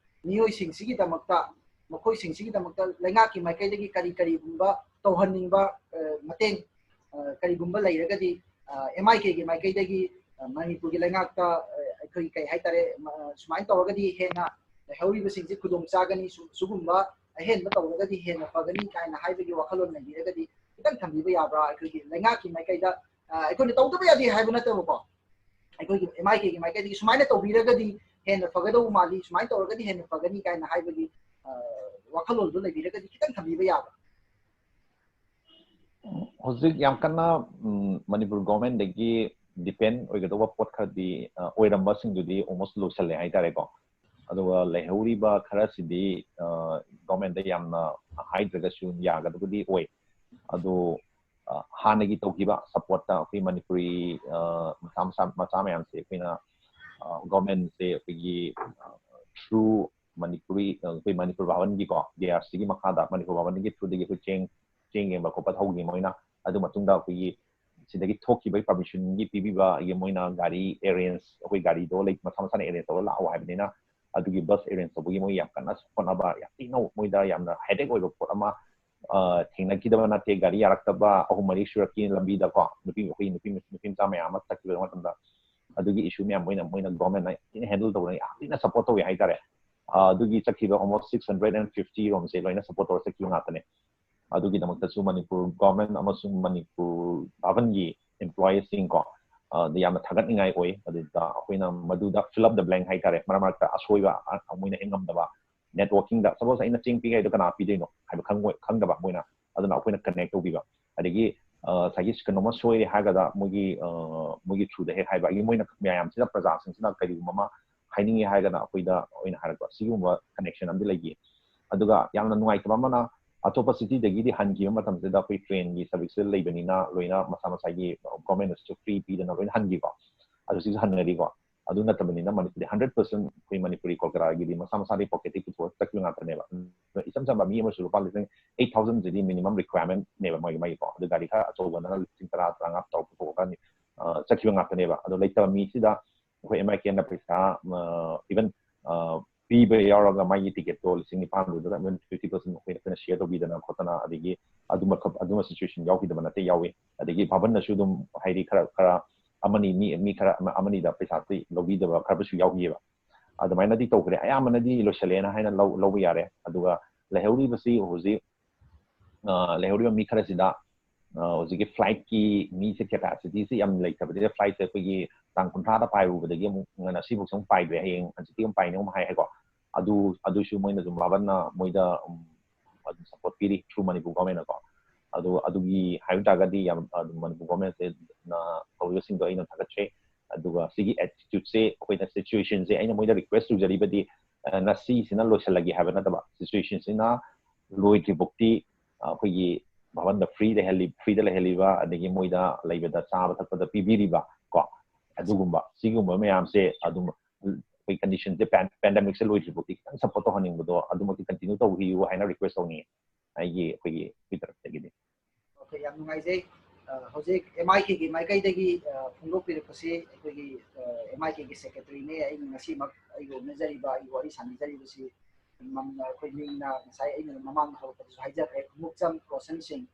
ꯃꯤꯑꯣꯏꯁꯤꯡꯁꯤꯒꯤꯗꯃꯛꯇ, ꯃꯈꯣꯏꯁꯤꯡꯁꯤꯒꯤꯗꯃꯛꯇ ꯂꯩꯉꯥꯛꯀꯤ ꯃꯥꯏꯀꯩꯗꯒꯤ ꯀꯔꯤ ꯀꯔꯤꯒꯨꯝꯕ ꯇꯧꯍꯟꯅꯤꯡꯕ, ꯑ, ꯃꯇꯦꯡ, ꯑ, ꯀꯔꯤꯒꯨꯝꯕ ꯂꯩꯔꯒꯗꯤ, ꯑ, ꯑꯦꯝ ꯑꯥꯏ ꯀꯦꯒꯤ ꯃꯥꯏꯀꯩꯗꯒꯤ, ꯑ, ꯃꯅꯤꯄꯨꯔꯒꯤ ꯂꯩꯉꯥꯛꯇ, ꯑ, ꯑꯩꯈꯣꯏ ꯀꯩ ꯍꯥꯏꯇꯥꯔꯦ, ꯃ-, ꯁꯨꯃꯥꯏꯅ ꯇꯧꯔꯒꯗꯤ ꯍꯦꯟꯅ ꯂꯩꯍꯧꯔꯤꯕꯁꯤꯡꯁꯤ ꯈꯨꯗꯣꯡ ꯆꯥꯒꯅꯤ, ꯁꯨ-, ꯁꯨꯒꯨꯝꯕ ꯑꯍꯦꯟꯕ ꯇꯧꯔꯒꯗꯤ ꯍꯦꯟꯅ ꯐꯒꯅꯤ ꯀꯥꯏꯅ ꯍꯥꯏꯕꯒꯤ ꯋꯥꯈꯜꯂꯣꯟ ꯂꯩꯕꯤꯔꯒꯗꯤ ꯈꯤꯇꯪ ꯊꯝꯕꯤꯕ ꯌꯥꯕ꯭ꯔꯥ? ꯑꯩꯈꯣꯏꯒꯤ ꯂꯩꯉꯥꯛꯀꯤ ꯃꯥꯏꯀꯩꯗ, ꯑ, ꯑꯩꯈꯣꯏꯅ ꯇꯧꯗꯕ ꯌꯥꯗꯦ ꯍꯥꯏꯕ ꯅꯠꯇꯕꯀꯣ, ꯑꯩꯈꯣꯏꯒꯤ ꯑꯦꯝ ꯑꯥꯏ ꯀꯦꯒꯤ ꯃꯥꯏꯀꯩꯗꯒꯤ ꯁꯨꯃꯥꯏꯅ ꯇꯧꯕꯤꯔꯒꯗꯤ ꯍꯦꯟꯅ ꯐꯒꯗꯧꯕ ꯃꯥꯜꯂꯤ, ꯁꯨꯃꯥꯏꯅ ꯇꯧꯔꯒꯗꯤ ꯍꯦꯟꯅ ꯐꯒꯅꯤ ꯀꯥꯏꯅ ꯍꯥꯏꯕꯒꯤ, ꯑ, ꯋꯥꯈꯜꯂꯣꯟꯗꯨ ꯂꯩꯕꯤꯔꯒꯗꯤ ꯈꯤꯇꯪ ꯊꯝꯕꯤꯕ ꯌꯥꯕ꯭ꯔꯥ? ꯍꯧꯖꯤꯛ ꯌꯥꯝ ꯀꯟꯅ, ꯎꯝ, ꯃꯅꯤꯄꯨꯔ ꯒꯣꯔꯃꯦꯟꯗꯒꯤ ꯗꯤꯄꯦꯟ ꯑꯣꯏꯒꯗꯧꯕ ꯄꯣꯠ ꯈꯔꯗꯤ, ꯑ, ꯑꯣꯏꯔꯝꯕꯁꯤꯡꯗꯨꯗꯤ ꯑꯣꯜꯃꯣꯁ ꯂꯣꯏꯁꯜꯂꯦ ꯍꯥꯏꯇꯥꯔꯦꯀꯣ꯫ ꯑꯗꯨꯒ ꯂꯩꯍꯧꯔꯤꯕ ꯈꯔꯁꯤꯗꯤ, ꯑ, ꯒꯣꯔꯃꯦꯟꯗ ꯌꯥꯝꯅ ꯍꯥꯏꯗ꯭ꯔꯒꯁꯨ ꯌꯥꯒꯗꯕꯗꯤ ꯑꯣꯏ꯫ ꯑꯗꯣ ꯍꯥꯟꯅꯒꯤ ꯇꯧꯈꯤꯕ ꯁꯞꯄꯣꯔꯠꯇ ꯑꯩꯈꯣꯏ ꯃꯅꯤꯄꯨꯔꯤ ꯃꯆꯥ ꯃꯆꯥ ꯃꯆꯥ ꯃꯌꯥꯝꯁꯦ ꯑꯩꯈꯣꯏꯅ ꯒꯣꯔꯃꯦꯟꯁꯦ ꯑꯩꯈꯣꯏꯒꯤ ꯊ꯭ꯔꯨ ꯃꯅꯤꯄꯨꯔꯤ ꯑꯩꯈꯣꯏ ꯃꯅꯤꯄꯨꯔ ꯚꯥꯕꯟꯒꯤꯀꯣ, ꯗꯤ ꯑꯥꯔ ꯁꯤꯒꯤ ꯃꯈꯥꯗ ꯃꯅꯤꯄꯨꯔ ꯚꯥꯕꯟꯒꯤ ꯊ꯭ꯔꯨꯗꯒꯤ ꯑꯩꯈꯣꯏ ꯆꯦꯡ ꯆꯦꯡ ꯌꯦꯡꯕ ꯈꯣꯠꯄ ꯇꯧꯈꯤ ꯃꯣꯏꯅ꯫ ꯑꯗꯨ ꯃꯇꯨꯡꯗ ꯑꯩꯈꯣꯏꯒꯤ ꯁꯤꯗꯒꯤ ꯊꯣꯛꯈꯤꯕꯒꯤ ꯄꯔꯃꯤꯁꯟꯒꯤ ꯄꯤꯕꯤꯕ ꯃꯣꯏꯅ ꯒꯥꯔꯤ ꯑꯦꯔꯦꯟꯖ, ꯑꯩꯈꯣꯏ ꯒꯥꯔꯤꯗꯣ ꯂꯩ ꯃꯁꯥ ꯃꯁꯥꯅ ꯑꯦꯔꯦꯟꯖ ꯇꯧꯔ ꯂꯥꯛꯑꯣ ꯍꯥꯏꯕꯅꯤꯅ, ꯑꯗꯨꯒꯤ ꯕꯁ ꯑꯦꯔꯦꯟꯖ ꯇꯧꯕꯒꯤ ꯃꯣꯏ ꯌꯥꯝ ꯀꯟꯅ ꯍꯣꯠꯅꯕ, ꯌꯥꯝ ꯊꯤꯅ ꯃꯣꯏꯗ ꯌꯥꯝꯅ ꯍꯦꯗꯦꯛ ꯑꯣꯏꯕ ꯄꯣꯠ ꯑꯃ ꯊꯦꯡꯅꯈꯤꯗꯕ ꯅꯠꯇꯦ꯫ ꯒꯥꯔꯤ ꯌꯥꯔꯛꯇꯕ ꯑꯍꯨꯝ ꯃꯔꯤ ꯁꯨꯔꯛꯈꯤ ꯂꯝꯕꯤꯗꯀꯣ, ꯅꯨꯄꯤ ꯑꯩꯈꯣꯏ ꯅꯨꯄꯤ ꯅꯨꯄꯤ ꯃꯆꯥ ꯃꯌꯥꯝ ꯑꯃ ꯆꯠꯈꯤꯕ ꯃꯇꯝꯗ꯫ ꯑꯗꯨꯒꯤ ꯏꯁꯨ ꯃꯌꯥꯝ ꯃꯣꯏꯅ ꯃꯣꯏꯅ ꯒꯣꯔꯃꯦꯟꯅ ꯌꯥꯝ ꯊꯤꯅ ꯍꯦꯟꯗꯜ ꯇꯧꯗꯅ ꯌꯥꯝ ꯊꯤꯅ ꯁꯞꯄꯣꯔꯠ ꯇꯧꯋꯤ ꯍꯥꯏꯇꯥꯔꯦ꯫ ꯑꯗꯨꯒꯤ ꯆꯠꯈꯤꯕ almost six hundred and fifty ꯔꯣꯝꯁꯦ ꯂꯣꯏꯅ ꯁꯞꯄꯣꯔꯠ ꯇꯧꯔ ꯆꯠꯈꯤꯕ ꯉꯥꯛꯇꯅꯦ꯫ ꯑꯗꯨꯒꯤꯗꯃꯛꯇꯁꯨ ꯃꯅꯤꯄꯨꯔ ꯒꯣꯔꯃꯦꯟ ꯑꯃꯁꯨꯡ ꯃꯅꯤꯄꯨꯔ ꯚꯥꯕꯟꯒꯤ ꯏꯝꯄ꯭ꯂꯣꯌꯤꯁꯁꯤꯡ ꯀꯣ, ꯑ, ꯗ ꯌꯥꯝꯅ ꯊꯥꯒꯠꯅꯤꯡꯉꯥꯏ ꯑꯣꯏ꯫ ꯑꯗꯨꯗ ꯑꯩꯈꯣꯏꯅ ꯃꯗꯨꯗ fill up the blank ꯍꯥꯏꯇꯥꯔꯦ, ꯃꯔꯛ ꯃꯔꯛꯇ ꯑꯁꯣꯏꯕ, ꯑ, ꯃꯣꯏꯅ ꯍꯦꯛ ꯉꯝꯗꯕ, ꯅꯦꯠꯋꯥꯔꯀꯤꯡꯗ, ꯁꯄꯣꯁ ꯑꯩꯅ ꯆꯦꯡ ꯄꯤꯒꯦ ꯍꯥꯏꯗꯣ ꯀꯅꯥ ꯄꯤꯗꯣꯏꯅꯣ ꯍꯥꯏꯕ ꯈꯪꯉꯣꯏ-, ꯈꯪꯗꯕ ꯃꯣꯏꯅ, ꯑꯗꯨꯅ ꯑꯩꯈꯣꯏꯅ ꯀꯅꯦꯛ ꯇꯧꯕꯤꯕ꯫ ꯑꯗꯒꯤ, ꯑ, ꯉꯁꯥꯏꯒꯤ ꯀꯩꯅꯣꯝꯃ ꯁꯣꯏꯔꯦ ꯍꯥꯏꯔꯒꯗ ꯃꯣꯏꯒꯤ, ꯑ, ꯃꯣꯏꯒꯤ ꯊ꯭ꯔꯨꯗ ꯍꯦꯛ ꯍꯥꯏꯕ, ꯑꯗꯒꯤ ꯃꯣꯏꯅ ꯃꯌꯥꯝꯁꯤꯗ, ꯄ꯭ꯔꯖꯥꯁꯤꯡꯁꯤꯅ ꯀꯔꯤꯒꯨꯝꯕ ꯑꯃ ꯍꯥꯏꯅꯤꯡꯉꯦ ꯍꯥꯏꯔꯒꯅ ꯑꯩꯈꯣꯏꯗ ꯑꯣꯏꯅ ꯍꯥꯏꯔꯛꯄ, ꯁꯤꯒꯨꯝꯕ ꯀꯅꯦꯛꯁꯟ ꯑꯃꯗꯤ ꯂꯩꯈꯤ꯫ ꯑꯗꯨꯒ ꯌꯥꯝꯅ ꯅꯨꯡꯉꯥꯏꯇꯕ ꯑꯃꯅ, ꯑꯇꯣꯞꯄ ꯁꯤꯇꯤꯗꯒꯤꯗꯤ ꯍꯟꯈꯤꯕ ꯃꯇꯝꯁꯤꯗ ꯑꯩꯈꯣꯏ ꯇ꯭ꯔꯦꯟꯒꯤ ꯁꯔꯚꯤꯁꯁꯦ ꯂꯩꯕꯅꯤꯅ ꯂꯣꯏꯅ ꯃꯁꯥ ꯃꯁꯥꯒꯤ ꯒꯣꯔꯃꯦꯟꯅꯁꯨ ꯐ꯭ꯔꯤ ꯄꯤꯗꯅ ꯂꯣꯏꯅ ꯍꯟꯈꯤꯀꯣ꯫ ꯑꯗꯨ ꯁꯤꯁꯨ ꯍꯟꯅꯔꯤꯀꯣ꯫ ꯑꯗꯨ ꯅꯠꯇꯕꯅꯤꯅ ꯃꯅꯤꯄꯨꯔꯗꯤ ꯍꯟꯗ꯭ꯔꯦꯠ ꯄꯥꯔꯁꯦꯟ ꯑꯩꯈꯣꯏ ꯃꯅꯤꯄꯨꯔꯤ ꯀꯣꯜꯀꯇꯥꯒꯤꯗꯤ ꯃꯁꯥ ꯃꯁꯥꯗꯒꯤ ꯄꯣꯀꯦꯠꯇꯒꯤ ꯄꯨꯊꯣꯛꯑ ꯆꯠꯈꯤꯕ ꯉꯥꯛꯇꯅꯦꯕ꯫ ꯏꯆꯝ ꯆꯝꯕ ꯃꯤ ꯑꯃꯁꯨ ꯂꯨꯄꯥ ꯂꯤꯁꯤꯡ eight thousand ꯁꯤꯗꯤ ꯃꯤꯅꯤꯃꯝ ꯔꯤꯀ꯭ꯋꯥꯏꯔꯃꯦꯟꯅꯦꯕ ꯃꯣꯏꯒꯤ, ꯃꯣꯏꯒꯤꯀꯣ꯫ ꯑꯗꯨ ꯒꯥꯔꯤ ꯈꯔ ꯑꯆꯧꯕꯅ ꯂꯤꯁꯤꯡ ꯇꯔꯥ, ꯇꯔꯥꯃꯉꯥ ꯇꯧꯔ ꯄꯨꯊꯣꯛꯑꯒ, ꯑ, ꯆꯠꯈꯤꯕ ꯉꯥꯛꯇꯅꯦꯕ꯫ ꯑꯗꯣ ꯂꯩꯇꯕ ꯃꯤꯁꯤꯗ ꯑꯩꯈꯣꯏ ꯑꯦꯝ ꯑꯥꯏ ꯀꯦꯅ ꯄꯩꯁꯥ, ꯑ, even, ꯑ, ꯄꯤꯕ ꯌꯥꯎꯔꯒ ꯃꯥꯒꯤ ꯇꯤꯀꯦꯠꯇꯣ ꯂꯤꯁꯤꯡ ꯅꯤꯄꯥꯟꯗꯨꯗ even fifty percent ꯑꯩꯈꯣꯏꯅ, ꯑꯩꯈꯣꯏꯅ ꯁꯤꯌꯔ ꯇꯧꯕꯤꯗꯅ ꯈꯣꯠꯇꯅ, ꯑꯗꯒꯤ ꯑꯗꯨꯝꯕ ꯈꯛ-, ꯑꯗꯨꯝꯕ ꯁꯤꯆꯨꯋꯦꯁꯟ ꯌꯥꯎꯈꯤꯗꯕ ꯅꯠꯇꯦ, ꯌꯥꯎꯏ꯫ ꯑꯗꯒꯤ ꯚꯥꯕꯟꯅꯁꯨ ꯑꯗꯨꯝ ꯍꯥꯏꯗꯤ ꯈꯔ, ꯈꯔ ꯑꯃꯅꯤ, ꯃꯤ, ꯃꯤ ꯈꯔ ꯑꯃ-, ꯑꯃꯅꯤꯗ ꯄꯩꯁꯥꯁꯤ ꯂꯧꯕꯤꯗꯕ ꯈꯔꯕꯨꯁꯨ ꯌꯥꯎꯈꯤꯑꯕ꯫ ꯑꯗꯨꯃꯥꯏꯅꯗꯤ ꯇꯧꯈ꯭ꯔꯦ, ꯑꯌꯥꯝꯕꯅꯗꯤ ꯂꯣꯏꯁꯜꯂꯦꯅ ꯍꯥꯏꯅ ꯂꯧ-, ꯂꯧꯕ ꯌꯥꯔꯦ꯫ ꯑꯗꯨꯒ ꯂꯩꯍꯧꯔꯤꯕꯁꯤ ꯍꯧꯖꯤꯛ, ꯑ, ꯂꯩꯍꯧꯔꯤꯕ ꯃꯤ ꯈꯔꯁꯤꯗ, ꯑ, ꯍꯧꯖꯤꯛꯀꯤ ꯐ꯭ꯂꯥꯏꯠꯀꯤ ꯃꯤꯁꯦ ꯀꯦꯄꯥꯁꯤꯇꯤꯁꯦ ꯌꯥꯝ ꯂꯩꯇꯕꯗꯒꯤ ꯐ꯭ꯂꯥꯏꯠꯁꯦ ꯑꯩꯈꯣꯏꯒꯤ ꯇꯥꯡ ꯀꯨꯟꯊ꯭ꯔꯥꯗ ꯄꯥꯏꯔꯨꯕꯗꯒꯤ ꯑꯃꯨꯛ ꯉꯁꯤꯐꯥꯎꯁꯨ ꯑꯃꯨꯛ ꯄꯥꯏꯗ꯭ꯔꯦ, ꯍꯌꯦꯡ ꯍꯪꯆꯤꯠꯇꯤ ꯑꯃꯨꯛ ꯄꯥꯏꯅꯤ ꯑꯃꯨꯛ ꯍꯥꯏ ꯍꯥꯏꯀꯣ꯫ ꯑꯗꯨ, ꯑꯗꯨꯁꯨ ꯃꯣꯏꯅꯁꯨ ꯚꯥꯕꯟꯅ ꯃꯣꯏꯗ, ꯎꯝ, ꯑꯗꯨꯝ ꯁꯞꯄꯣꯔꯠ ꯄꯤꯔꯤ through ꯃꯅꯤꯄꯨꯔ ꯒꯣꯔꯃꯦꯟꯅꯀꯣ꯫ ꯑꯗꯨ, ꯑꯗꯨꯒꯤ ꯍꯥꯏꯕ ꯇꯥꯔꯒꯗꯤ ꯌꯥꯝ ꯑꯗꯨꯝ ꯃꯅꯤꯄꯨꯔ ꯒꯣꯔꯃꯦꯟꯁꯦ ꯇꯧꯔꯤꯕꯁꯤꯡꯗꯣ ꯑꯩꯅ ꯊꯥꯒꯠꯆꯩ꯫ ꯑꯗꯨꯒ ꯁꯤꯒꯤ ꯑꯦꯇꯤꯇ꯭ꯌꯨꯠꯁꯦ, ꯑꯩꯈꯣꯏꯅ ꯁꯤꯆꯨꯋꯦꯁꯟꯁꯦ ꯑꯩꯅ ꯃꯣꯏꯗ ꯔꯤꯀ꯭ꯋꯦꯁ ꯇꯧꯖꯔꯤꯕꯗꯤ, ꯑ, ꯉꯁꯤꯁꯤꯅ ꯂꯣꯏꯁꯤꯜꯂꯒꯦ ꯍꯥꯏꯕ ꯅꯠꯇꯕ, ꯁꯤꯆꯨꯋꯦꯁꯟꯁꯤꯅ ꯂꯣꯏꯗ꯭ꯔꯤꯐꯥꯎꯗꯤ, ꯑ, ꯑꯩꯈꯣꯏꯒꯤ ꯚꯕꯟꯗ ꯐ꯭ꯔꯤꯗ ꯂꯩꯍꯜꯂꯤ, ꯐ꯭ꯔꯤꯗ ꯂꯩꯍꯜꯂꯤꯕ, ꯑꯗꯒꯤ ꯃꯣꯏꯗ ꯂꯩꯕꯗ ꯆꯥꯕ ꯊꯛꯄꯗ ꯄꯤꯕꯤꯔꯤꯕ ꯀꯣ, ꯑꯗꯨꯒꯨꯝꯕ, ꯁꯤꯒꯨꯝꯕ ꯃꯌꯥꯝꯁꯦ ꯑꯗꯨꯝ ꯑꯩꯈꯣꯏ ꯀꯟꯗꯤꯁꯟꯁꯦ, ꯄꯦꯟꯗꯦꯃꯤꯛꯁꯦ ꯂꯣꯏꯗ꯭ꯔꯤꯐꯥꯎꯗꯤ ꯈꯤꯇꯪ ꯁꯞꯄꯣꯔꯠ ꯇꯧꯍꯟꯅꯤꯡꯕꯗꯣ, ꯑꯗꯨꯃꯛꯇꯤ ꯀꯟꯇꯤꯅ꯭ꯌꯨ ꯇꯧꯕꯤꯌꯨ ꯍꯥꯏꯅ ꯔꯤꯀ꯭ꯋꯦꯁ ꯇꯧꯅꯤꯡꯉꯤ ꯑꯩꯒꯤ, ꯑꯩꯈꯣꯏꯒꯤ, ꯑꯩꯈꯣꯏ ꯇꯔꯞꯇꯒꯤꯗꯤ꯫ ꯑꯣꯀꯦ, ꯌꯥꯝ ꯅꯨꯡꯉꯥꯏꯖꯩ꯫ ꯑ, ꯍꯧꯖꯤꯛ ꯑꯦꯝ ꯑꯥꯏ ꯀꯦꯒꯤ ꯃꯥꯏꯀꯩꯗꯒꯤ, ꯑ, ꯐꯣꯡꯗꯣꯛꯄꯤꯔꯛꯄꯁꯤ ꯑꯩꯈꯣꯏꯒꯤ, ꯑ, ꯑꯦꯝ ꯑꯥꯏ ꯀꯦꯒꯤ ꯁꯦꯀ꯭ꯔꯦꯇꯔꯤꯅꯦ, ꯑꯩꯅ ꯉꯁꯤꯃꯛ ꯑꯩꯒ ꯎꯅꯖꯔꯤꯕ, ꯑꯩꯒ ꯋꯥꯔꯤ ꯁꯥꯟꯅꯖꯔꯤꯕꯁꯤ ꯃꯝ-, ꯑꯩꯈꯣꯏ ꯃꯤꯡꯅ ꯉꯁꯥꯏ ꯑꯩꯅ ꯃꯃꯥꯡꯗ ꯍꯧꯔꯛꯄꯗꯁꯨ ꯍꯥꯏꯖꯈ꯭ꯔꯦ, ꯈꯣꯡꯎꯞꯆꯝ ꯔꯣꯁꯟ ꯁꯤꯡ꯫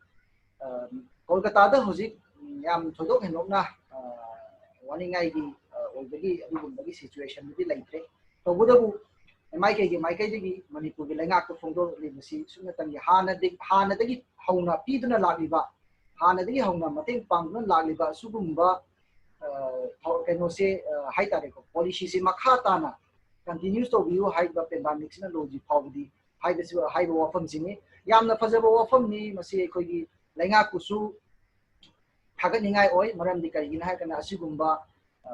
ꯑ, ꯀꯣꯜꯀꯇꯥꯗ ꯍꯧꯖꯤꯛ ꯌꯥꯝ ꯊꯣꯏꯗꯣꯛ ꯍꯦꯟꯗꯣꯛꯅ, ꯑ, ꯋꯥꯅꯤꯡꯉꯥꯏꯒꯤ, ꯑ, ꯑꯣꯏꯕꯒꯤ ꯑꯗꯨꯒꯨꯝꯕꯒꯤ ꯁꯤꯆꯨꯋꯦꯁꯟꯗꯨꯗꯤ ꯂꯩꯇ꯭ꯔꯦ꯫ ꯇꯧꯕꯇꯕꯨ ꯑꯦꯝ ꯑꯥꯏ ꯀꯦꯒꯤ ꯃꯥꯏꯀꯩꯗꯒꯤ ꯃꯅꯤꯄꯨꯔꯒꯤ ꯂꯩꯉꯥꯛꯇ ꯐꯣꯡꯗꯣꯔꯛꯂꯤꯕꯁꯤ ꯁꯨꯞꯅꯇꯪꯒꯤ ꯍꯥꯟꯅꯗꯤ-, ꯍꯥꯟꯅꯗꯒꯤ ꯍꯧꯅ ꯄꯤꯗꯨꯅ ꯂꯥꯛꯂꯤꯕ, ꯍꯥꯟꯅꯗꯒꯤ ꯍꯧꯅ ꯃꯇꯦꯡ ꯄꯥꯡꯗꯨꯅ ꯂꯥꯛꯂꯤꯕ ꯑꯁꯤꯒꯨꯝꯕ, ꯑ, ꯊꯧ-, ꯀꯩꯅꯣꯁꯦ, ꯑ, ꯍꯥꯏꯇꯥꯔꯦꯀꯣ, ꯄꯣꯂꯤꯁꯤꯁꯦ ꯃꯈꯥ ꯇꯥꯅ ꯀꯟꯇꯤꯅ꯭ꯌꯨꯁ ꯇꯧꯕꯤꯌꯨ ꯍꯥꯏꯔꯤꯕ ꯄꯦꯟꯗꯥꯃꯤꯛꯁꯤꯅ ꯂꯣꯏꯗ꯭ꯔꯤ ꯐꯥꯎꯕꯗꯤ ꯍꯥꯏꯕꯁꯤ, ꯍꯥꯏꯕ ꯋꯥꯐꯝꯁꯤꯅꯤ꯫ ꯌꯥꯝꯅ ꯐꯖꯕ ꯋꯥꯐꯝꯅꯤ ꯃꯁꯤ꯫ ꯑꯩꯈꯣꯏꯒꯤ ꯂꯩꯉꯥꯛꯄꯨꯁꯨ ꯊꯥꯒꯠꯅꯤꯡꯉꯥꯏ ꯑꯣꯏ꯫ ꯃꯔꯝꯗꯤ ꯀꯔꯤꯒꯤꯅꯣ ꯍꯥꯏꯔꯀꯥꯟꯗ ꯑꯁꯤꯒꯨꯝꯕ, ꯑ,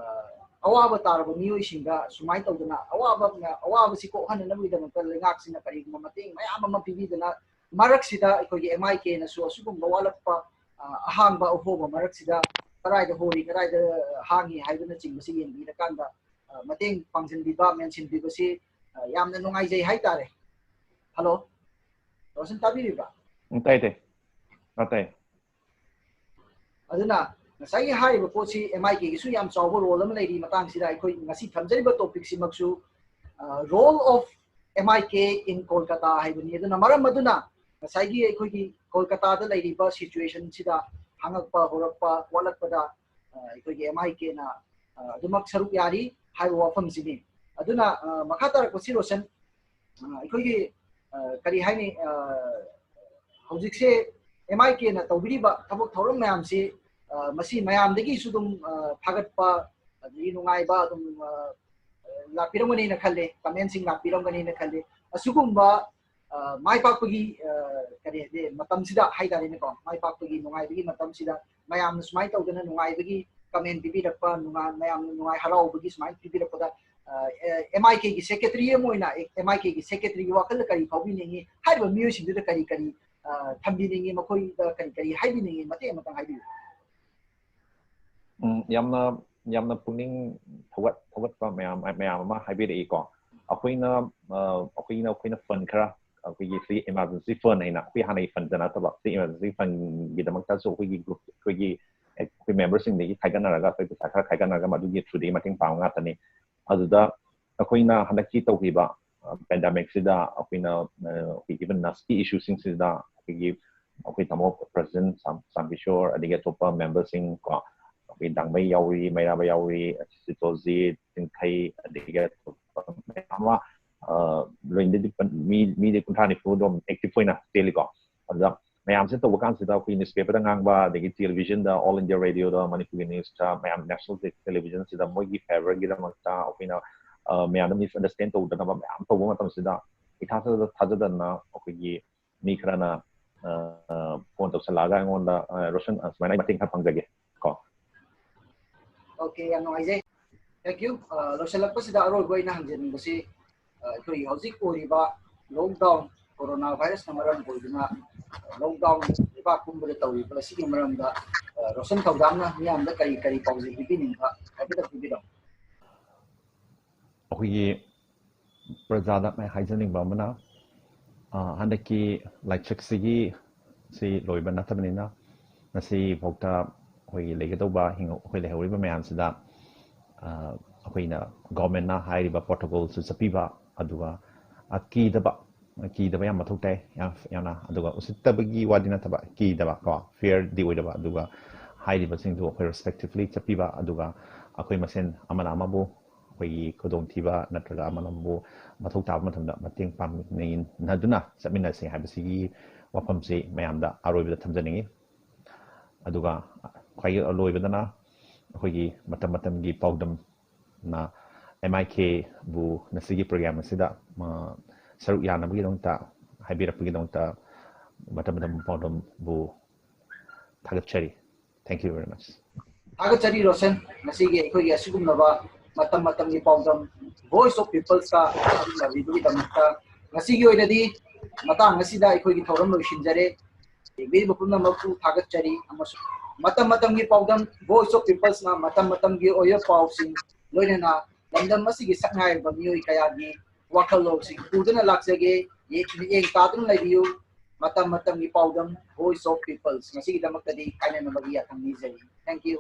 ꯑꯋꯥꯕ ꯇꯥꯔꯕ ꯃꯤꯑꯣꯏꯁꯤꯡꯗ ꯁꯨꯃꯥꯏꯅ ꯇꯧꯗꯅ ꯑꯋꯥꯕ, ꯑꯋꯥꯕꯁꯤ ꯀꯣꯛꯍꯟꯅꯅꯕꯒꯤꯗꯃꯛꯇ ꯂꯩꯉꯥꯛꯁꯤꯅ ꯀꯔꯤꯒꯨꯝꯕ ꯃꯇꯦꯡ ꯃꯌꯥꯝ ꯑꯃ ꯄꯤꯕꯤꯗꯅ, ꯃꯔꯛꯁꯤꯗ ꯑꯩꯈꯣꯏꯒꯤ ꯑꯦꯝ ꯑꯥꯏ ꯀꯦꯅꯁꯨ ꯑꯁꯤꯒꯨꯝꯕ ꯋꯥꯠꯂꯛꯄ, ꯑ, ꯑꯍꯥꯡꯕ ꯑꯍꯣꯕ ꯃꯔꯛꯁꯤꯗ ꯀꯗꯥꯏꯗ ꯍꯣꯔꯤ, ꯀꯗꯥꯏꯗ ꯍꯥꯡꯉꯤ ꯍꯥꯏꯕꯅꯆꯤꯡꯕꯁꯤ ꯌꯦꯡꯕꯤꯔꯀꯥꯟꯗ, ꯑ, ꯃꯇꯦꯡ ꯄꯥꯡꯁꯤꯟꯕꯤꯕ, ꯃꯦꯟꯁꯤꯟꯕꯤꯕꯁꯤ, ꯑ, ꯌꯥꯝꯅ ꯅꯨꯡꯉꯥꯏꯖꯩ ꯍꯥꯏꯇꯥꯔꯦ꯫ ꯍꯜꯂꯣ, ꯔꯣꯁꯟ, ꯇꯥꯕꯤꯔꯤꯕ꯭ꯔꯥ? ꯎꯝ, ꯇꯥꯏ, ꯇꯥꯏ꯫ ꯑ, ꯇꯥꯏ꯫ ꯑꯗꯨꯅ ꯉꯁꯥꯏꯒꯤ ꯍꯥꯏꯔꯤꯕ ꯄꯣꯠꯁꯤ ꯑꯦꯝ ꯑꯥꯏ ꯀꯦꯒꯤꯁꯨ ꯌꯥꯝ ꯆꯥꯎꯕ ꯔꯣꯜ ꯑꯃ ꯂꯩꯔꯤ꯫ ꯃꯇꯥꯡꯁꯤꯗ ꯑꯩꯈꯣꯏ ꯉꯁꯤ ꯊꯝꯖꯔꯤꯕ ꯇꯣꯄꯤꯛꯁꯤꯃꯛꯁꯨ, ꯑ, Role of M I K in Kolkata ꯍꯥꯏꯕꯅꯤ꯫ ꯑꯗꯨꯅ ꯃꯔꯝ ꯑꯗꯨꯅ ꯉꯁꯥꯏꯒꯤ ꯑꯩꯈꯣꯏꯒꯤ ꯀꯣꯜꯀꯇꯥꯗ ꯂꯩꯔꯤꯕ ꯁꯤꯆꯨꯋꯦꯁꯟꯁꯤꯗ ꯍꯪꯉꯛꯄ, ꯍꯧꯔꯛꯄ, ꯋꯥꯠꯂꯛꯄꯗ, ꯑ, ꯑꯩꯈꯣꯏꯒꯤ ꯑꯦꯝ ꯑꯥꯏ ꯀꯦꯅ, ꯑ, ꯑꯗꯨꯃꯛ ꯁꯔꯨꯛ ꯌꯥꯔꯤ ꯍꯥꯏꯕ ꯋꯥꯐꯝꯁꯤꯅꯤ꯫ ꯑꯗꯨꯅ, ꯑ, ꯃꯈꯥ ꯇꯥꯔꯛꯄꯁꯤ ꯔꯣꯁꯟ, ꯑ, ꯑꯩꯈꯣꯏꯒꯤ, ꯑ, ꯀꯔꯤ ꯍꯥꯏꯅꯤ, ꯑ, ꯍꯧꯖꯤꯛꯁꯦ ꯑꯦꯝ ꯑꯥꯏ ꯀꯦꯅ ꯇꯧꯕꯤꯔꯤꯕ ꯊꯕꯛ ꯊꯧꯔꯝ ꯃꯌꯥꯝꯁꯤ, ꯑ, ꯃꯁꯤ ꯃꯌꯥꯝꯗꯒꯤꯁꯨ ꯑꯗꯨꯝ, ꯑ, ꯊꯥꯒꯠꯄ ꯑꯗꯒꯤ ꯅꯨꯡꯉꯥꯏꯕ ꯑꯗꯨꯝ, ꯑ, ꯂꯥꯛꯄꯤꯔꯝꯒꯅꯤꯅ ꯈꯜꯂꯦ, ꯀꯃꯦꯟꯁꯤꯡ ꯂꯥꯛꯄꯤꯔꯝꯒꯅꯤꯅ ꯈꯜꯂꯦ꯫ ꯑꯁꯤꯒꯨꯝꯕ, ꯑ, ꯃꯥꯏ ꯄꯥꯛꯄꯒꯤ, ꯑ, ꯀꯔꯤ ꯍꯥꯏꯗꯤ, ꯃꯇꯝꯁꯤꯗ ꯍꯥꯏꯇꯥꯔꯦꯅꯦꯀꯣ, ꯃꯥꯏ ꯄꯥꯛꯄꯒꯤ ꯅꯨꯡꯉꯥꯏꯕꯒꯤ ꯃꯇꯝꯁꯤꯗ ꯃꯌꯥꯝꯅ ꯁꯨꯃꯥꯏꯅ ꯇꯧꯗꯅ ꯅꯨꯡꯉꯥꯏꯕꯒꯤ ꯀꯃꯦꯟ ꯄꯤꯕꯤꯔꯛꯄ, ꯅꯨꯡꯉꯥꯏ-, ꯃꯌꯥꯝꯅ ꯅꯨꯡꯉꯥꯏ ꯍꯔꯥꯎꯕꯒꯤ ꯁꯨꯃꯥꯏꯅ ꯄꯤꯕꯤꯔꯛꯄꯗ ꯑꯦꯝ ꯑꯥꯏ ꯀꯦꯒꯤ ꯁꯦꯀ꯭ꯔꯦꯇꯔꯤ ꯑꯃ ꯑꯣꯏꯅ ꯑꯦꯝ ꯑꯥꯏ ꯀꯦꯒꯤ ꯁꯦꯀ꯭ꯔꯦꯇꯔꯤꯒꯤ ꯋꯥꯈꯜꯗ ꯀꯔꯤ ꯐꯥꯎꯕꯤꯅꯤꯡꯉꯤ? ꯍꯥꯏꯔꯤꯕ ꯃꯤꯑꯣꯏꯁꯤꯡꯗꯨꯗ ꯀꯔꯤ ꯀꯔꯤ ꯑ, ꯊꯝꯕꯤꯅꯤꯡꯉꯤ? ꯃꯈꯣꯏꯗ ꯀꯔꯤ ꯀꯔꯤ ꯍꯥꯏꯕꯤꯅꯤꯡꯉꯤ? ꯃꯇꯦꯛ ꯑꯃꯇꯪ ꯍꯥꯏꯕꯤꯌꯨ꯫ ꯎꯝ, ꯌꯥꯝꯅ ꯌꯥꯝꯅ ꯄꯨꯛꯅꯤꯡ ꯊꯧꯒꯠ ꯊꯧꯒꯠꯄ ꯃꯌꯥꯝ ꯃꯌꯥꯝ ꯑꯃ ꯍꯥꯏꯕꯤꯔꯛꯏꯀꯣ꯫ ꯑꯩꯈꯣꯏꯅ ꯑ, ꯑꯩꯈꯣꯏꯅ ꯑꯩꯈꯣꯏꯅ ꯐꯟ ꯈꯔ ꯑꯩꯈꯣꯏꯒꯤ free emergency fund ꯍꯥꯏꯅ ꯑꯩꯈꯣꯏ ꯍꯥꯟꯅꯒꯤ ꯐꯟꯗ ꯅꯠꯇꯕ free emergency fundꯒꯤꯗꯃꯛꯇꯁꯨ ꯑꯩꯈꯣꯏꯒꯤ group ꯑꯩꯈꯣꯏꯒꯤ ꯑꯩꯈꯣꯏ memberꯁꯤꯡꯗꯒꯤ ꯈꯥꯏꯒꯠꯅꯔꯒ ꯑꯩꯈꯣꯏ ꯄꯩꯁꯥ ꯈꯔ ꯈꯥꯏꯒꯠꯅꯔꯒ ꯃꯗꯨꯒꯤ throughꯗꯒꯤ ꯃꯇꯦꯡ ꯄꯥꯡꯕ ꯉꯥꯛꯇꯅꯤ꯫ ꯑꯗꯨꯗ ꯑꯩꯈꯣꯏꯅ ꯍꯟꯗꯛꯀꯤ ꯇꯧꯈꯤꯕ pandemicꯁꯤꯗ ꯑꯩꯈꯣꯏꯅ ꯑ, ꯑꯩꯈꯣꯏ even nursꯀꯤ issueꯁꯤꯡꯁꯤꯗ ꯑꯩꯈꯣꯏꯒꯤ ꯑꯩꯈꯣꯏ ꯇꯥꯃꯣ president ꯁꯥꯝ ꯁꯥꯝ ꯀꯤꯁꯣꯔ ꯑꯗꯒꯤ ꯑꯇꯣꯞꯄ memberꯁꯤꯡ ꯀꯣ, ꯑꯩꯈꯣꯏ ꯗꯥꯡꯃꯩ ꯌꯥꯎꯔꯤ, ꯃꯩꯔꯥꯕ ꯌꯥꯎꯔꯤ, ꯁꯤꯇꯣꯖꯤꯠ, ꯆꯤꯡꯈꯩ, ꯑꯗꯒꯤ ꯑꯇꯣꯞꯄ ꯃꯌꯥꯝ ꯑꯃ ꯑ, ꯂꯣꯏꯅꯗꯤ ꯄꯟ- ꯃꯤ ꯃꯤꯗꯤ ꯀꯨꯟꯊ꯭ꯔꯥ ꯅꯤꯐꯨ ꯑꯗꯨꯝ active ꯑꯣꯏꯅ ꯆꯦꯜꯂꯤꯀꯣ꯫ ꯑꯗꯨꯗ ꯃꯌꯥꯝꯁꯦ ꯇꯧꯕ ꯀꯥꯟꯁꯤꯗ ꯑꯩꯈꯣꯏ newspaperꯗ ꯉꯥꯡꯕ, ꯑꯗꯒꯤ televisionꯗ, All India Radioꯗ, Manipuri Newsꯇ, ꯃꯌꯥꯝ national televisionꯁꯤꯗ ꯃꯣꯏꯒꯤ favourꯒꯤꯗꯃꯛꯇ ꯑꯩꯈꯣꯏꯅ ꯑ, ꯃꯌꯥꯝꯗ misunderstand ꯇꯧꯗꯅꯕ ꯃꯌꯥꯝ ꯇꯧꯕ ꯃꯇꯝꯁꯤꯗ ꯏꯊꯥ ꯊꯥꯖꯗ ꯊꯥꯖꯗꯅ ꯑꯩꯈꯣꯏꯒꯤ ꯃꯤ ꯈꯔꯅ ꯐꯣꯟ ꯇꯧꯁꯜꯂꯛꯑꯒ ꯑꯩꯉꯣꯟꯗ, "ꯑ, ꯔꯣꯁꯟ, ꯑ, ꯁꯨꯃꯥꯏꯅ ꯑꯩ ꯃꯇꯦꯡ ꯈꯔ ꯄꯥꯡꯖꯒꯦ" ꯀꯣ꯫ Okay, ꯌꯥꯝ ꯅꯨꯡꯉꯥꯏꯖꯩ꯫ Thank you. ꯑ, ꯂꯣꯏꯁꯤꯜꯂꯛꯄꯁꯤꯗ ꯑꯔꯣꯏꯕ ꯑꯣꯏꯅ ꯍꯪꯖꯅꯤꯡꯕꯁꯤ, ꯑ, ꯑꯩꯈꯣꯏꯒꯤ ꯍꯧꯖꯤꯛ ꯑꯣꯏꯔꯤꯕ lockdown, corona virusꯅ ꯃꯔꯝ ꯑꯣꯏꯗꯨꯅ lockdown ꯂꯩꯕꯥꯛ ꯄꯨꯝꯕꯗ ꯇꯧꯔꯤꯕ ꯑꯁꯤꯒꯤ ꯃꯔꯝꯗ, ꯑ, ꯔꯣꯁꯟ ꯊꯧꯗꯥꯝꯅ ꯃꯤꯌꯥꯝꯗ ꯀꯔꯤ ꯀꯔꯤ ꯄꯥꯎꯖꯦꯜ ꯄꯤꯕꯤꯅꯤꯡꯕ ꯍꯥꯏꯐꯦꯠꯇ ꯄꯤꯕꯤꯔꯝꯃꯨ꯫ ꯑꯩꯈꯣꯏꯒꯤ ꯄ꯭ꯔꯖꯥꯗ ꯑꯩ ꯍꯥꯏꯖꯅꯤꯡꯕ ꯑꯃꯅ, ꯑ, ꯍꯟꯗꯛꯀꯤ ꯂꯥꯏꯆꯠꯁꯤꯒꯤ ꯁꯤ ꯂꯣꯏꯕ ꯅꯠꯇꯕꯅꯤꯅ, ꯉꯁꯤꯐꯥꯎꯗ ꯑꯩꯈꯣꯏꯒꯤ ꯂꯩꯒꯗꯧꯕ ꯍꯤꯡ-, ꯑꯩꯈꯣꯏ ꯂꯩꯍꯧꯔꯤꯕ ꯃꯌꯥꯝꯁꯤꯗ, ꯑ, ꯑꯩꯈꯣꯏꯅ governmentꯅ ꯍꯥꯏꯔꯤꯕ protocolꯁꯨ ꯆꯠꯄꯤꯕ, ꯑꯗꯨꯒ ꯑꯀꯤꯗꯕ, ꯀꯤꯗꯕ ꯌꯥꯝ ꯃꯊꯧ ꯇꯥꯏ, ꯌꯥꯝ, ꯌꯥꯝꯅ, ꯑꯗꯨꯒ ꯎꯁꯤꯠꯇꯕꯒꯤ ꯋꯥꯗꯤ ꯅꯠꯇꯕ, ꯀꯤꯗꯕ ꯀꯣ, fearꯗꯤ ꯑꯣꯏꯗꯕ, ꯑꯗꯨꯒ ꯍꯥꯏꯔꯤꯕꯁꯤꯡꯗꯨ ꯑꯩꯈꯣꯏ respectfully ꯆꯠꯄꯤꯕ, ꯑꯗꯨꯒ ꯑꯩꯈꯣꯏ ꯃꯁꯦꯟ ꯑꯃꯅ ꯑꯃꯕꯨ ꯑꯩꯈꯣꯏꯒꯤ ꯈꯨꯗꯣꯡꯊꯤꯕ ꯅꯠꯇ꯭ꯔꯒ ꯑꯃꯅ ꯑꯃꯕꯨ ꯃꯊꯧ ꯇꯥꯕ ꯃꯇꯝꯗ ꯃꯇꯦꯡ ꯄꯥꯡꯃꯤꯟꯅꯗꯨꯅ ꯆꯠꯃꯤꯟꯅꯁꯤ ꯍꯥꯏꯕꯁꯤꯒꯤ ꯋꯥꯐꯝꯁꯤ ꯃꯌꯥꯝꯗ ꯑꯔꯣꯏꯕꯗ ꯊꯝꯖꯅꯤꯡꯏ꯫ ꯑꯗꯨꯒ ꯈ꯭ꯋꯥꯏ ꯑꯂꯣꯏꯕꯗꯅ ꯑꯩꯈꯣꯏꯒꯤ ꯃꯇꯝ ꯃꯇꯝꯒꯤ ꯄꯥꯎꯗꯝꯅ ꯑꯦꯝ ꯑꯥꯏ ꯀꯦꯕꯨ ꯉꯁꯤꯒꯤ program ꯑꯁꯤꯗ, ꯑ, ꯁꯔꯨꯛ ꯌꯥꯅꯕꯒꯤꯗꯃꯛꯇ, ꯍꯥꯏꯕꯤꯔꯛꯄꯒꯤꯗꯃꯛꯇ ꯃꯇꯝ ꯃꯇꯝꯒꯤ ꯄꯥꯎꯗꯝꯕꯨ ꯊꯥꯒꯠꯆꯔꯤ꯫ Thank you very much. ꯊꯥꯒꯠꯆꯔꯤ ꯔꯣꯁꯟ, ꯉꯁꯤꯒꯤ ꯑꯩꯈꯣꯏꯒꯤ ꯑꯁꯤꯒꯨꯝꯂꯕ ꯃꯇꯝ ꯃꯇꯝꯒꯤ ꯄꯥꯎꯗꯝ Voice of Peopleꯁꯀ ꯁꯔꯨꯛ ꯌꯥꯕꯤꯕꯒꯤꯗꯃꯛꯇ ꯉꯁꯤꯒꯤ ꯑꯣꯏꯅꯗꯤ ꯃꯇꯥꯡ ꯑꯁꯤꯗ ꯑꯩꯈꯣꯏꯒꯤ ꯊꯧꯔꯝ ꯂꯣꯏꯁꯤꯟꯖꯔꯦ꯫ ꯌꯦꯡꯕꯤꯔꯤꯕ ꯄꯨꯝꯅꯃꯛꯄꯨ ꯊꯥꯒꯠꯆꯔꯤ ꯑꯃꯁꯨꯡ ꯃꯇꯝ ꯃꯇꯝꯒꯤ ꯄꯥꯎꯗꯝ Voice of Peopleꯁꯅ ꯃꯇꯝ ꯃꯇꯝꯒꯤ ꯑꯣꯏꯕ ꯄꯥꯎꯁꯤꯡ ꯂꯣꯏꯅꯅ ꯂꯝꯗꯝ ꯑꯁꯤꯒꯤ ꯁꯛꯅꯥꯏꯔꯕ ꯃꯤꯑꯣꯏ ꯀꯌꯥꯒꯤ ꯋꯥꯈꯜꯂꯣꯟꯁꯤꯡ ꯄꯨꯗꯨꯅ ꯂꯥꯛꯆꯒꯦ꯫ ꯌꯦ-, ꯃꯤꯠꯌꯦꯡ ꯇꯥꯗꯨꯅ ꯂꯩꯕꯤꯌꯨ꯫ ꯃꯇꯝ ꯃꯇꯝꯒꯤ ꯄꯥꯎꯗꯝ Voice of Peoples ꯉꯁꯤꯒꯤꯗꯃꯛꯇꯗꯤ ꯀꯥꯏꯅꯅꯕꯒꯤ ꯌꯥꯊꯪ ꯅꯤꯖꯔꯤ꯫ Thank you꯫